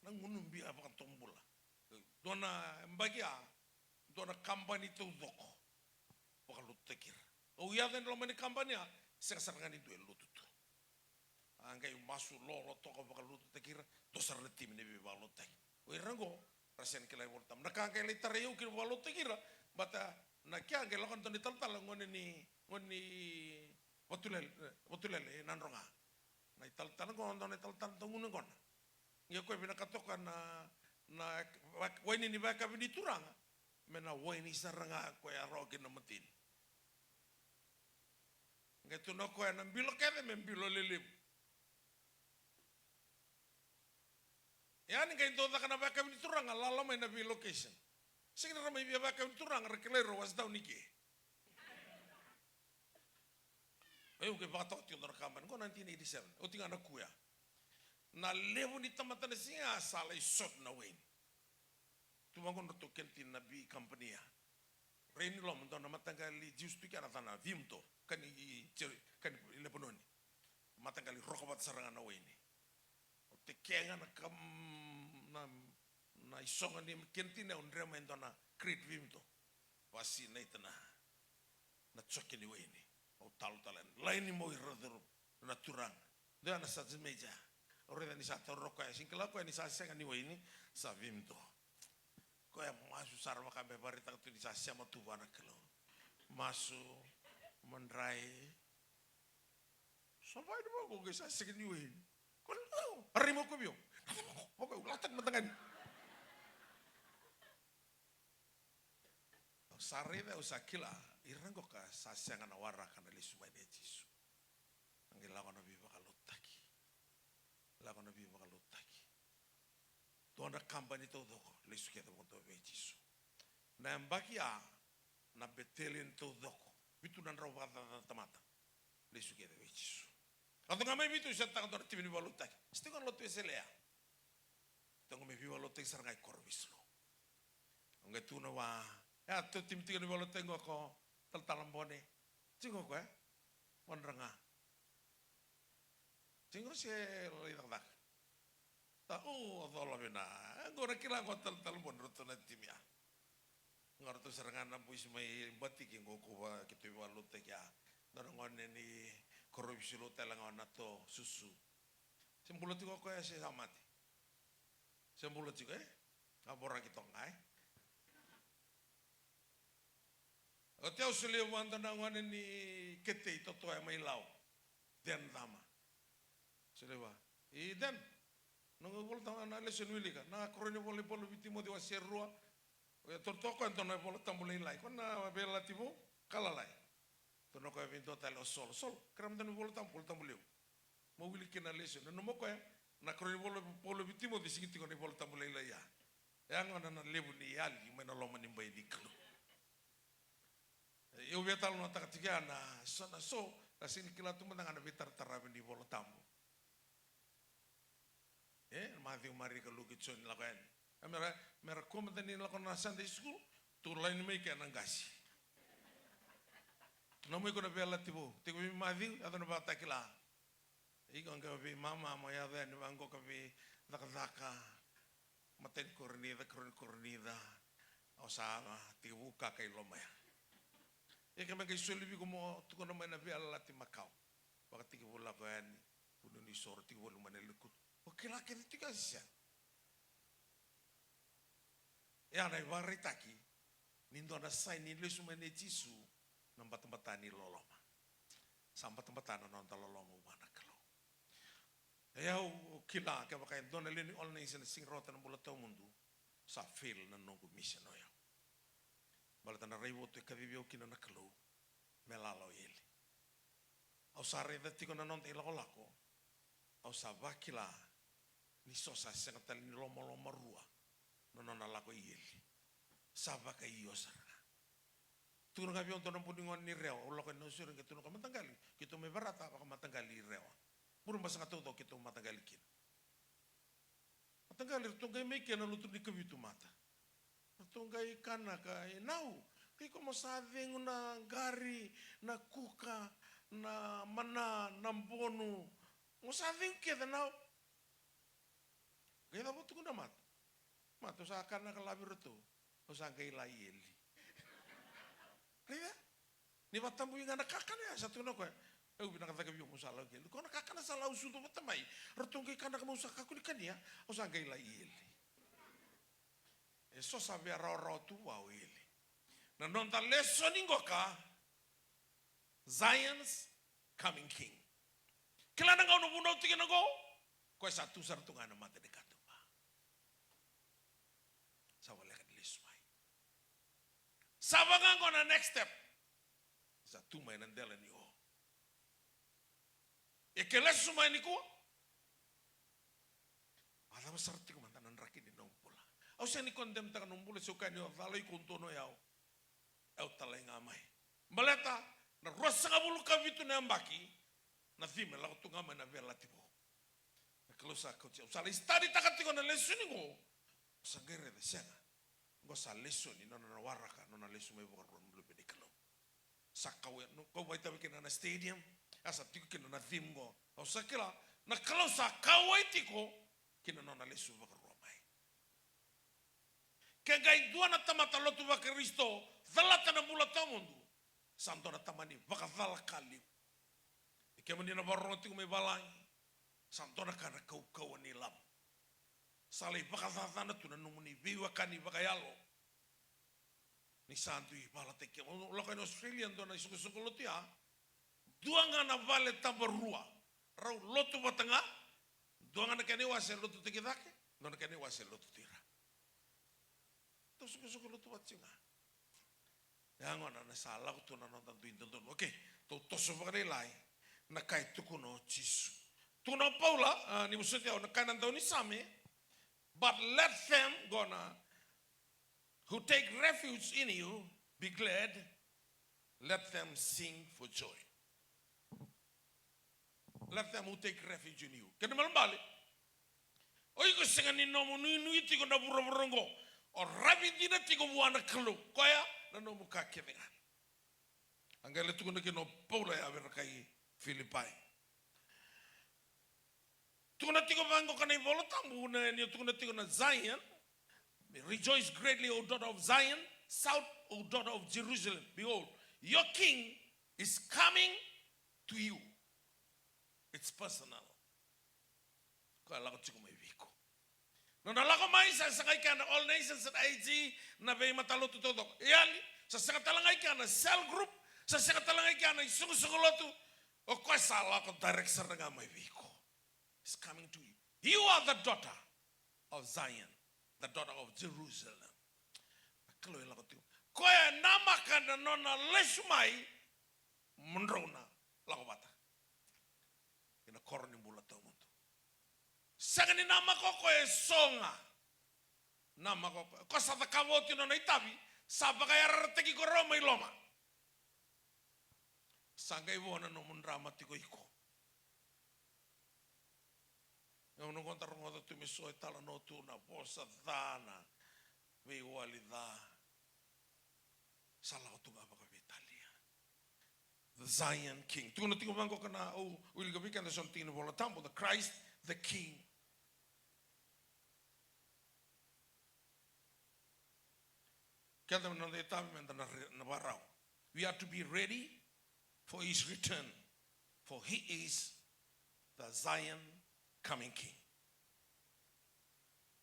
Na gunu bia vakatobula. Dua na yabaki ya, dua na kabani taucoko. Vakalotutaki ira. Au yaco ena loma ni kabani ya, sega sara ga ni dua e lotu tu. A qai masu lolo toka vakalotutaki ira, dua sara na timi ni veivakalotutaki. O ira qo, ra sega ni kila i Volatabu. Na ka qai lai tarai au kina vakalotutaki ira, baleta na kea qai lako dua na italatala, gone ni, gone ni Vatulele, Vatulele, Nadroga. Na italatala qo, dua na italatala dau gunu yaqona. Qai koya vinakata o koya na, na wa-, waini ni vakayakavi ni Turaga me na waini sara ga koya e rawa kina na mateni. Qai tukuna o koya na bilo kece me bilo lelevu. Ia ni qai dau caka na vakayakavi ni Turaga, lala mai na vei location. Sega ni ra mai via vakayakavi ni Turaga, ra kilai rau was down i ke. Au qai vakatoka tiko dua na kabani qo nineteen eighty-seven, oti ga na ku ya. Na levu ni tamata na siga sa lai sot na waini. Tu vaqo na ratou kenitini na vei company ya. Rai ni loma dua na mataqali juice tu kea na yacana Vimto, ka ni Jeri-, ka ni Lepanoni. Mataqali roko vata sara ga na waini. Au tekea ga na kam-, na, na isogo ni kenitini, au dre mai dua na crate Vimto. Vakasinaita na, na joke ni waini. Au talo tale, laini mai rau curu na turaga. Dua na sergeant major. Au raica ni sa taura o koya, sega ni kila o koya ni sa sega ni waini, sa Vimto. Koya masu sara vaka me vakaraitaka tu ni sa sema tu vua na Kalou. Masu, madrai. Sa vaini vaqo qai sa sega ni waini. Ko, a rai mai ko vei au. Vaqo, vaqo, lataki mada ga ni. Au sa raica, au sa kila, ira qo ka sa sega na waraka na lesu mai nei Jisu. Qai lako na veivakalotutaki. Lako na veivakalotutaki. Dua na kabani taucoko, lesu kece vakadua vei Jisu. Na yabaki ya, na Beteli ni taucoko, vitu na drau vakacaca tamata, lesu kece vei Jisu. Ka toka mai vitu, sa taka dua na timi ni vakalotutaki. Sa tiko na lotu Wesele ya. Toka mai veivakalotutaki sara ga i koro Wesele. Au qai tukuna vua, e, a tou timi tiko ni vakalotutaki qo ko Talatala Bone. Tiko ko e? Modra ga. Tiko se lai cakacaka. Ta, o, o cola vina. E, qo na kila qo Talatala Bone, ratou na timi ya. Qo ratou sara ga na boys mai Batiki qo ko va, keitou vakalotutaki ya. Dua na gone ni koro Wesele tale ga o Nato Susu. Se bula tiko o koya se sa mate? Se bula tiko, e? A voraki toka ga, e? Oti au solia vua dua na gone ni Ketei, Totoya mai Lau. Den Cama. Solia vua. I Den, noqu iVolatabu na lesoni wilika. Na karua ni ivola i Paula vei Timoci wase rua. Oya, taura toka o koya e dua na iVolatabu lailai. Ko na Veiyalayalati Vou ka lalai. Tukuna o koya vei dua tale o Solo. Solo, kerea mada na iVolatabu, iVolatabu levu. Mo wili kina na lesoni. Nanuma o koya, na karua ni ivola i Paula vei Timoci sega ni tiko na iVolatabu lailai ya. E a gona na levu ni yali mai na loma ni bai ni Kalou. Au via talanoataka tiko ya na so, na so, na sega ni kila tu mada ga na veitarataravi ni iVolatabu. E, Maciu, Marika, Luke, Joni, lako yani. E, mera, mera kua mada ni lako na Sunday school, tu laini mai kea na qase. Na mai ko na Veiyalayalati Vou, tiko vei Maciu, yaco na Vakatakila. Iko qai vei mama, mo yaco yani vaqo ka vei Cakacaka, Matai ni Korinica, Karua ni Korinica. Au sa, a, tekivu kaka i loma ya. Ia ke me qai soli vei iko mo tukuna mai na Veiyalayalati Makawa. Vakatekivu lako yani, vuniu ni soro, tekivu voli mai na lekutu. O kila kece tiko ya se sega? Ia na ivakaraitaki ni dua na saini ni lesu mai nei Jisu, na batabata ni loloma. Sa batabata na noda loloma vua na Kalou. E, au kila kevaka e dua na lewe ni All Nation e sega ni rawata na bula tawamudu, sa fail na noqu mission o yau. Baleta na raivotu e kacivi au kina na Kalou me lala o eli. Au sa raica tiko na noda ilakolako, au sa vakila ni so sa sega tale ni lomalomarua na nona lako i eli. Sa vakaio sara ga. Tukuna ga vei au dua na bogi ni gone ni Rewa, au lako yani Nausori, qai tukuna o koya, mataqali, keitou mai Verata, vakamataqali i Rewa. Burebasaga taucoko keitou mataqali kina. Mataqali, ratou qai mai kea na lotu ni Kavitu mata. Ratou qai kanaka, e, Nau, ke ko mo sa cegu na qari, na kuka, na mana, na bonu. Mo sa cegu kece, Nau. Qai cava tukuna mata? Mata, au sa kanaka la vei ratou. Au sa qai la i eli. Raica? Ni vakatabui ga na kakana ya, sa tukuna o koya. Au vinaka cake vei au meu sa lau ki eli. Ko na kakana sa lau sucu vata mai. Ratou qai kanaka meu sa kakua ni kania. Au sa qai lai eli. E so sa via rawarawa tu vua o eli. Na noda lesoni qoka. Zion's coming king. Kila na gauna vunau tiko na qo. Koya sa tu sara tu ga na mata ni katuba. Sa vaka ga qo na next step. Sa tu mai na dela ni o. E ke lesu mai nikua. A cava sara tiko mada na draki ni nomu bula? Au sega ni condemn-taka nomu bula, se o kaya ni o cala, iko donu o yau. Au talai ga mai. Baleta na ruasagavulu ka vitu na yabaki, na theme e lako tu ga mai na veiyalayalati vou. Na Kalou sa kauti au. Sa lai study-taka tiko na lesoni qo. Sa qai raica, sega. Qo sa lesoni, nona na waraka, nona lesu mai vakarua na Luve ni Kalou. Sa kauwai, no, kauwai tiko kina na stadium, a sa tiko kina na theme qo. Au sa kila, na Kalou sa kauwai tiko kina nona lesu vakarua mai. Ke qai dua na tamata lotu vaKarisito, calata na bula tawamudu, sa dua na tamani vakacala ka liu. Ni kemuni na vakarorogo tiko mai valagi, sa dua na ka na kaukauwa ni ilavo. Sa lai vakacacana tu na nomuni veiwekani vakayalo. Ni sa dui valataki, o lako yani Australia, dua na isoqosoqo lotu ya. Dua ga na vale tabarua. Rau lotu vata ga. Dua ga na kena iwase e lotutaki cake, dua na kena iwase e lotu tu i ra. Tou soqosoqo lotu vata tiko ga. Ya gona na sa lako tu na noda dui dodonu. Okay, tou toso vakalailai na ka e tukuna o Jisu. Tukuna o Paula, a, ni vosoti au, na ka na daunisame, but let them, qo na, who take refuge in you be glad, let them sing for joy. Let them who take refuge in you. Kena ibalebale, o iko sega ni nomu nuinui tiko na vuravura oqo. O ravi dina tiko vua na Kalou. Koya na nomu ka kece ga. A qai lai tukuna kina o Paula ya vei ira kai Filipai. Tukuna tiko vaqo ka na iVola Tabu, na, ni o tukuna tiko na Zion. Rejoice greatly, O daughter of Zion. Shout, O daughter of Jerusalem. Behold, your king is coming to you. It's personal. Koya lako tiko mai vei iko. Nona lako mai, sa sega i kea na All Nations at A G, na veimatalotu taucoko. E yali, sa sega tale ga i kea na cell group, sa sega tale ga i kea na isoqosoqo lotu. O koya sa lako direct sara ga mai vei iko. Is coming to you. You are the daughter of Zion, the daughter of Jerusalem. Na Kalou e lako tiko. Koya e namaka na nona lesu mai, mo drau na lako vata. Ina koro ni bula tawamudu. Sega ni namaka o koya e so ga. Namaka o koya. Ko sa cakava oti nona itavi, sa vakayarayarataki iko rawa mai loma. Sa qai vo na nomu drama tiko iko. Au na qai rogoca tu me so e talanoa tu na vosa ca, na veiwali ca. Sa lako tu ga vakaveitalia. The Zion King. Tukuna tiko vaqo ka na, au wilika vei keda so na tiki ni Vola Tabu, the Christ, the King. Keda me noda itavi meda na re-, na vakarau. We are to be ready for his return, for he is the Zion coming king.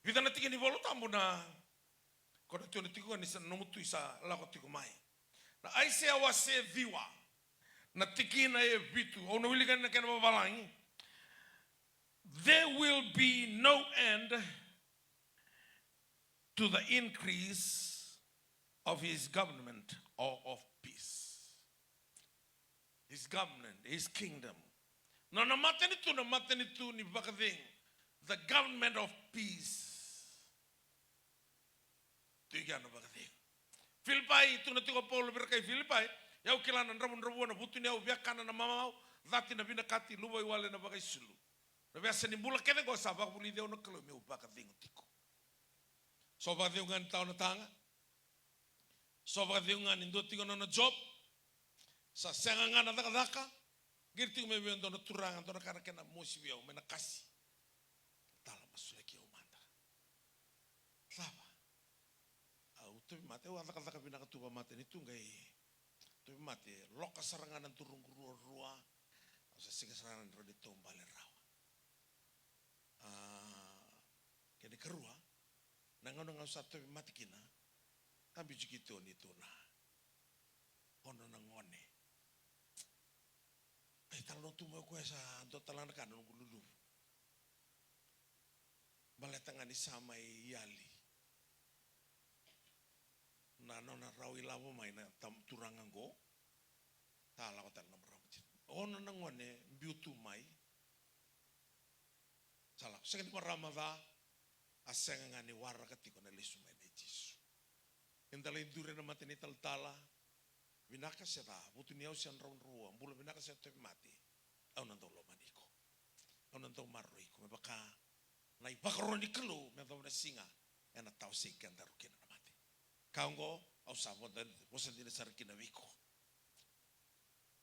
Vica na tiki ni Vola Tabu na, ko na tiko na tiko ni sa nomu tui sa lako tiko mai. Na Aisea wase ciwa, na tikina e vitu, au na wilika na kena vavalagi. There will be no end to the increase of his government or of peace. His government, his kingdom. Nona matanitu, na matanitu ni vakacegu. The government of peace. Tu i kea na vakacegu. Filipai, tukuna tiko o Paula vei ira kai Filipai, au kila na dravudravua, na vutuniyau, viakana, na mamau, cati, na vinakati, luvaiwale, na vakaisulu. Na veiyasa ni bula kece qo sa vakavulici au na Kalou meu vakacegu tiko. So vakacegu ga ni tawa na taga. So vakacegu ga ni dua tiko na nona job. Sa sega ga na cakacaka. Qiri tiko mai vei au e dua na turaga, dua na ka na kena mosi vei au, mai na kasi. Tala masulaki au mada. Cava? Au tauvimate, au a cakacaka vinaka tu vakamatanitu qai tauvimate, loka sara ga na duruqu ruarua. Au sa sega sara ga ni rawa ni taubale rawa. A, kena ikarua, na gauna ga au sa tauvimate kina, a biuti keitou ni tou na ono na gone. Ai, talanoa tu mai o koya, sa dua tale ga na ka na noqu luluvu. Baleta ga ni sa mai yali. Na nona rawa ilavo mai na tam-, turaga qo. Sa lako tale na marama tiko. Ono na gone biu tu mai. Sa lako. Sega ni marama ca, a sega ga ni waraka tiko na lesu mai nei Jisu. Eda lai duri ena mata ni talatala. Vinaka se ca, vutuniyau se draudrau, bula vinaka se tauvimate. Au na dau lomani iko. Au na dau maroroi iko me vaka na ivakaro ni Kalou me yacova na siga ena tawasei kedaru kina na mate. Ka oqo au sa vosa, vosa dina sara kina vei iko.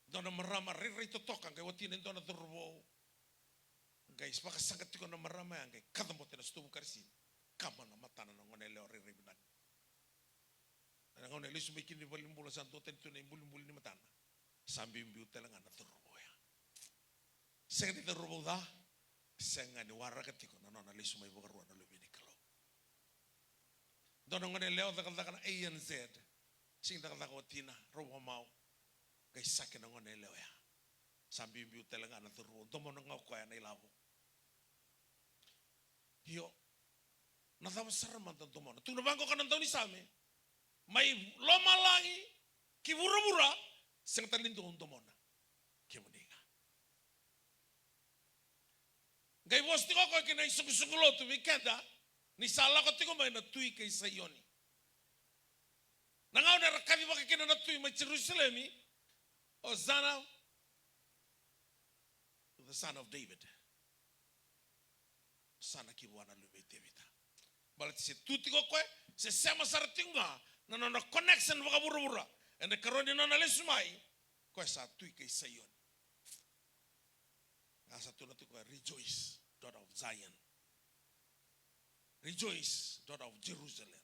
Dua na marama rairai totoka, qai watina e dua na cauravou. Qai vakasaqa tiko na marama ya, qai kacabote na sitovu karisini. Kama na matana na gone yalewa rairai vinaka. Na gauna e lesu mai kina i valenibula sa duatani tu na ibulibuli ni matana. Sa biubiu tale ga na cauravou ya. Sega ni cauravou ca, sega ni waraka tiko na nona lesu mai vakarua na Luve ni Kalou. Dua na gone yalewa cakacaka na A N Z. Sega ni cakacaka watina, rau vakamau. Qai sake na gone yalewa ya. Sa biubiu tale ga na cauravou, domona ga o koya na ilavo. Io, na cava sara mada domona? Tukuna vaqo ka na daunisame, mai lomalagi ki vuravura, sega tale ni dua au domona. Kemuni ga. Qai vosa tiko o koya ki na isoqosoqo lotu vei keda, ni sa lako tiko mai na tui kei Saioni. Na gauna era kacivaka kina na tui mai Jerusalemi, Hosanna to the Son of David. Hosanna ki vua na luve i Tevita. Baleta se tu tiko o koya, se sema sara tiko ga na nona connection vakavuravura ena ikarua ni nona lesu mai, koya sa tui kei Saioni. A sa tukuna tiko, rejoice, daughter of Zion. Rejoice, daughter of Jerusalem.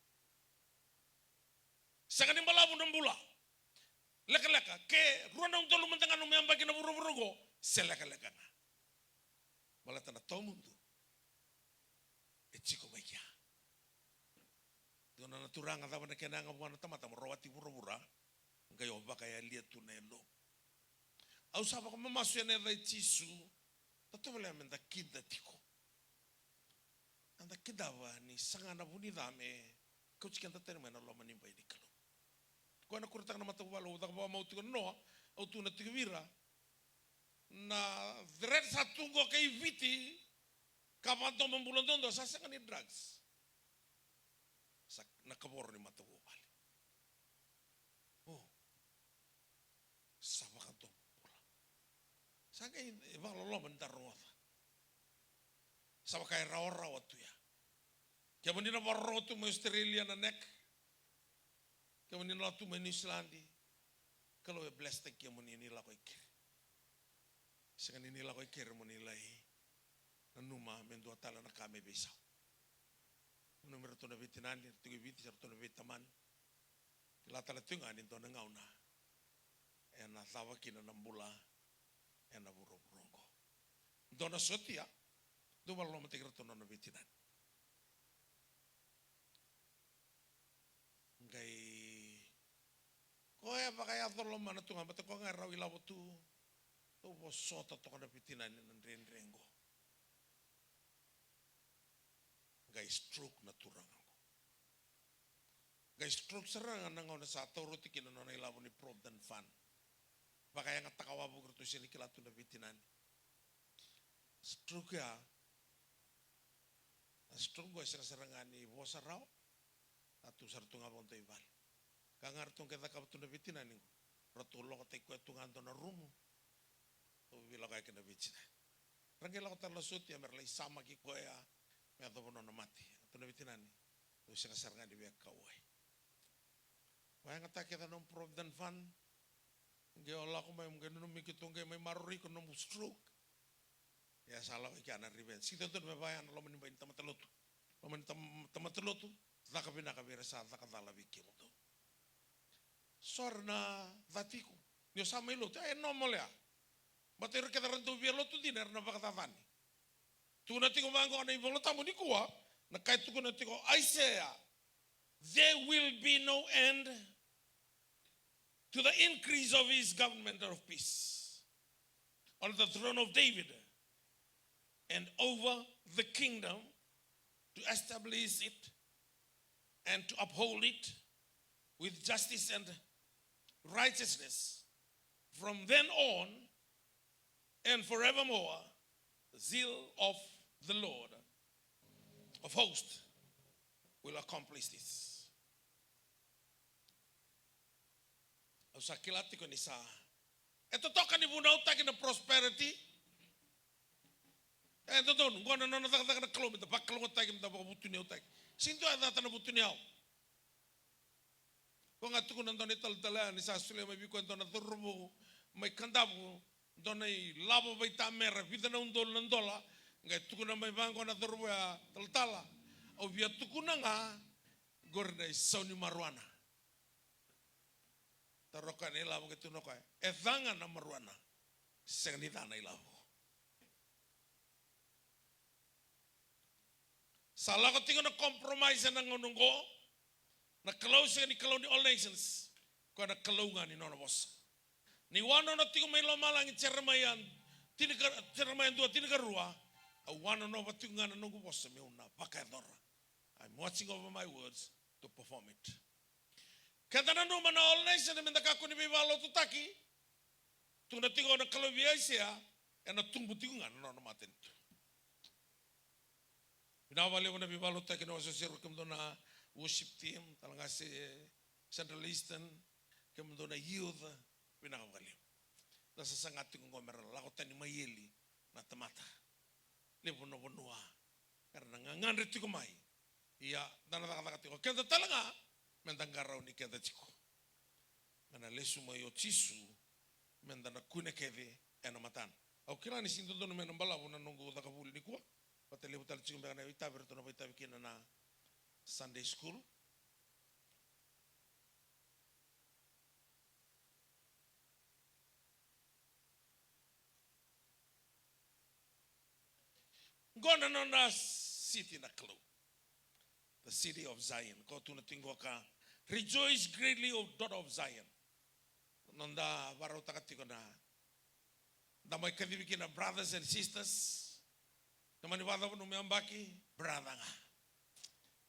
Sega ni balavu na bula. Lekaleka, ke rua na udolu mada ga nomu yabaki na vuravura oqo, se lekaleka ga. Baleta na tawamudu e tiko mai kea. Tukuna na Turaga, cava na kena yaga vua na tamata mo rawati vuravura, qai o vakayalia tu na yalomu. Au sa vakamamasu ena yaca i Jisu, da tovolea meda kida tiko. Eda kidava ni saga na vu ni ca me kauti keda tani mai na loma ni bai ni Kalou. Koya na kuretaka na matavuvale, au caka vakamau tiko na noa, au tukuna tiko vei ira. Na threat sa tu qo kei Viti, ka vakadomo bula duadua, sa sega ni drugs. Sa na kavoro ni matavuvale. O. Sa vakadomo bula. Sa qai vakaloloma ni da rogoca. Sa vaka e rawarawa tu ya. Kemuni na vakarorogo tu mai Australia na neck. Kemuni na lako tu mai New Zealand. Kalou e bless taki kemuni ni lako i keri. Sega ni ni lako i keri mo ni lai nanuma me dua tale na ka me veisau. Nanumi iratou na veitinani, iratou i Viti, se ratou na veitamani. Kila tale tu ga ni dua na gauna ena cava kina na bula ena vuravura oqo. Dua na sotia, dau vakalolomataki iratou na nona veitinani. Qai koya vakayaco lomana tu ga, baleta koya ga e rawa ilavo tu. Dau vosota toka na veitinani na dredre qo. Qai stroke na turaga qo. Qai stroke sara ga na gauna sa taura oti kina na nona ilavo ni Provident Fund. Vakayagataka wavoki ratou sega ni kila tu na veitinani. Stroke ya, na stroke qo e sega sara ga ni vosa rawa. A tu sara tu ga vakadua i vale. Ka ga ratou qai cakava tu na veitinani qo, ratou lokotaki koya tu ga dua na rumu. Ratou veilakoyaki na veitinani. Ra qai lako tale na sotia me ra lai samaki koya, me yacova nona mate. A tu na veitinani, au sega sara ga ni via kauwai. Vakayagataka kece na nomu Provident Fund. Qai o lako mai, qai nanumi keitou qai mai maroroi iko na nomu stroke. Ia sa lako i kea na revenge. Sega ni dodonu me vaya na loma ni bai ni tamata lotu. Loma ni tam-, tamata lotu, caka vinaka vei ira sa caka cala vei kemudou. So era na cati iko. Ni o sa mai lotu, e normal ya. Baleta ira kece era dau via lotu dina era na vakacacani. Tukuna tiko vaqo na iVola Tabu nikua, na ka e tukuna tiko o Aisea. There will be no end to the increase of his government of peace on the throne of David and over the kingdom, to establish it and to uphold it with justice and righteousness. From then on and forevermore, the zeal of the Lord of hosts will accomplish this. Au sa kila tiko ni sa e totoka ni vunautaki na prosperity. E dodonu, qo na nona cakacaka na Kalou, me da vakalougatataki, me da vakavutuniyautaki. Sega ni dua e cata na vutuniyau. Ko ga tukuna dua na italatala ya ni sa solia mai vei koya dua na cauravou mai Kadavu, dua na ilavo vaitamera, vica na udolu na dola. Qai tukuna mai vaqo na cauravou ya, talatala, au via tukuna ga, qori na isau ni maruana. Taro koya na ilavo, qai tukuna koya, e ca ga na maruana, sega ni ca na ilavo. Sa lako tiko na compromise ena gauna oqo. Na Kalou sega ni Kalou ni all nations. Koya na Kalou ga ni nona vosa. Ni wanona tiko mai lomalagi, Jeremaia tinika, Jeremaia dua tinikarua. Au wanonova tiko ga na noqu vosa meu na vakayacora. I'm watching over my words to perform it. Keda nanuma na all nation me da kakua ni veivakalotutaki. Tukuna tiko na Kalou vei Aisea, ena tubu tiko ga na nona matanitu. Vinaka vakalevu na veivakalotutaki na wasewase rua, kemudou na worship team, tale ga se Central Eastern, kemudou na youth, vinaka vakalevu. Da sasaga tiko oqo mera lako tani mai eli na tamata. Levu na vanua era na gagadre tiko mai. Ia, da na cakacaka tiko. Keda tale ga, me da qarauni keda tiko. Me na lesu mai o Jisu, me da na kune kece ena matana. Au kila ni sega ni dodonu me na balavu na noqu cakacaka vuli nikua. Vata levu tale tiko beka na itavi eratou na vakaitavi kina na Sunday school. Qo na nona city na Kalou. The city of Zion. Ko tukuna tiko ga, rejoice greatly, O daughter of Zion. Noda vakarautaka tiko na, da mai kacivi kina brothers and sisters. Na mani vakacava nomu yabaki, brother ga.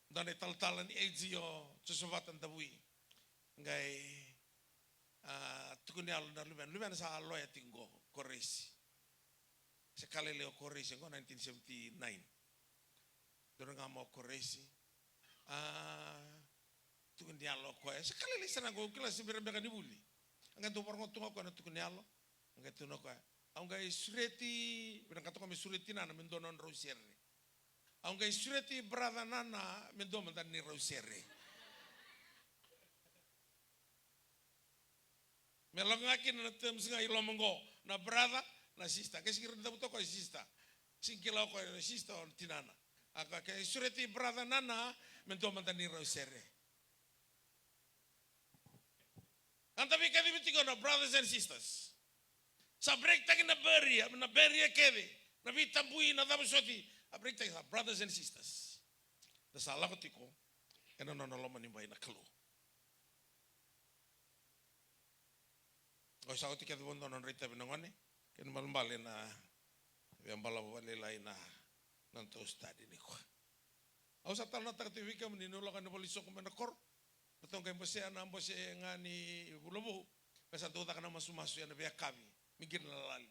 Da na italatala ni A G o Josevata Davui. Qai, a, tukuni yalo na luvena. Luvena sa loya tiko qo, Koresi. Se ka lailai o Koresi qo, nineteen seventy-nine. Dua ga mai o Koresi. A, tukuni yalo o koya. Se ka lailai sara qo, kila se bera beka ni vuli. A qai dau vakarogo tu ga o koya na tukuni yalo. A qai tukuna o koya, au qai sureti, vinakata o koya me sureti nana me dua na nodrau sere. Au qai sureti brother Nana me dua mada na neirau sere. Me lako ga kina na terms ga i loma qo, na brother, na sister. Qai sega ni rawa ni cavuta o koya sister. Sega ni kila o koya na sister o tinana. A ka, qai sureti brother Nana me dua mada na neirau sere. Eda veikacivi tiko na brothers and sisters. Sa break taki na barrier, na barrier kece, na veitabui, na cava soti. A break taki sa brothers and sisters. Da sa lako tiko ena nona loma ni bai na Kalou. Au sa oti kece vakadua na nodra itavi na gone, kena ibalebale na veibalavu vakalailai na nodatou study nikua. Au sa talanoataka tiko vei kemuni niu lako ena valenisoko mai na koro. Ratou qai bosea na bose ga ni vula vou. Me sa dau caka na masumasu ena veiyakavi me qiri na lali.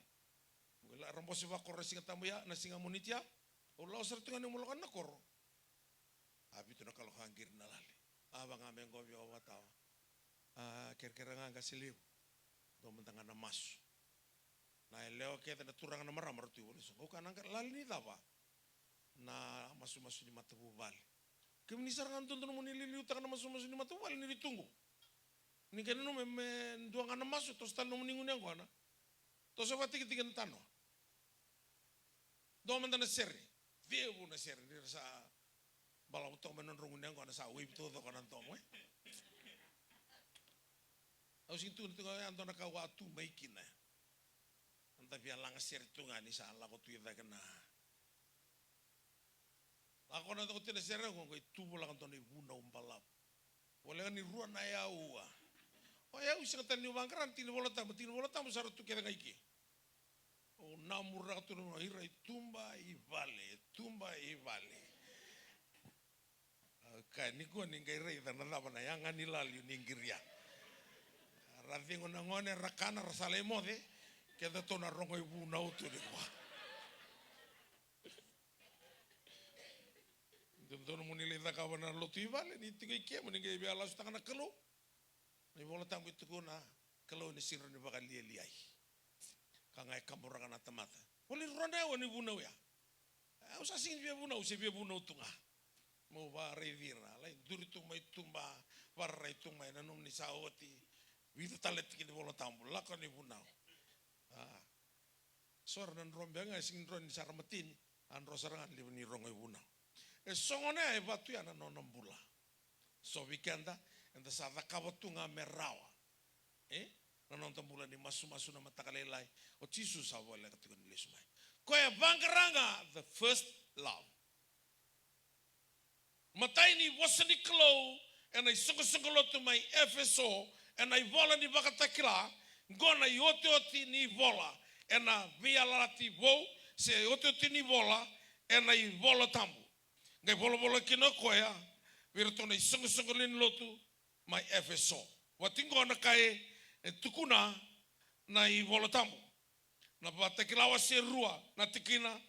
Era bose vakoro na Siga Tabu ya, na siga Moniti ya. Au lako sara tu ga niu lako na koro. A vitu na kaloko a qiri na lali. A vaga me qo vei au vatawa. A kerekere ga qase levu. Dua mada ga na masu. Na yalewa kece na turaga na marama ratou i valenisoko. Au kaya na lali ni cava? Na masumasu ni matavuvale. Kemuni sara ga dodonu mo ni liuliutaka na masumasu ni matavuvale ni ni tu qo. Ni qai nanuma me dua ga na masu, toso tale nomuni gunu yaqona. Toso vakatikitiki na tanoa. Dua mada na sere. Cevu na sere ni ra sa balavu toka mai nodrau gunu yaqona, sa wave taucoko na domo, e. Au sega ni tukuna tiko ya dua na ka au a tu mai kina. Eda via lagasere tu ga ni sa lako tu i cake na Lako na coko tiko na sere qo, qai tu voleka dua na ivunau balavu. Voleka ni rua na yau. O yau sega tale niu vaqara na tiki ni Vola Tabu, tiki ni Vola Tabu sa ra tu kece ga i ke. Au namuraka tu na ira i tuba i vale, tuba i vale. Au Kaya nikua ni qai raica na cava na yaga ni lali ni qiria. Ra cegu na gone, ra kana, ra sa lai moce. Kedatou na rogo ivunau tu nikua. Dodonu mo ni lai cakava na lotu i vale, ni tiko i ke mo ni qai via lasutaka na Kalou. Na iVola Tabu e tukuna, Kalou ni siro ni vakalialiai. Ka ga e kaburaka na tamata. Voli rua na aua ni vunau ya. Au sa sigi ni via vunau, se via vunau tu ga. Mo varaici ira, lai duri tu mai tuba, vararai tu mai na nomuni sa oti. Vica tale tiki ni Vola Tabu, lako ni vunau. A. So era na dro beka ga, sigi dro ni sa ra mateni, a dro sara ga levu ni rogo ivunau. E so gona ya e vatu ya na nona bula. So vei keda, eda sa cakava tu ga me rawa. E? Na noda bula ni masumasu na mataka lailai. O Jisu sa voleka tiko ni lesu mai. Koya e vaqara ga the first love. Matai ni vosa ni Kalou ena isoqosoqo lotu mai Efeso, ena ivola ni Vakatakila, qo na iotioti ni ivola ena Veiyalayalati Vou, se iotioti ni ivola ena iVola Tabu. Qai volavola kina o koya vei iratou na isoqosoqo lewe ni lotu mai Efeso. Vati qo na ka e tukuna na iVola Tabu. Na Vakatakila wase rua na tikina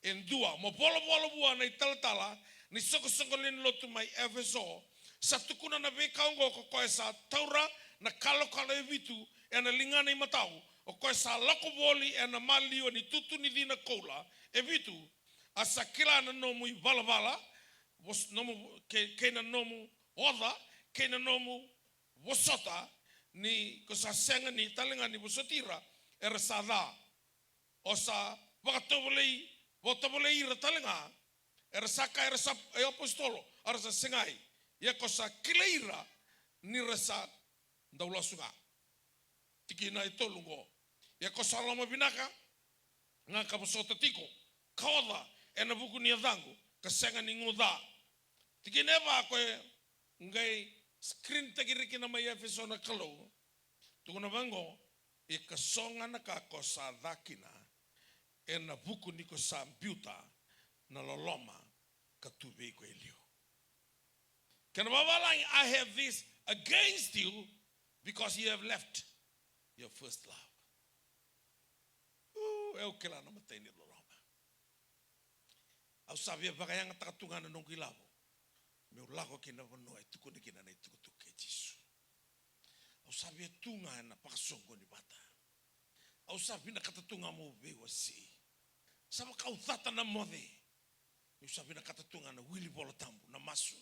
e dua, mo volavola vua na italatala ni soqosoqo lewe ni lotu mai Efeso, sa tukuna na veika oqo ko koya sa taura na kalokalo e vitu ena ligana imatau, o koya sa lako voli ena maliwa ni tutu ni cina koula e vitu, a sa kila na nomu ivalavala, vos-, nomu, kei, kei na nomu oca, kei na nomu vosota, ni ko sa sega ni talega ni vosoti ira era sa ca. O sa vakatovolei, vakatovolei ira talega era sa kaya era sa, e, apositolo, a ra sa segai. Ia ko sa kilai ira ni ra sa dau lasu ga. Tikina e tolu qo. Ia ko sa loma vinaka ga ka vosota tiko, ka oca ena vuku ni yacaqu, ka sega ni gu ca. Tikina e va ko e qai screen taki ira kina mai Efeso na Kalou. Tukuna vaqo, ia ka so ga na ka ko sa ca kina, ena vuku ni ko sa biuta na loloma ka tu vei iko e liu. Kena vavalagi, I have this against you because you have left your first love. Uu, au kila na matai ni loloma. Au sa via vakayagataka tu ga na noqu ilavo meu lako ki na vanua e tukuna kina na itukutuku kei Jisu. Au sa via tu ga ena vakasoqoni vata. Au sa vinakata tu ga meu veiwasei. Sa vaka au cata na moce. Au sa vinakata tu ga na wili Vola Tabu, na masu.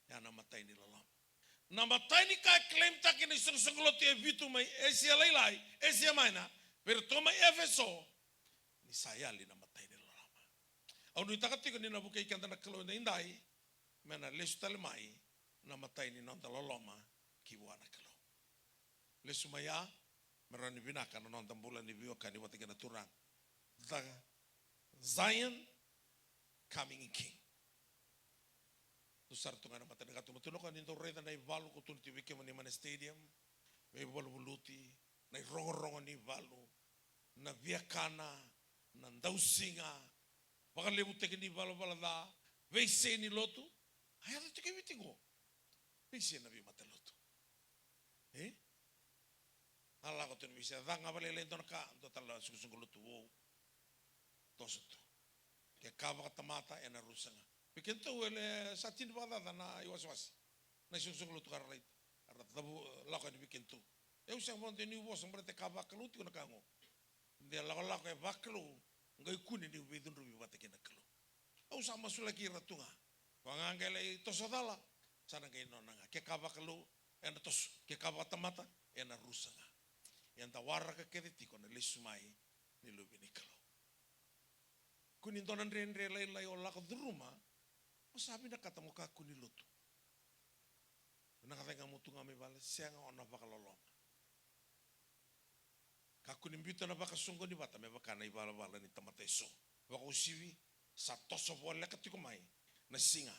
Ya na matai ni loloma. Na matai ni ka e claim taki na isoqosoqo lotu e vitu mai Asia Lailai, Asia Minor, vei iratou mai Efeso, ni sa yali na matai ni loloma. Au nuitaka tiko ni na vukei keda na Kalou edaidai, me na lesu tale mai na matai ni noda loloma ki vua na Kalou. Lesu mai ya, me rawa ni vinaka na noda bula ni veiwekani vata kei na Turaga. The Zion coming King. Dou sara tu ga na matanigatu, ma tu na ka ni dou raica na ivalu ko tu ni tu vei kemuni mai na stadium, veivaluvaluti, na irogorogo ni valu, na viakana, na dausiga, vakalevutaki ni valavala ca, veisei ni lotu. A yaco tiko e Viti qo. Veisei na veimatalotu. E? A lako tu ni veisei, ca ga vakalailai e dua na ka, dua tale na soqosoqo lotu vou. Toso tu. Ke ka vakatamata ena rusa ga. Vei kedatou e le sa tini vakacaca na iwasewase. Na isoqosoqo lotu ka ra lai, ra cavu, lako yani vei kedatou. Au sega vakadua niu vosa baleta e ka vakalou tiko na ka qo. De lakolako e vakalou, qai kune niu veicudruvi vata kei na Kalou. Au sa masulaki ira tu ga. Koya ga qai lai toso cala, sa na qai nona ga. Ke ka vakalou, ena toso. Ke ka vakatamata, ena rusa ga. Eda waraka kece tiko na lesu mai ni Luve ni Kalou. Kua ni dua na dredre lailai o lako curuma, o sa vinakata mo kakua ni lotu. Vinaka cake ga mo tu ga mai vale, sega, o na vakaloloma. Kakua ni biuta na vakasoqoni vata me vaka na ivalavala ni tamata eso. Vakauasivi, sa toso voleka tiko mai na siga.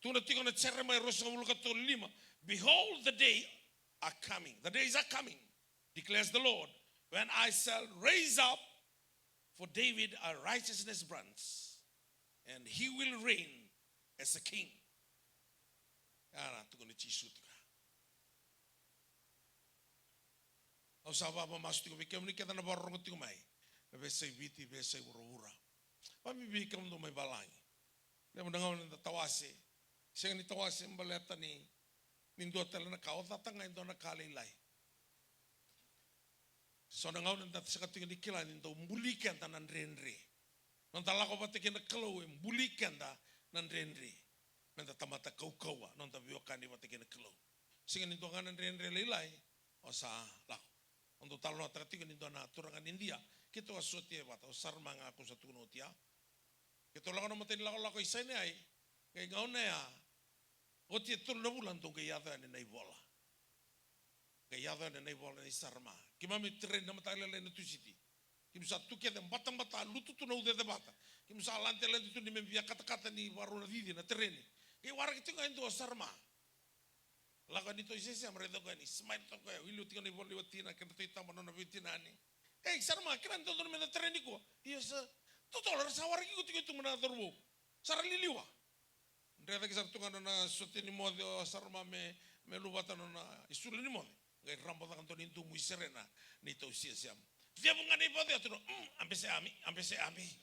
Tukuna tiko na Jeremaia ruasagavulu ka tolu, lima. Behold, the day are coming. The days are coming, declares the Lord, when I shall raise up for David a righteousness branch, and he will reign as a king. Ia na tukuna o Jisu tiko ya. Au sa vakamamasu tiko vei kemuni kece na vakarorogo tiko mai na veiyasai Viti, veiyasai vuravura. Vakabibi kemudou mai valagi. Levu na gauna eda tawase, sega ni tawase baleta ni, ni dua tale na ka, o cata ga e dua na ka lailai. So na gauna eda sega tiko ni kila ni dau buli keda na dredre. Noda lako vata kei na Kalou e buli keda na dredre. Meda tamata kaukauwa, noda veiwekani vata kei na Kalou. Sega ni dua ga na dredre lailai o sa lako. Au dau talanoataka tiko ni dua na turaga ni Idia, keitou a sotia vata, o Sarma ga ko sa tukuna oti ya. Keitou lako na matai ni lakolako i Sinai, qai gauna ya, oti e tolu na vula dou qai yaco yani na ivola. Qai yaco yani na ivola nei Sarma. Keimami train na mataka lailai na Tusiti. Keimami sa tu kece batabata, lutu tu na ucece vata. Keimami sa lade, lade tu ni me via katakata ni vakarau na cici na tereni. Qai waraki tiko ga e dua o Sarma. Lako yani Tau Siasiama, raica o koya ni smile toka o koya, wili tiko na ivola nei watina, kedratou itaba na nona veitinani. Ei, Sarma, kila ni dodonu meda tereni nikua? Io sir. Totolo, ra sa waraki iko tiko e tuba na cauravou. Sa ra liliwa. Dre cake sara tu ga na nona sotia ni moce o Sarma me, me luvata na nona isulu ni moce. Qai rabo caka dua na idumu i serena nei Tau Siasiama. Cevu ga na ivola, tukuna, "Mm, a bese ami, a bese ami."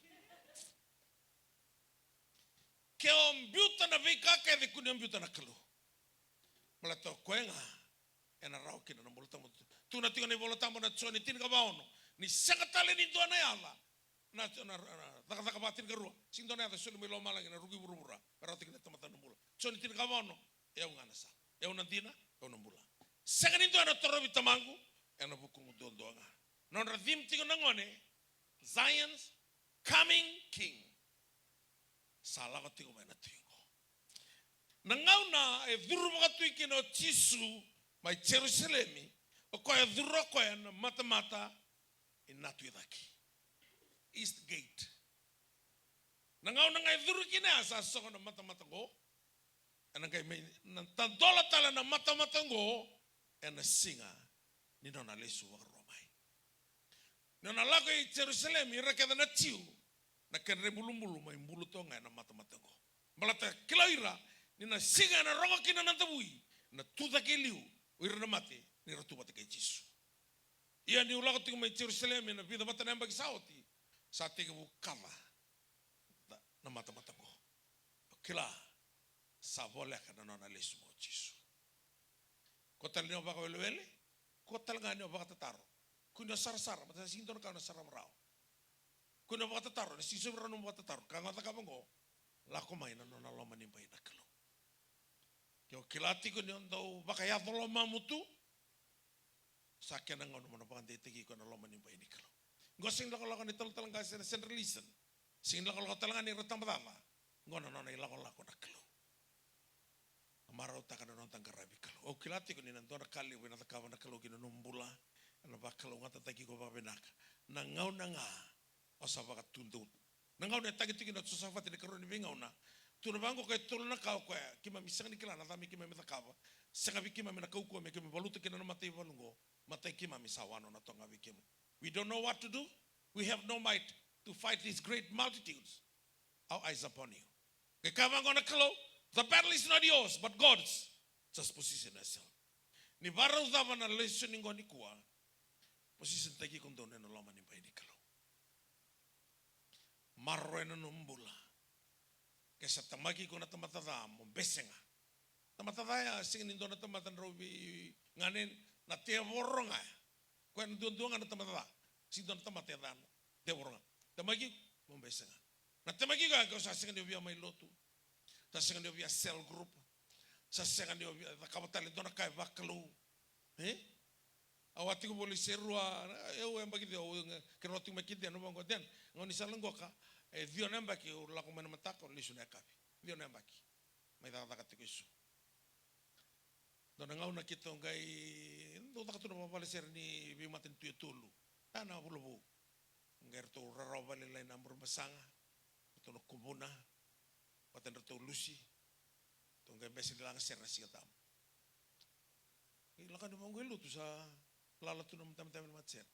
Ke o biuta na veika kece, kua ni o biuta na Kalou. Baleta o koya ga ena rawa kina na bula tawamudu. Tukuna tiko na iVolatabu na Joni tinikava ono, ni sega tale ni dua na yaca na, na, na Cakacaka va tinikarua. Sega ni dua na yaca e soli mai lomalagi, na ruku i vuravura me rawata kina na tamata na bula. Joni tinikava ono, e au ga na sala, e au na dina, e au na bula. Sega ni dua ena torovi Tamaqu ena vukuqu duadua ga. Nodra theme tiko na gone, Zion's coming king. Sa lako tiko mai na tui qo. Na gauna e curu vakatui kina o Jisu mai Jerusalemi, o koya e curu o koya na matamata i Natui Cake, East Gate. Na gauna ga e curu kina ya sa sogo na matamata qo. Ena qai mai na tadola tale na matamata qo ena siga ni nona lesu vakarua mai. Ni nona lako i Jerusalemi, ira kece na Jiu, na kedra ibulubulu mai bulu toka ga ena matamata qo. Baleta kila o ira ni na siga ena rogo kina na davui, na tu cake e liu o ira na mate ni ra tu vata kei Jisu. Ia niu lako tiko mai Jerusalemi ena vica vata na yabaki sa oti, sa tekivu kaca na matamata qo. O kila, sa voleka na nona lesu mai o Jisu. Kua tale ni o vakawelewele, kua tale ga ni o vakatataro. Kua ni o sarasara, baleta sa sega ni dua na ka o na sarava rawa. Kua ni o vakatataro, ena sega ni sovi rawa na nomu vakatataro. Ka ga o cakava qo, lako mai na nona loma ni bai na Kalou. Ke o kila tiko ni o dau vakayaco lomamu tu, sa kena gauna mo na vakadeitaki iko ena loma ni bai ni Kalou. Qo sega ni lakolako ni talatala qase, na Central Eastern. Sega ni lakolako tale ga ni ra tabacakacaka. Qo na nona ilakolako na Kalou. Na marautaka na noda qaravi Kalou. Au kila tiko ni na dua na ka levu ena cakava na Kalou ki na nomu bula, ena vakalougatataki iko vakavinaka. Na gauna ga o sa vakatudou. Na gauna e tagi tu kina o Josafati ena ikarua ni veigauna. Tukuna vaqo, koya e tolu na ka o koya keimami sega ni kila na cava me keimami cakava. Sega vei keimami na kaukauwa me keimami valuta kina na mataivalu qo. Matai keimami sa wanono toka ga vei kemuni. We don't know what to do. We have no might to fight these great multitudes. Our eyes upon you. Qai kaya vaqo na Kalou, the battle is not yours, but God's. Just position yourself. Ni vakarau cava na lesoni qo nikua, position taki iko donu ena loma ni bai ni Kalou. Maroroya na nomu bula. Ke sa tamaki iko na tamata ca, mo bese ga. Tamata ca ya sega ni dua na tamata drau veiganeni, na tevoro ga ya. Koya na duadua ga na tamata ca. Sega ni dua na tamata e ca, na tevoro ga. Tamaki iko, mo bese ga. Na tamaki iko ya ke o sa sega ni o via mai lotu, sa sega ni o via cell group, sa sega ni o via cakava tale dua na ka e vakalou. E? Au a tiko voli se rua, au yabaki ciwa, au, keirau a tiko mai ki Dena, vaqo Dena. Gaunisala qoka, e ciwa na yabaki au lako mai na mataka, au lesu na yakavi. Ciwa na yabaki. Mai cakacaka tiko e Suva. Dua na gauna keitou qai dau caka tu na vavale sere ni veimatanitu e tolu. Ya na vula vou. Qai ratou rarawa vakalailai na burebasaga, ratou na kubuna, vata na ratou lusi. Ratou qai bese ni laga sere na Siga Tabu. Qai lako yani vaqo e lotu, sa lala tu na matabetabeni matasere.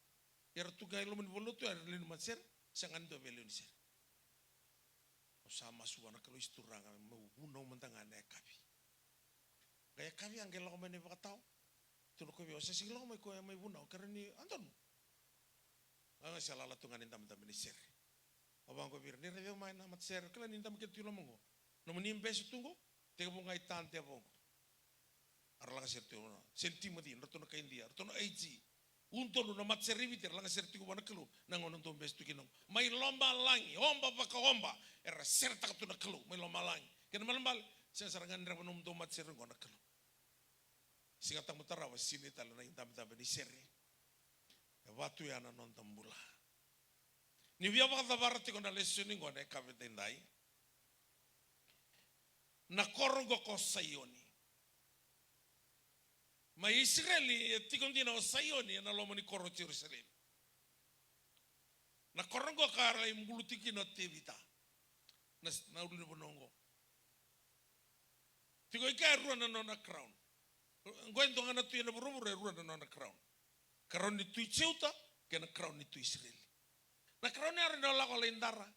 Ia ratou qai loma ni valenilotu, era lewe ni matasere, sega ni dua via lewe ni sere. Au sa masu vua na Kalou, se Turaga, meu vunau mada ga ena yakavi. Ka via qai lako mai na ivakatawa. Tukuna o koya vei au, o sa sega ni lako mai o koya mai vunau, kerea ni a donu. Au sa lala tu ga ni dabedabe ni sere. Au vaqo vei ira, ni raica mai na matasere, kila ni dabe kece tu i loma qo. Nomuni bese tu qo, tekivu ga i Tadeva qo. Era lagasere tu na Saint Timothy, ratou na kai Idia, ratou na I G. Udolu na matasere i Viti era lagasere tiko vua na Kalou. Na gauna dou bese tu kina qo, mai lomalagi, oba vakaoba, era seretaka tu na Kalou mai lomalagi. Kena ibalebale, sega sara ga ni dreva nomudou matasere qo na Kalou. Siga Tabu tarava, sinai tale na idabedabe ni sere. E vaka tu ya na noda bula. Ni via vakacavara tiko na lesoni qo na yakavi edaidai. Na koro qo ko Saioni. Mai Isireli e tiko dina o Saioni ena loma ni koro o Jerusalemi. Na koro qo ka ra lai bulu tiko kina o Tevita. Na, na ulunivanua qo. Tiko i kea e rua na nona crown. Qo e dua ga na tui ena vuravura e rua na nona crown. Crown ni tui Juta kei na crown ni tui Isireli. Na crown ya rawa ni o lako lai dara.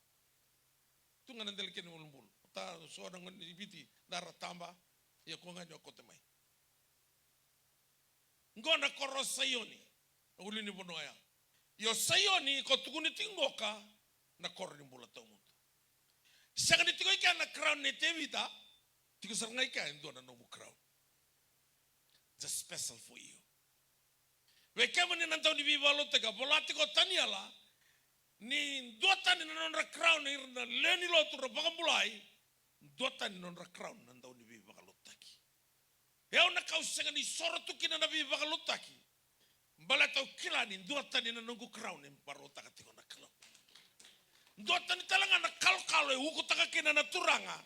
Tu ga na dela kena iulubulu. Ta so na gone ni Viti dara taba. Ia ko ga ni o kote mai. Qo na koro o Saioni, na ulunivanua ya. Io Saioni, ko tukuni tiko qoka na koro ni bula tawamudu. Sega ni tiko i kea na crown nei Tevita, tiko sara ga i kea e dua na nomu crown. Just special for you. Vei kemuni na dau ni veivakalotutaki, a vola tiko o Taniela, ni duatani na nodra crown ira na lewe ni lotu ra vakabulai, duatani na nodra crown na dau ni veivakalotutaki. E au na ka au sega ni soro tu kina na veivakalotutaki. Baleta au kila ni duatani na noqu crown e vakarautaka tiko na Kalou. Duatani tale ga na kalokalo e ukutaka kina na Turaga.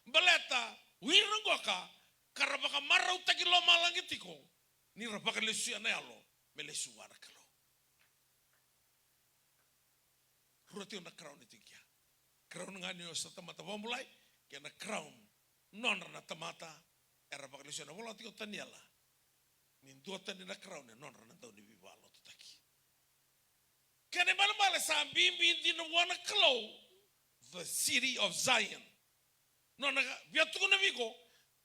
Baleta o ira qoka ka ra vakamarautaki lomalagi tiko, ni ra vakalesuya na yalo me lesu vua na Kalou. Rua tiko na crown e tiko kea. Crown ga ni o sa tamata vakabulai, kei na crown nodra na tamata era vakalesuya. Na vola tiko o Taniela ni duatani na crown e nodra na dau ni veivakalotutaki. Kena ibalebale sa bibi dina vua na Kalou, the city of Zion. Nona via tukuna vei iko,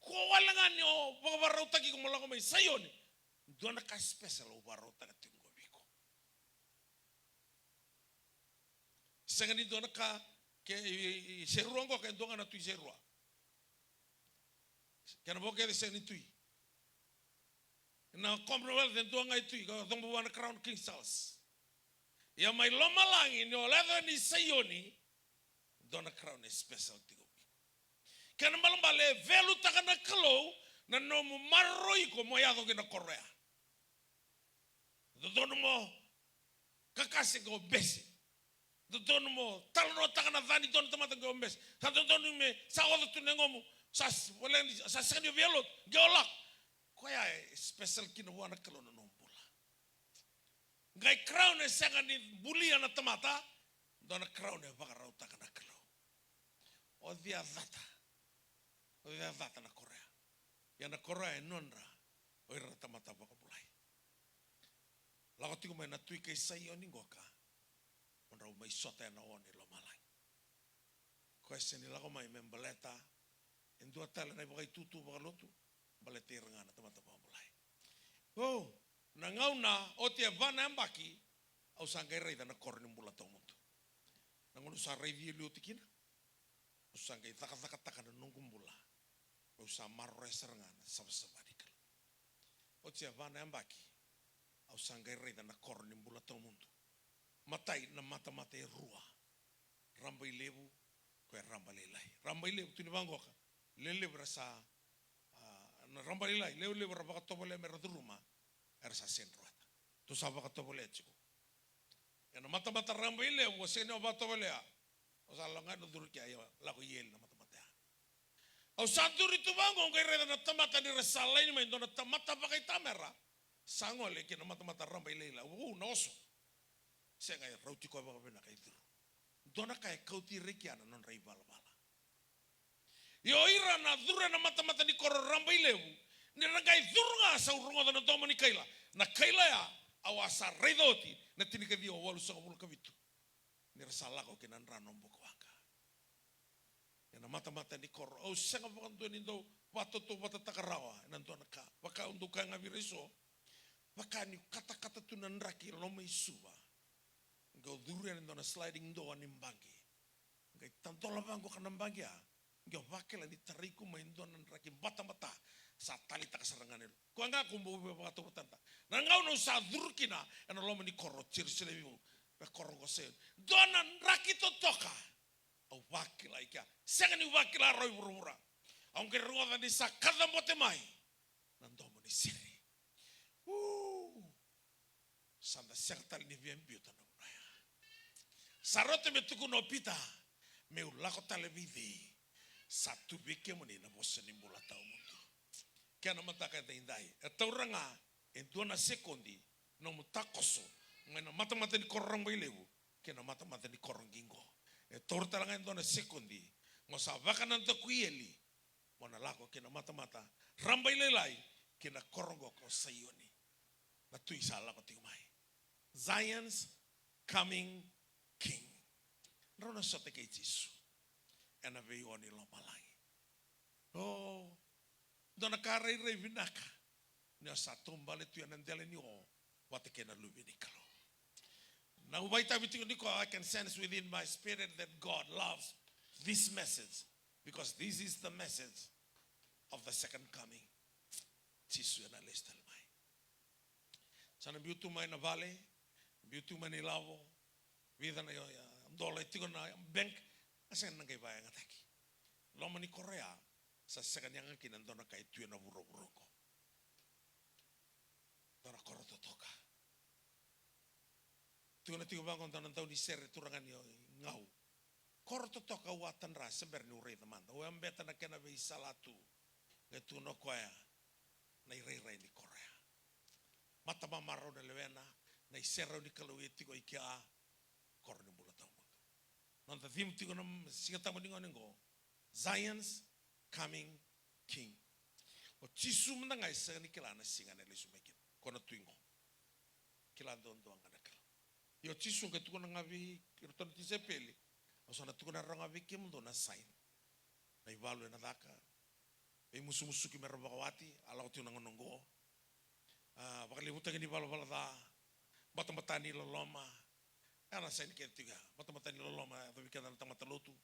ko wale ga ni o vakavarautaki iko mo lako mai Saioni, dua na ka special au vakarautaka tiko qo vei iko. Sega ni dua na ka, ke i, i, i Serua qo, ke dua ga na tui Serua. Kena vo kece sega ni tui. Na Commonwealth e dua ga i tui, ka coba vua na crown King Charles. Ia mai lomalagi ni o lewe ni Saioni, dua na crown e special tiko vei iko. Kena ibalebale e valuetaka na Kalou na nomu maroroi iko mo yaco ki na koro ya. Dodonu mo kakase qo bese. Dodonu mo talanoataka na ca ni dua na tamata qo bese. Sa dodonu me sa oca tu na yagomu. Sa s-, wale ni, sa sega ni via lotu. Qo lako. Koya e special kina vua na Kalou na nomu bula. Qai crown e sega ni bulia na tamata, dua na crown e vakarautaka na Kalou. O cia cata. O cia cata na koro ya. Ia na koro ya e nodra, o ira na tamata vakabulai. Lako tiko mai na tui kai Saioni qoka, mo drau mai sota ena o ni lomalagi. Koya sega ni lako mai me baleta e dua tale na ivakaitutu vakalotu, baleta ira ga na tamata vakabulai. O, na gauna oti e va na yabaki, au sa qai raica na koro ni bula tawamudu. Na gauna au sa raici eli oti kina, au sa qai cakacakataka na noqu bula. Au sa maroroya sara ga na savasava ni Kalou. Oti e va na yabaki, au sa qai raica na koro ni bula tawamudu. Matai na matamata e rua. Rabailevu, koya Rabailailai. Rabailevu, tukuni vaqoka. Lelevu era sa, a, na Rabailailai, levulevu era vakatovolea me ra curuma, era sa sega ni rawata. Tou sa vakatovolea tiko. Ena matamata Rabailevu, o sega ni o vakatovolea. O sa lako ga na curu kea, ia lako i eli na matamata ya. Au sa curu tu vaqo, au qai raica na tamata ni ra sa laini mai, dua na tamata vakaitamera. Sa gole ki na matamata Rabailailai, u na oso. Sega, e rauti koya vakavinaka e curu. Dua na ka e kauti ira i kea na nodra ivalavala. Ia o ira na curu ena matamata ni koro Rabailevu, ni ra qai curu ga sa u rogoca na domo ni kaila. Na kaila ya, au a sa raica oti na tinikaciwa walusagavulu ka vitu. Ni ra sa lako ki na drano o Bukawaqa. Ena matamata ni koro, au sega vakadua ni dau vakatautauvatataka rawa ena dua na ka. Vaka au dau kaya ga vei ira eso, vaka niu katakata tu na draki e loma i Suva, qai curu yani e dua na sliding door ni baqe, qai tadola vaqo ka na baqe ya, qai vakila ni tarai iko mai e dua na draki batabata. Sa taleitaka sara ga na yalo. Koya ga ko bau via vakatauvatana. Na gauna au sa curu kina ena loma ni koro o Jerusalemi vou, na koro qo Saioni, dua na draki totoka. Au vakila i kea, sega niu vakila rawa i vuravura. Au qai rogoca ni sa kacabote mai na domo ni sere. Uu. Sa da sega tale ni via biuta na vanua ya. Sa rauta me tukuna o Pita, meu lako tale vei cei? Sa tu vei kemuni na vosa ni bula tawamudu. Kena mataka edaidai, e taura ga e dua na sekodi nomu takoso mai na matamata ni koro Rabailevu kei na matamata ni koro qiqo. E taura tale ga e dua na sekodi mo sa vakanadakuya mo na lako ki na matamata Rabailailai, ki na koro qo ko Saioni. Na Tui sa lako tiko mai. Zion's coming king. Drau na sota kei Jisu ena vei o ni lomalagi. O, dua na ka rairai vinaka ni o sa taubale tu ena dela ni o vata kei na Luve ni Kalou. Na, au vakaitavi tiko nikua, I can sense within my spirit that God loves this message, because this is the message of the second coming. Jisu ena lesu tale mai. Sa na biu tu mai na vale, biu tu mai na ilavo, vica na, ya, ya, dola e tiko na bank, a sega na qai vakayagataki. Loma ni koro ya, sa sega ni yaga kina e dua na ka e tu ena vuravura qo. Dua na koro totoka. Tukuna tiko vaqo dua na daunisere, turaga ni Gau. Koro totoka au a tadra se bera niu raica mada. Au a beta na kena veisala tu. Qai tukuna o koya na irairai ni koro ya. Mata mamarau na lewena, na iserau ni Kalou e tiko i kea, koro ni bula tawamudu. Noda theme tiko na Siga Tabu ni gauna qo, Zion's coming king. O Jisu mada ga e sega ni kila na siga ena lesu mai kina. Ko na Tui qo. Kila duadua ga na Kalou. Ia o Jisu qai tukuna ga vei iratou na tisaipeli, au sa na tukuna rawa ga vei kemudou na sign. Na ivalu ena caka, veimusumusuki mera vakawati, a lako tiko na gauna qo. A, vakalevutaki ni valavala ca, batabata ni loloma. E na sign kece tiko ya, batabata ni loloma, yaco vei keda na tamata lotu.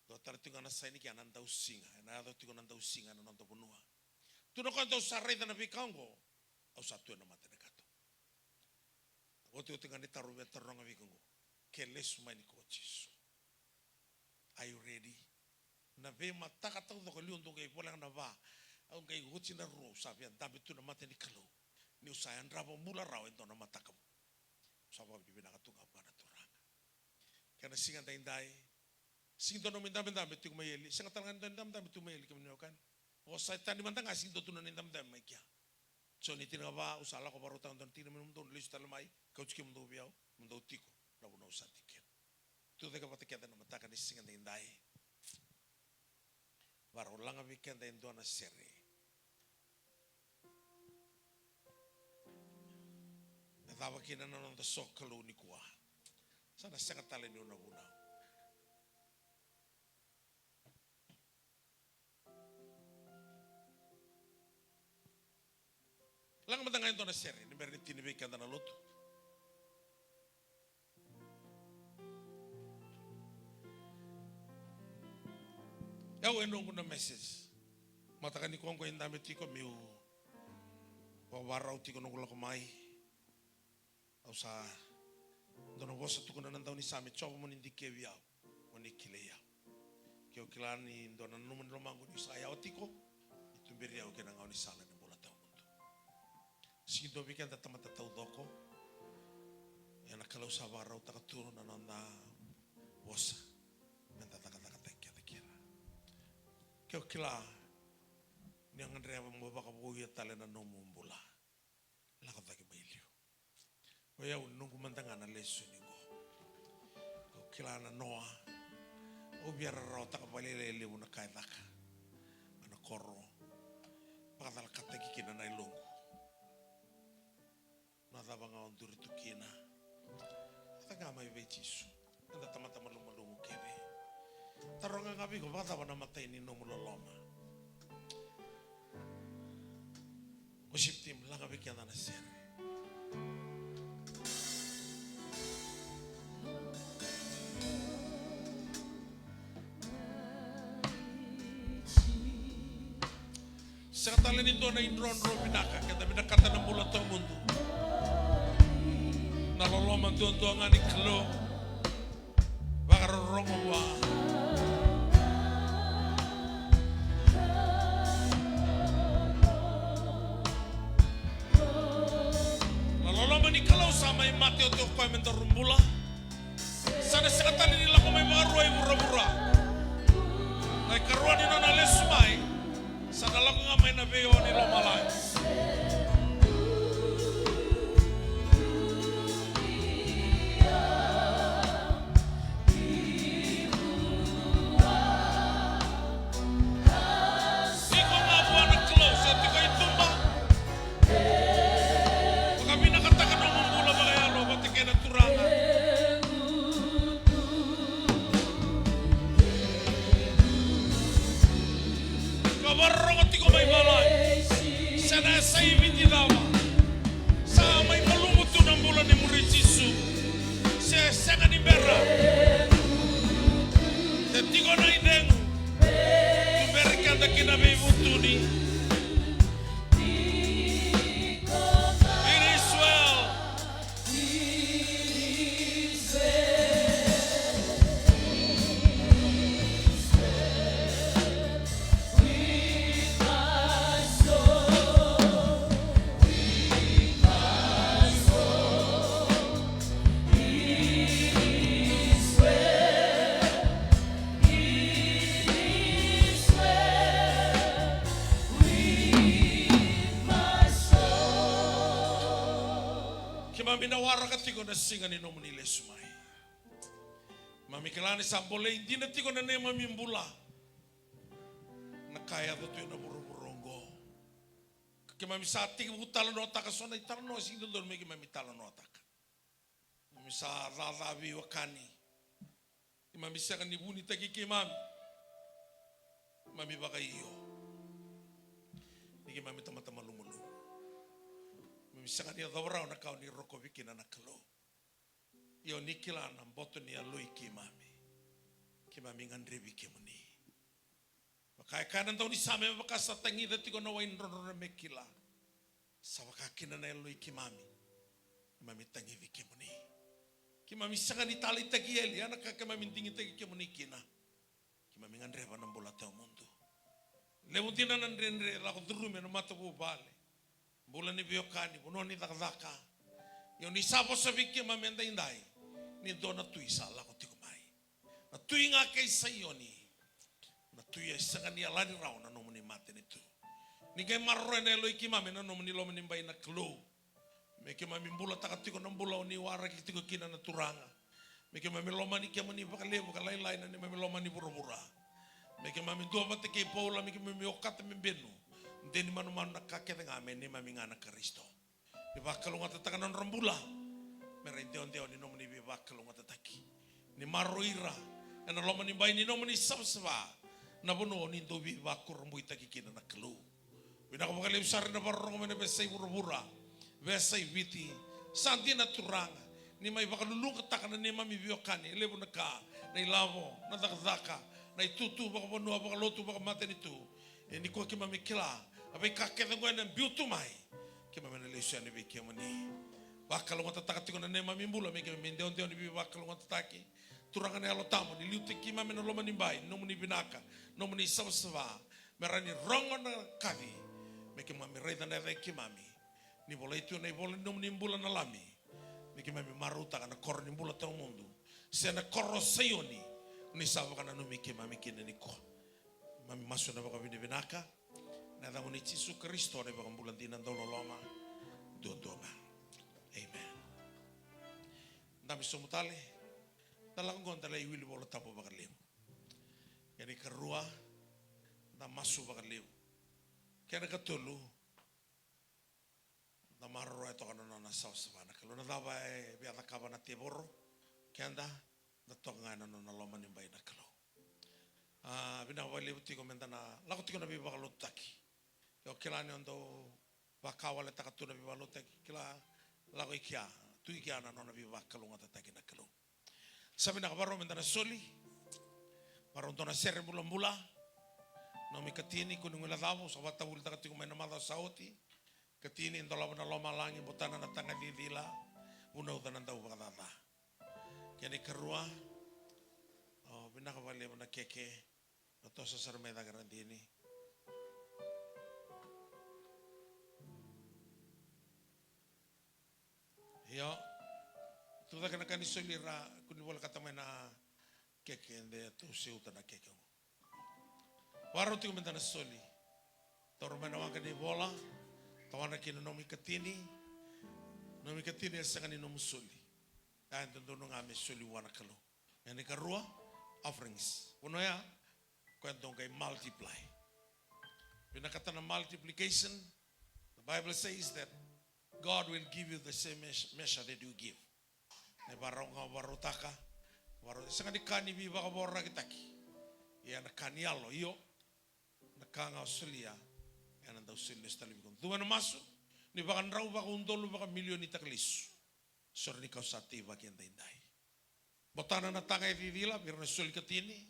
Dua tale tiko ga na sign kea na dausiga, ena yaco tiko na dausiga ena noda vanua. Tukuna o koya, dou sa raica na veika oqo, au sa tu ena mata ni katuba. Otioti ga ni taro via taroga vei iko oqo, ke lesu mai nikua o Jisu. Are you ready? Na veimataka taucoko e liu dou qai voleka na va, au qai oti na rua, au sa via dabe tu na mata ni Kalou. Niu sa yadrava bula rawa e dua na mataka vou. Au sa vakavinavinaka tu ga vua na Turaga. Kena siga daidai, sega ni dua nomu idabedabe tiko mai eli, sega tale ga ni dua idabedabe tiko mai eli, kemuni na wekaqu. O sa tani mada ga, sega ni dua tu na idabedabe mai kea. Joni tinikava, au sa lako vakarautaka dua na tikina me nomudou na lesu tale mai, kauti kemudou vei au, mo dou tiko na vanua au sa tiko kina. Tucake vata kece na mataka ni siga daidai. Vakarau laga vei keda e dua na sere. Me cava kina na noda sokalou nikua. Sa na sega tale niu na vunau. Laga mada ga e dua na sere, ni bera ni tini vei keda na lotu. Au e noqu na message. Mataka nikua qo e dabe tiko meu vakavakarau tiko noqu lako mai. Au sa dua na vosa tukuna na daunisame, Jiova mo ni dikevi au, mo ni kilai au. Ke o kila ni dua na nanuma ni lomaqu niu sa yawa tiko, ni tuberi au kei na gaunisala ni bula tawamudu. Sega ni dua vei keda tamata taucoko, ia na Kalou sa vakarautaka tu na noda vosa meda cakacakataki keda kina. Ke o kila ni o gadreva mo vakavouya tale na nomu bula, lako cake mai liu. O yau noqu mada ga na lesoni qo. Ko kila na noa. Au via rarawataka vakalailai levu na ka e caka mai na koro. Vakacalakataki kina na yaloqu. Na cava ga o duri tu kina. Caka ga mai vei Jisu. Eda tamata malumalumu kece. Taroga ga vei iko, vakacava na imatai ni nomu loloma? Worship team, laga vei keda na sere. Sega tale ni dua na idrodro vinaka, keda vinakata na bula tawamudu. Na loloma duadua ga ni Kalou. Vakarorogo vua. Na loloma ni Kalou sa mai mate oti o koya me daru bula. Sa na sega tale ni lako mai vakarua i vuravura. Na ikarua ni nona lesu mai, sa na lako ga mai na veiyawa ni lomalagi. Tiko ga vua na Kalou, se tiko i tuba. Vakavinakataka nomu bula vakayalo vata kei na Turaga. Ka vakarorogo tiko mai valagi. Se na yasa i Viti cava. Sa mai malumu tu na bula ni muri Jisu. Se sega ni bera. Se tiko na icegu. Tuberi keda ki na veivutuni. It is well. Keimami na waraka tiko na siga ni nomuni lesu mai. Keimami kila ni sa bolei dina tiko na neimami bula na ka e yaco tu ena vuravura oqo. Keimami sa tekivu talanoataka so na italanoa sega ni dodonu me keimami talanoataka. Keimami sa caca veiwekani. Keimami sega ni vunitaki keimami. Keimami vakaio. Ni keimami tamata malumalumu. Keimami sega ni yacova rawa na ka o ni rokovi kina na Kalou. Ia o ni kila na boto ni yaloi keimami. Keimami gadrevi kemuni. Vaka e kaya na daunisame, me vaka sa tagica tiko na wai drodro na me kila. Sa vaka kina na yaloi keimami. Keimami tagivi kemuni. Keimami sega ni taleitaki eli, a na ka keimami digitaki kemuni kina. Keimami gadreva na bula tawamudu. Levu dina na dredre lako curumi ena matavuvale. Bula ni veiwekani, vanua ni cakacaka. Ia o ni sa vosa vei keimami edaidai. Ni dua na tui sa lako tiko mai. Na tui ga kei Saioni. Na tui e sega ni yalani rawa na nomuni matanitu. Ni qai maroroya na yaloi keimami na nomuni loma ni bai na Kalou. Me keimami bulataka tiko na bula o ni waraki tiko kina na Turaga. Me keimami lomani kemuni vakalevu ka lailai na neimami lomani vuravura. Me keimami dua vata kei Paula, me keimami okata me benu. De ni manumanu na ka kece ga me neimami ga na Karisito. Ni vakalougatataka na nodra bula. Me ra idewadewa ni nomuni veivakalougatataki. Ni maroroi ira ena loma ni bai ni nomuni savasava. Na vanua o ni dau veivakurabuitaki kina na Kalou. Vinaka vakalevu sara ena vakarorogo mai na veiyasai vuravura, veiyasai Viti. Sa dina Turaga, ni mai vakaluluqataka na neimami veiwekani, e levu na ka, na ilavo, na cakacaka, na itutu vakavanua, vakalotu, vakamatanitu. E nikua keimami kila, a veika kece oqo ena biu tu mai. Keimami na lesu yani vei kemuni. Vakalougatataka tiko na neimami bula, me keimami dewadewa ni veivakalougatataki. Turaga na Yalo Tabu, ni liutaki keimami ena loma ni bai, nomuni vinaka, nomuni savasava. Me rawa ni rogo na kaci, me keimami raica na yaca i keimami. Ni volai tu ena ivola ni nomuni bula na Lami. Me keimami marautaka na koro ni bula tawamudu. Se na koro o Saioni, ni sa vakananumi keimami kina nikua. Keimami masu ena vakavinavinaka. Na yacamuni Jisu Karisito na iVakabula dina dau loloma. Duadua ga. Amen. Dabe sobu tale. Da lako qo da lai wili Vola Tabu vakalevu. Kena ikarua, da masu vakalevu. Kena ikatolu, da maroroya toka na nona savasava na Kalou. Na cava e via cakava na tevoro? Keda, da toka ga ena nona loma ni bai na Kalou. A, vinaka vakalevu tiko meda na lako tiko na veivakalotutaki. Io, kila ni o dau Vakawaletaka tu na veivakalotutaki, kila, lako i kea, tu i kea na nona veivakalougatataki na Kalou. Sa vinaka, varau meda na soli. Varau dua na sere bulabula. Nomu ikatini, kua ni guilecava, au sa vakatavulitaka tiko mai na macawa sa oti. Ikatini, dolava na lomalagi, botana na taga cicila, vunauca na dauvakacaca. Kena ikarua, o, vinaka vakalevu na keke, o toso sara mai cake Radini. Io, tu cake na ka ni soli ra, kua ni volekata mai na keke, de tou seuta na keke qo. Varau tiko meda na soli. Taura mai na waqa ni vola, tawana kina nomu ikatini. Nomu ikatini e sega ni nomu soli. Ia e dodonu ga me soli vua na Kalou. Ia na ikarua, offerings. Vanua ya, koya dau qai multiply. Vinakata na multiplication. The Bible says that God will give you the same meas-, measure that you give. Na ivarau ga o varautaka, varau, e sega ni ka ni veivakavorakitaki. Ia na ka ni yalo, io. Na ka ga o solia, ena dau soli lesu tale vei iko. Cuva na masu, ni vakadrau vakaudolu vakamilionitaka lesu. Sore ni kau sa teivaki edaidai. Botana na taga e cicila, vei ira na soli ikatini,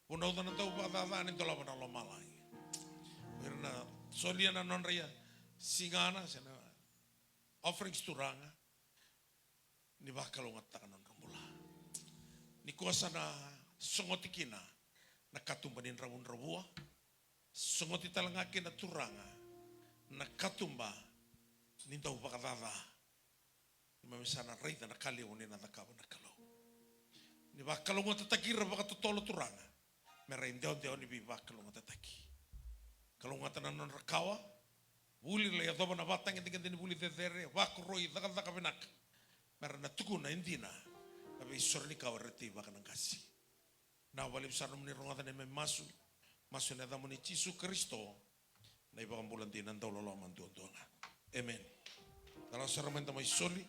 vunauca na dauvakacaca ni dolava na lomalagi. Vei ira na solia na nodra ia sigana, se na offerings Turaga, ni vakalougatataka na nodra bula. Nikua sa na sogoti kina na katuba ni dravudravua, sogoti tale ga kina Turaga na katuba ni dauvakacaca. Keimami sa na raica na ka levu ni na cakava na Kalou. Ni vakalougatataki ira vakatotolo Turaga, me ra idewadewa ni veivakalougatataki. Kalougata na nodra kawa, vuli ra yacova na vatagedegede ni vuli cecere, vakoroi, cakacaka vinaka. Me ra na tukuna e dina na veisorenikawa era teivaka na qase. Vinaka vakalevu sara nomuni rogoca na neimami masu. Masu ena yacamuni Jisu Karisito, na iVakabula dina dauloloma duadua ga. Emeni. Da lako sara mai, da mai soli.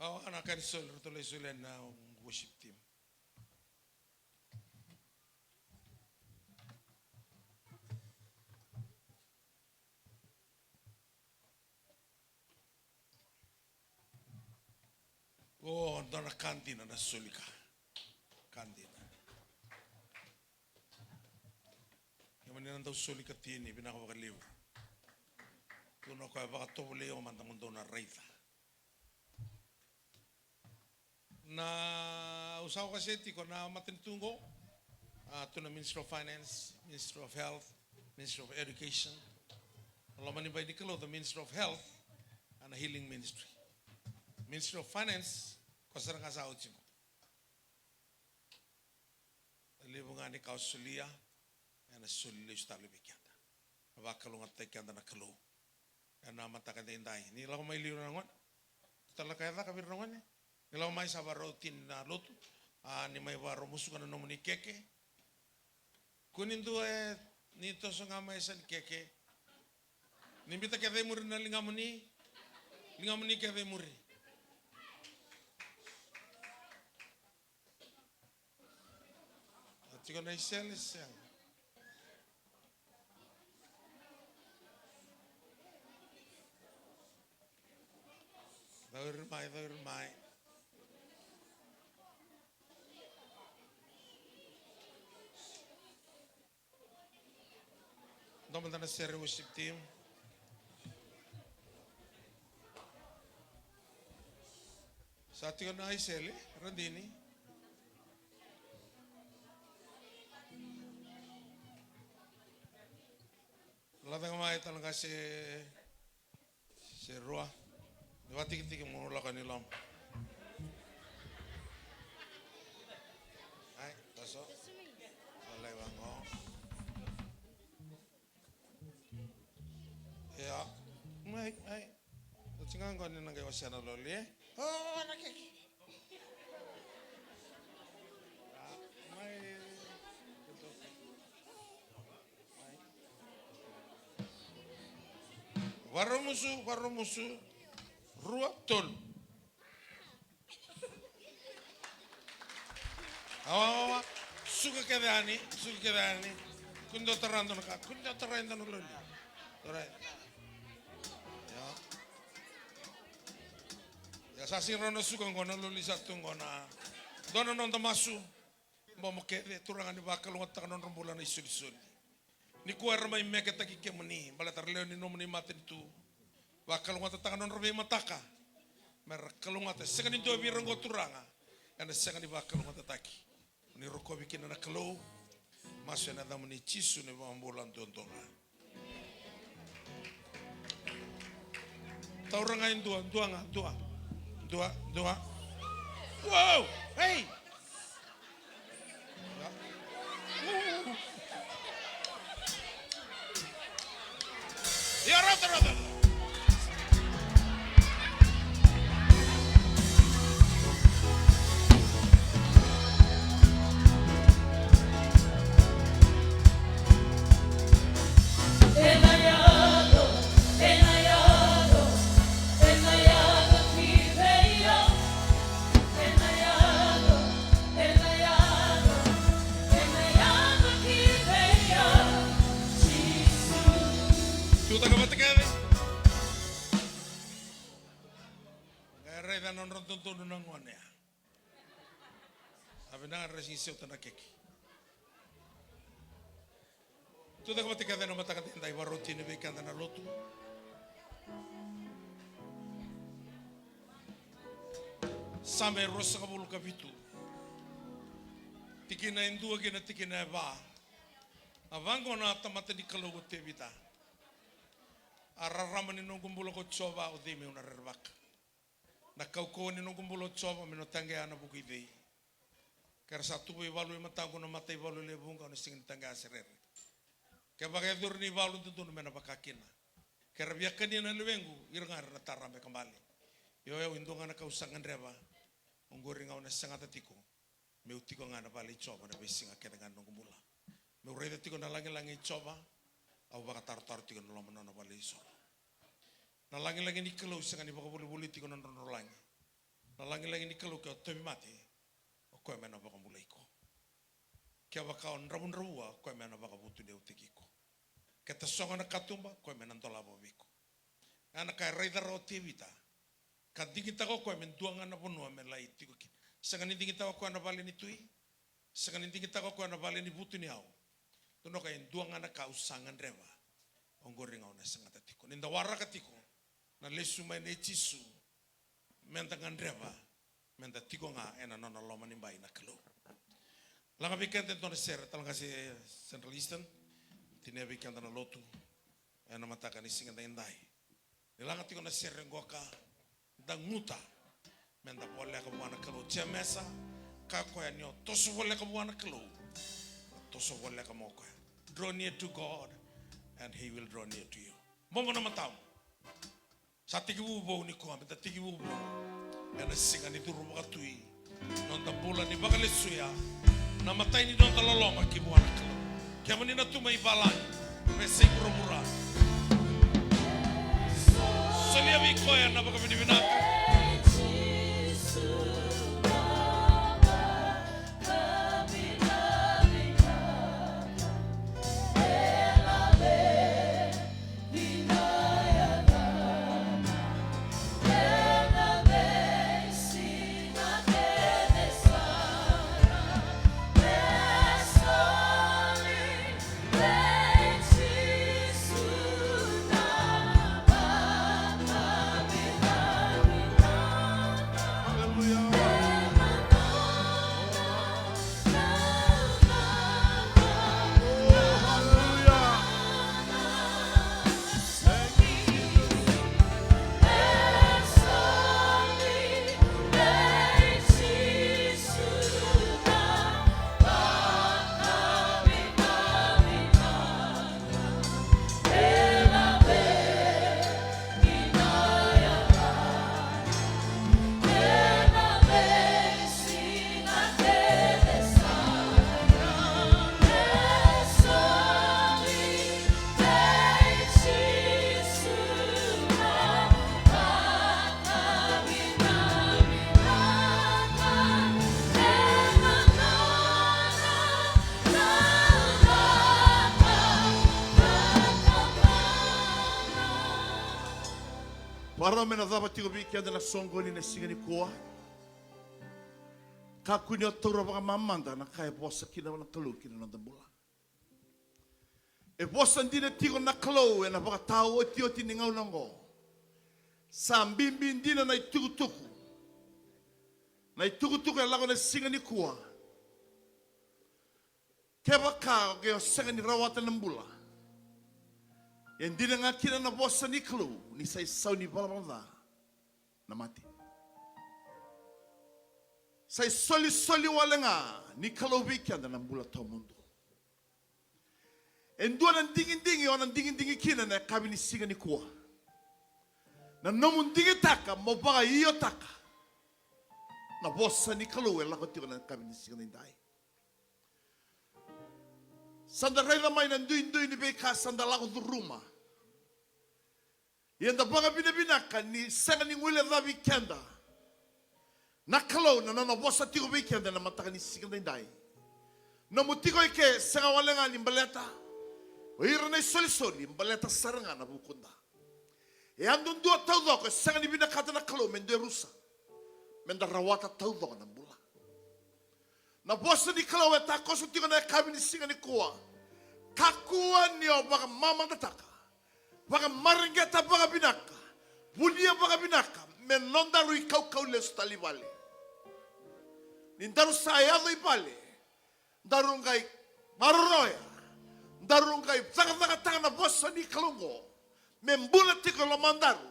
Au na ka ni soli, ratou lai solia na worship team. Na ka dina na soli ka. Ka dina. Kemuni na dau soli ka tini, vinaka vakalevu. Tukuna o koya, vakatovolei au mada mo dou na raica. Na, au sa wakasea tiko na matanitu qo. A, tu na Ministry of Finance, Ministry of Health, Ministry of Education. Na loma ni bai ni Kalou, the Ministry of Health and Healing Ministry. Ministry of Finance, ko sara ga sa oti qo. Na levu ga ni ka o solia, ena soli lesu tale vei keda. Na vakalougatataki keda na Kalou. Ena mataka daidai. Ni lako mai liu na gone. Talaka e caka vei ira na gone. Ni lako mai sa varau tini na lotu. A, ni mai varau musuka na nomuni keke. Kua ni dua e, ni toso ga mai sa ni keke. Ni bita kece i muri na ligamuni. Ligamuni kece i muri. A tiko na isele sega. Cauri mai, cauri mai. Dua mada na sere worship team. Sa tiko na isele, radini. Lacaka mai tale ga se, se rua. Ni vatikitiki mo lako ni loma. Ai, toso. Lako qo. Ia. Mai, mai. Oti ga qo ni na qai wasea na loli, e? O, na keke. A, mai. Mai. Varau musu, varau musu. Rua, tolu. Awa, awa, awa. Suka kece yani, suka kece yani. Kua ni dua tara dua na ka, kua ni dua tara e dua na loli. Tara. Ia. Ia sa sega ni rawa na suka qo, na loli sa tu qo na. Dua na noda masu. Bobo kece, Turaga ni vakalougatataka na nodra bula na isolisoli. Nikua era mai meketaki kemuni, baleta ra lewe ni nomuni matanitu. Vakalougatataka na nodra veimataka. Me ra kalougata, sega ni dua vei ira oqo Turaga ena sega ni vakalougatataki. Ni rokovi kina na Kalou. Masu ena yacamuni Jisu na iVakabula duadua ga. Taura ga e dua, dua ga, dua. Dua, dua. Wow! Hey! Ia, rauta, rauta. Tutaka vata kece. Qai raica na nodra dodonu na gone ya. A vinaka ra sega ni seuta na keke. Tucake vata kece na mataka edaidai, vakaroti yani vei keda na lotu. Same ruasagavulu ka vitu. Tikina e dua kei na tikina e va. A vaqo na tamata ni Kalou o Tevita. A rarama ni noqu bula ko Jiova, o cei meu na rerevaka? Na kaukauwa ni noqu bula o Jiova, meu na taqeya ena vuku i cei? Ke ra sa tuva ivalu e mataqu na mataivalu e lewe vuqa, au na sega ni taqeya se rere. Kevaka e curu na ivalu dodonu me na vaka kina. Ke ra via kania na lewequ, ira ga era na tara beka bale. Io, o yau e dua ga na ka au sa gadreva. Oqori ga au na segata tiko. Meu tiko ga ena vale i Jiova na veisiga kece ga ni noqu bula. Meu raica tiko na lagilagi i Jiova. Au vakatarotaro tiko ena loma ni nona valenisoro. Na lagilagi ni Kalou sega ni vakavolivoliti iko na drodrolagi. Na lagilagi ni Kalou, ke o tauvimate, o koya me na vakabulai iko. Kevaka o dravudravua, o koya me na vakavutuniyautaki iko. Ke tasogo na katuba, o koya me na dolava vei iko. Oya na ka e raica rawa o Tevita. Ka digitaka o koya me dua ga na vanua me lai tiko kina. Sega ni digitaka o koya na vale ni tui. Sega ni digitaka o koya na vale ni vutuniyau. Tukuna o koya, e dua ga na ka au sa gadreva. Oqori ga au na sagata tiko. Ni da waraka tiko na lesu mai nei Jisu, meda gadreva meda tiko ga ena nona loma ni bai na Kalou. Laga vei keda e dua na sere, Talatala Qase Central Eastern, tinia vei keda na lotu ena mataka ni siga daidai. Ni laga tiko na sere qoka, da guta meda voleka vua na Kalou. Jemesa, kaya o koya, ni o toso voleka vua na Kalou, na toso voleka mai o koya. Draw near to God and he will draw near to you. Bobo na matamu. Sa tekivu vou nikua, meda tekivu vou ena siga ni curu vakatui. Noda bula ni vakalesuya na imatai ni noda loloma ki vua na Kalou. Kemuni na tu mai valagi, veiyasai vuravura, solia vei koya na vakavinavinaka. Vakarau me na cava tiko vei keda na soqoni na siga nikua. Kakua ni o taura vakamamada na ka e vosa kina na Kalou kina noda bula. E vosa dina tiko na Kalou ena vakataotioti ni gauna oqo. Sa bibi dina na itukutuku. Na itukutuku e lako na siga nikua. Kevaka o ke o sega ni rawata na bula, e dina ga kina na vosa ni Kalou ni sa isau ni valavala ca na mate. Sa isolisoli wale ga ni Kalou vei keda na bula tawamudu. E dua na digidigi o na digidigi kina na yakavi ni siga nikua. Na nomu digitaka mo vakaiotaka na vosa ni Kalou e lako tiko na yakavi ni siga nidai. Sa da raica mai na duidui ni veika sa da lako curuma. Ia da vakavinavinaka ni sega ni guilecavi keda na Kalou na nona vosa tiko vei keda na mataka ni siga daidai. Nomu tiko i ke sega wale ga ni baleta o ira na isolisoli, baleta sara ga na vukuda. E a dodonu taucoko, e sega ni vinakata na Kalou me dua e rusa, me da rawata taucoko na bula. Na vosa ni Kalou e takoso tiko na yakavi ni siga nikua. Kakua ni o vakamamadataka, vakamareqeta vakavinaka, vulia vakavinaka me nodaru ikaukau lesu tale i vale. Ni daru sa yaco i vale, daru qai maroroya, daru qai cakacakataka na vosa ni Kalou oqo me bula tiko e lomadaru,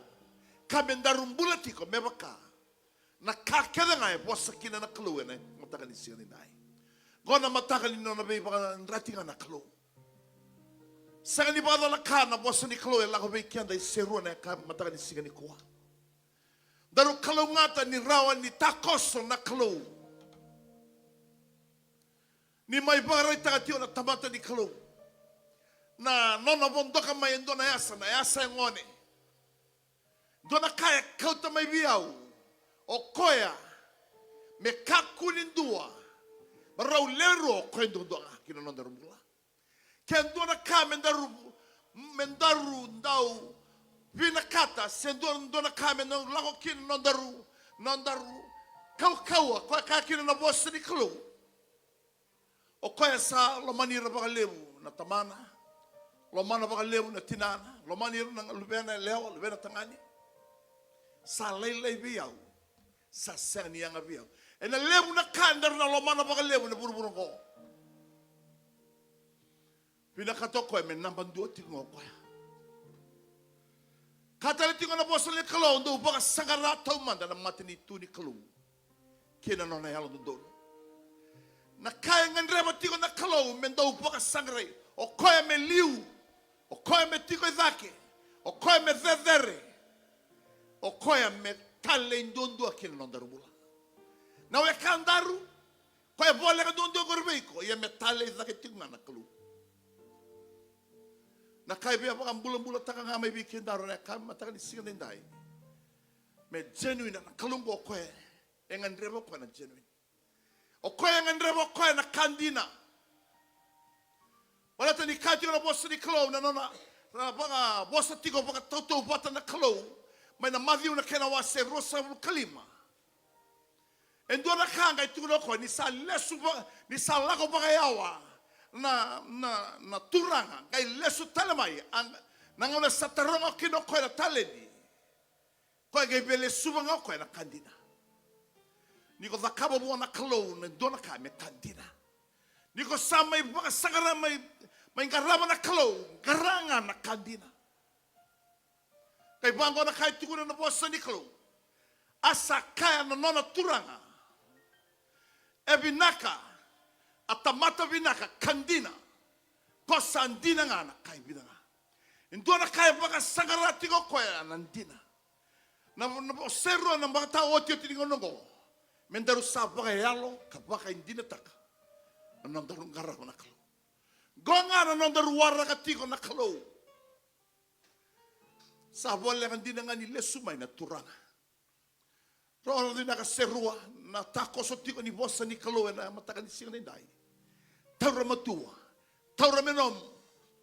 ka me daru bula tiko me vaka na ka kece ga e vosa kina na Kalou ena mataka ni siga nidai. Qo na mataka ni nona veivakayadrati ga na Kalou. Sega ni vakacalaka na vosa ni Kalou e lako vei keda e serua na yakavi, mataka ni siga nikua. Daru kalougata ni rawa ni takoso na Kalou. Ni mai vakaraitaka tiko na tamata ni Kalou na nona vodoka mai e dua na yasa, na yasa e gone. Dua na ka e kauta mai vei au, o koya me kakua ni dua, me rau lewe rua, o koya duadua ga ki na nodaru bula. Ke dua na ka me daru, me daru dau vinakata se dua, dua na ka me na lako kina na nodaru, nodaru kaukauwa, koya kaya kina na vosa ni Kalou. O koya sa lomani ira vakalevu na tamana, lomana vakalevu na tinana, lomani ira na luvena yalewa, luvena tagane. Sa lailai vei au, sa sega ni yaga vei au. Ena levu na ka daru na lomana vakalevu na vuravura oqo. Vinakata o koya me naba dua tiko ga o koya. Ka tale tiko na vosa ni Kalou, dou vakasaqara taumada na matanitu ni Kalou kei na nona yalododonu. Na ka e gadreva tiko na Kalou me dou vakasaqarai. O koya me liu, o koya me tiko i cake, o koya me cecere, o koya me talei duadua kina nodaru bula. Na wekadaru, koya e voleka duadua qori vei iko, ia me talei cake tiko ga na Kalou. Na ka e via vakabulabulataka ga mai vei kedaru na yakavi mataka ni siga daidai, me genuine na Kalou oqo, o koya e gadreva o koya na genuine. O koya e gadreva o koya na ka dina. Baleta ni kaya tiko na vosa ni Kalou, na nona, na vaka, vosa tiko vakatautauvata na Kalou mai na Maciu na kena wase ruasagavulu ka lima. E dua na ka qai tukuna o koya, ni sa lesu va-, ni sa lako vakayawa na, na, na turaga, qai lesu tale mai, a, na gauna sa taroga kina o koya na taleni. Koya qai via lesuva ga o koya na ka dina. Ni ko cakava vua na Kalou na dua na ka, me ka dina. Ni ko sa mai vakasaqara, mai, mai qarava na Kalou, qara ga na ka dina. Qai vaqo na ka e tukuna na vosa ni Kalou. A sa kaya na nona turaga, e vinaka a tamata vinaka ka dina, ko sa dina ga na ka e vica ga. E dua na ka e vakasaqara tiko o koya na dina. Na, na, o serua na vakataotioti ni gauna oqo, me daru sa vakayalo ka vakaidinataka na nodaru qarava na Kalou. Qo ga na nodaru waraka tiko na Kalou. Sa voleka dina ga ni lesu mai na turaga. Rogoca vinaka serua, na takoso tiko ni vosa ni Kalou ena mataka ni siga nidai. Taura matua, taura me nomu,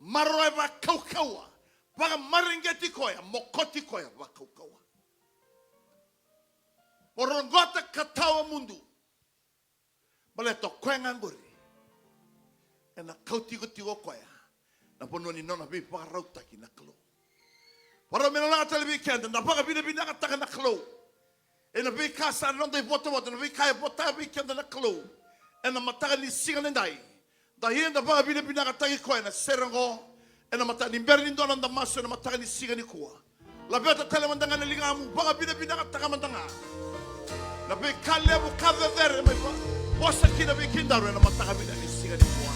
maroroya vakaukauwa, vakamareqeti koya, mokoti koya vakaukauwa. Mo roqota ka tawa mudu. Baleta o koya ga qori ena kauti iko tiko o koya na vanua ni nona veivakarautaki na Kalou. Varau me na laga tale vei keda, na vakavinavinakataka na Kalou ena veika sa noda ivotavota, na veika e vota vei keda na Kalou ena mataka ni siga nidai. Da ia da vakavinavinakataki koya ena sere oqo, ena mataka ni bera ni dua na noda masu ena mataka ni siga nikua. Laveta tale mada ga na ligamu, vakavinavinakataka mada ga na veika levu ka cecere mai va-, vosa kina vei kedaru ena mataka vinaka ni siga nikua.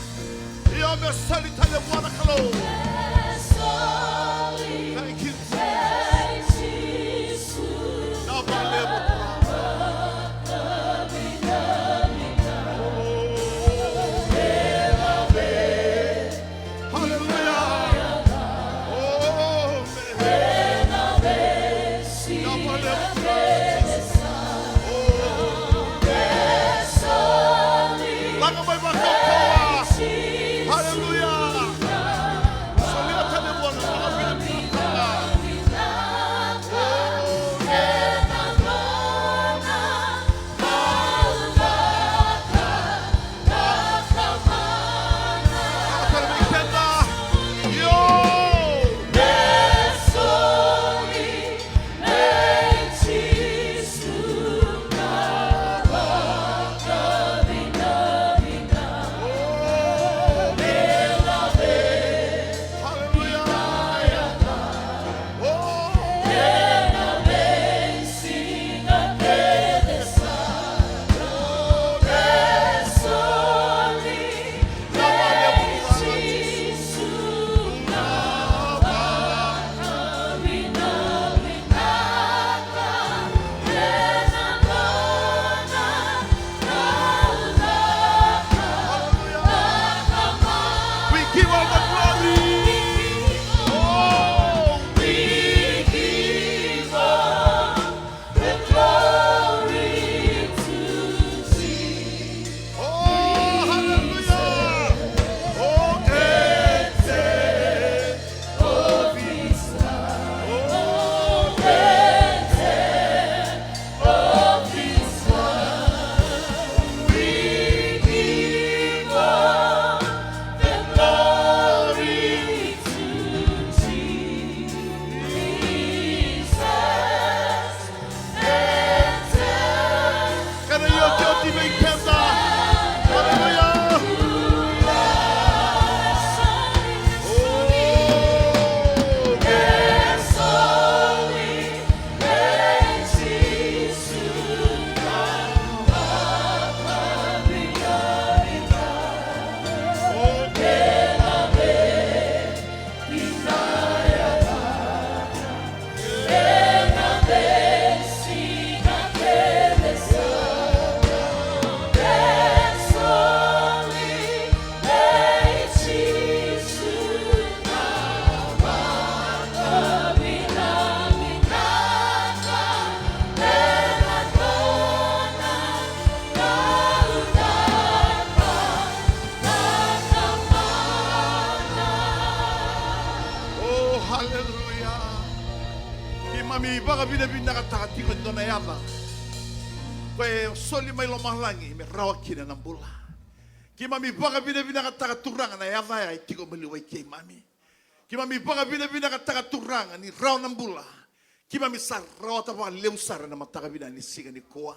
Io, me soli tale vua na Kalou. Thank you, Jesus. Na vakalevu. Hallelujah. Oh, man. Na vakalevu. Oh. Laga mai vakaukauwa. Hallelujah. Solia tale vua na vakavinavinaka. Oh, yeah. Vakavinavinakataka tiko e dua na yaca ko e soli mai lomalagi me rawa kina na bula. Keimami vakavinavinakataka Turaga na yaca ya e tiko maliwai keimami. Keimami vakavinavinakataka Turaga ni rawa na bula. Keimami sa rawata vakalevu sara na mataka vinaka ni siga nikua.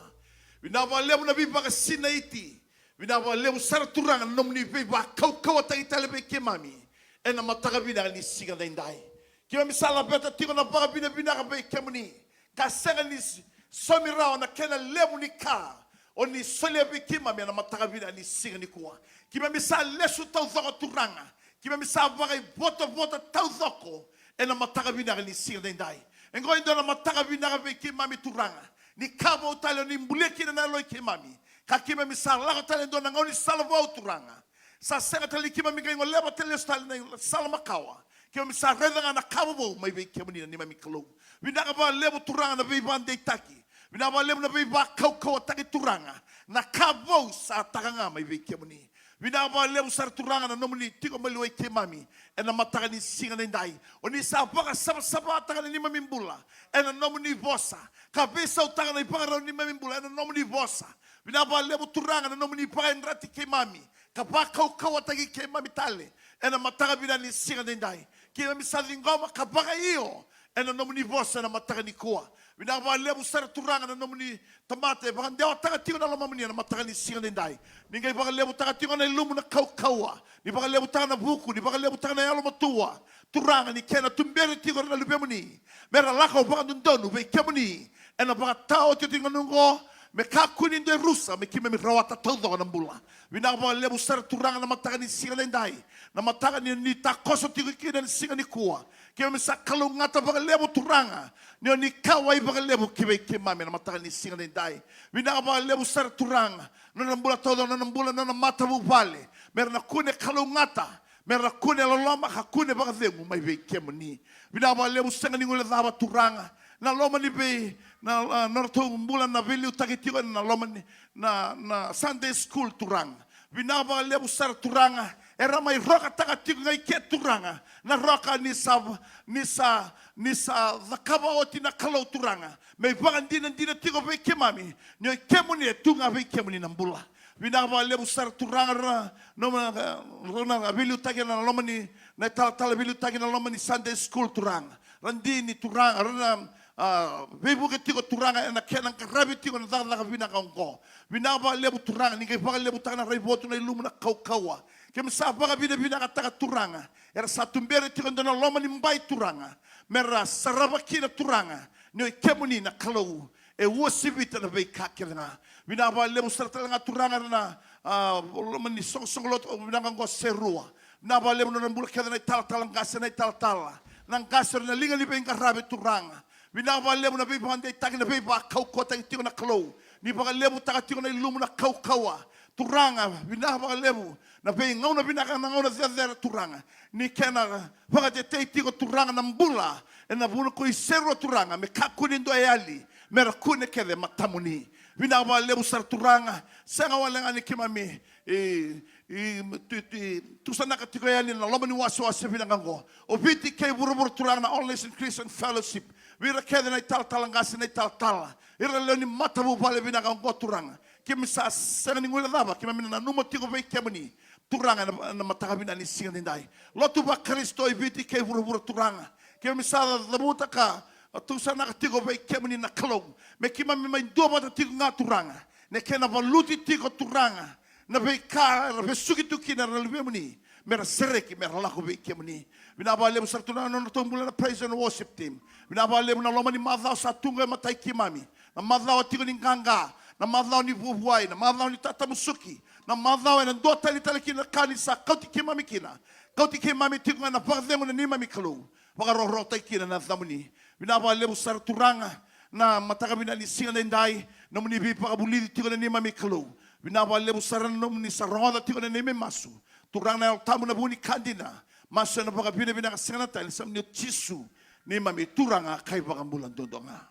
Vinaka vakalevu na veivakasinaiti. Vinaka vakalevu sara Turaga na nomuni veivakaukauwataki tale vei keimami ena mataka vinaka ni siga daidai. Keimami sa laveta tiko na vakavinavinaka vei kemuni, ka sega ni s-, saumi rawa na kena levu ni ka o ni solia vei keimami ena mataka vinaka ni siga nikua. Keimami sa lesu taucoko Turaga. Keimami sa vakaivotavota taucoko ena mataka vinaka ni siga daidai. E qo e dua na mataka vinaka vei keimami Turaga, ni ka vou tale o ni bulia kina na yalo i keimami, ka keimami sa lako tale e dua na gaunisala vou Turaga. Sa sega tale ni keimami qai goleva tale lesu tale na sala makawa. Keimami sa raica ga na ka vovou mai vei kemuni na neimami Kalou. Vinaka vakalevu Turaga na veivakadeitaki. Vinaka vakalevu na veivakaukauwataki Turaga. Na ka vou sa taka ga mai vei kemuni. Vinaka vakalevu sara Turaga na nomuni tiko maliwai keimami ena mataka ni siga daidai. O ni sa vakasavasavataka na neimami bula ena nomuni vosa, ka veisautaka na ivakarau ni neimami bula ena nomuni vosa. Vinaka vakalevu Turaga na nomuni vakayadrati keimami, ka vakaukauwataki keimami tale ena mataka vinaka ni siga daidai. Keimami sa ciqoma ka vakaio ena nomuni vosa ena mataka nikua. Vinaka vakalevu sara Turaga na nomuni tamata e vakadewataka tiko na lomamuni ena mataka ni siga daidai. Ni qai vakalevutaka tiko na ilumu na kaukauwa, ni vakalevutaka na vuku, ni vakalevutaka na yalomatua. Turaga, ni kena tuberi tiko na luvemuni me ra lako vakadodonu vei kemuni ena vakataotioti ni gauna oqo, me kakua ni dua e rusa, me keimami rawata taucoko na bula. Vinaka vakalevu sara Turaga na mataka ni siga daidai, na mataka ni, ni takoso tiko kina na siga nikua. Keimami sa kalougata vakalevu Turaga ni o ni kauwai vakalevu ki vei keimami ena mataka ni siga daidai. Vinaka vakalevu sara Turaga na nona bula taucoko, na nona bula, na nona matavuvale, me ra na kune kalougata, me ra kune loloma ka kune vakacegu mai vei kemuni. Vinaka vakalevu, sega ni guilecava Turaga na loma ni vei, na, na, na nodratou bula na veiliutaki tiko ena loma ni, na, na Sunday school Turaga. Vinaka vakalevu sara Turaga, era mai rokataka tiko ga i ke Turaga na roka ni sa, ni sa, ni sa cakava oti na Kalou Turaga, me ivakadinadina tiko vei keimami ni o i kemuni, e tu ga vei kemuni na bula. Vinaka vakalevu sara Turaga, ra na, na, na veiliutaki ena loma ni, na italatala veiliutaki ena loma ni Sunday school Turaga. Ra dini Turaga, ra na, a, veivuke tiko Turaga ena kena qaravi tiko na cakacaka vinaka oqo. Vinaka vakalevu Turaga, ni qai vakalevutaka na raivotu, na ilumu, na kaukauwa. Keimami sa vakavinavinakataka Turaga, era sa tuberi tiko e dua na loma ni bai Turaga, me ra sarava kina Turaga ni o i kemuni na Kalou e uasivita na veika kece ga. Vinaka vakalevu sara tale ga Turaga na, a, loma ni soqosoqo lotu vinaka oqo Serua. Vinaka vakalevu na nodra bula kece na italatala qase, na italatala, na qase, na liga ni veiqaravi Turaga. Vinaka vakalevu na veivakadeitaki, na veivakaukauwataki tiko na Kalou, ni vakalevutaka tiko na ilumu, na kaukauwa. Turaga, vinaka vakalevu na veigauna vinaka, na gauna cecere Turaga, ni kena vakatetei tiko Turaga na bula ena vanua ko i Serua Turaga, me kakua ni dua e yali, me ra kune kece e matamuni. Vinaka vakalevu sara Turaga, sega wale ga ni keimami i, i, tu, tu, tusanaka tiko yani na loma ni wasewase vinaka oqo o Viti kei vuravura Turaga, na All Nation Christian Fellowship, vei ira kece na italatala qase, na italatala, ira lewe ni matavuvale vinaka oqo Turaga. Keimami sa sega ni guilecava, keimami na nanuma tiko vei kemuni Turaga ena, ena mataka vinaka ni siga nidai. Lotu vaKarisito i Viti kei vuravura Turaga, keimami sa cavuta ka tusanaka tiko vei kemuni na Kalou, me keimami mai duavata tiko ga Turaga, na kena valuti tiko Turaga na veika era vesuki tu kina na luvemuni, me ra sereki, me ra lako vei kemuni. Vinaka vakalevu sara Turaga na nodratou bula na praise and worship team. Vinaka vakalevu na loma ni macawa sa tu qo e matai keimami, na macawa tiko ni qaqa, na macawa ni vuavuai, na macawa ni tatamusuki, na macawa ena dua tani tale kina na ka ni sa kauti keimami kina. Kauti keimami tiko ga ena vakacegu na neimami Kalou, vakarokorokotaki kina na yacamuni. Vinaka vakalevu sara Turaga na mataka vinaka ni siga nidai, nomuni veivakavulici tiko na neimami Kalou. Vinaka vakalevu sara na nomuni sa rogoca tiko na neimami masu. Turaga na Yalo Tabu na vu ni ka dina, masu ena vakavinavinaka sega na tani, sa muni o Jisu, neimami Turaga ka iVakabula duadua ga.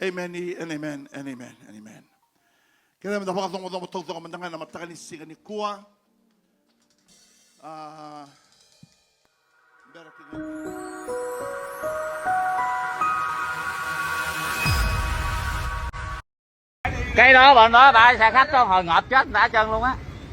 Amen and amen and amen and amen. Keda meda vakacobocobo taucoko mada ga ena mataka ni siga nikua. A, bera kina. Cái đó bọn nó ba xe khách đó hồi ngợp chết đã chân luôn á.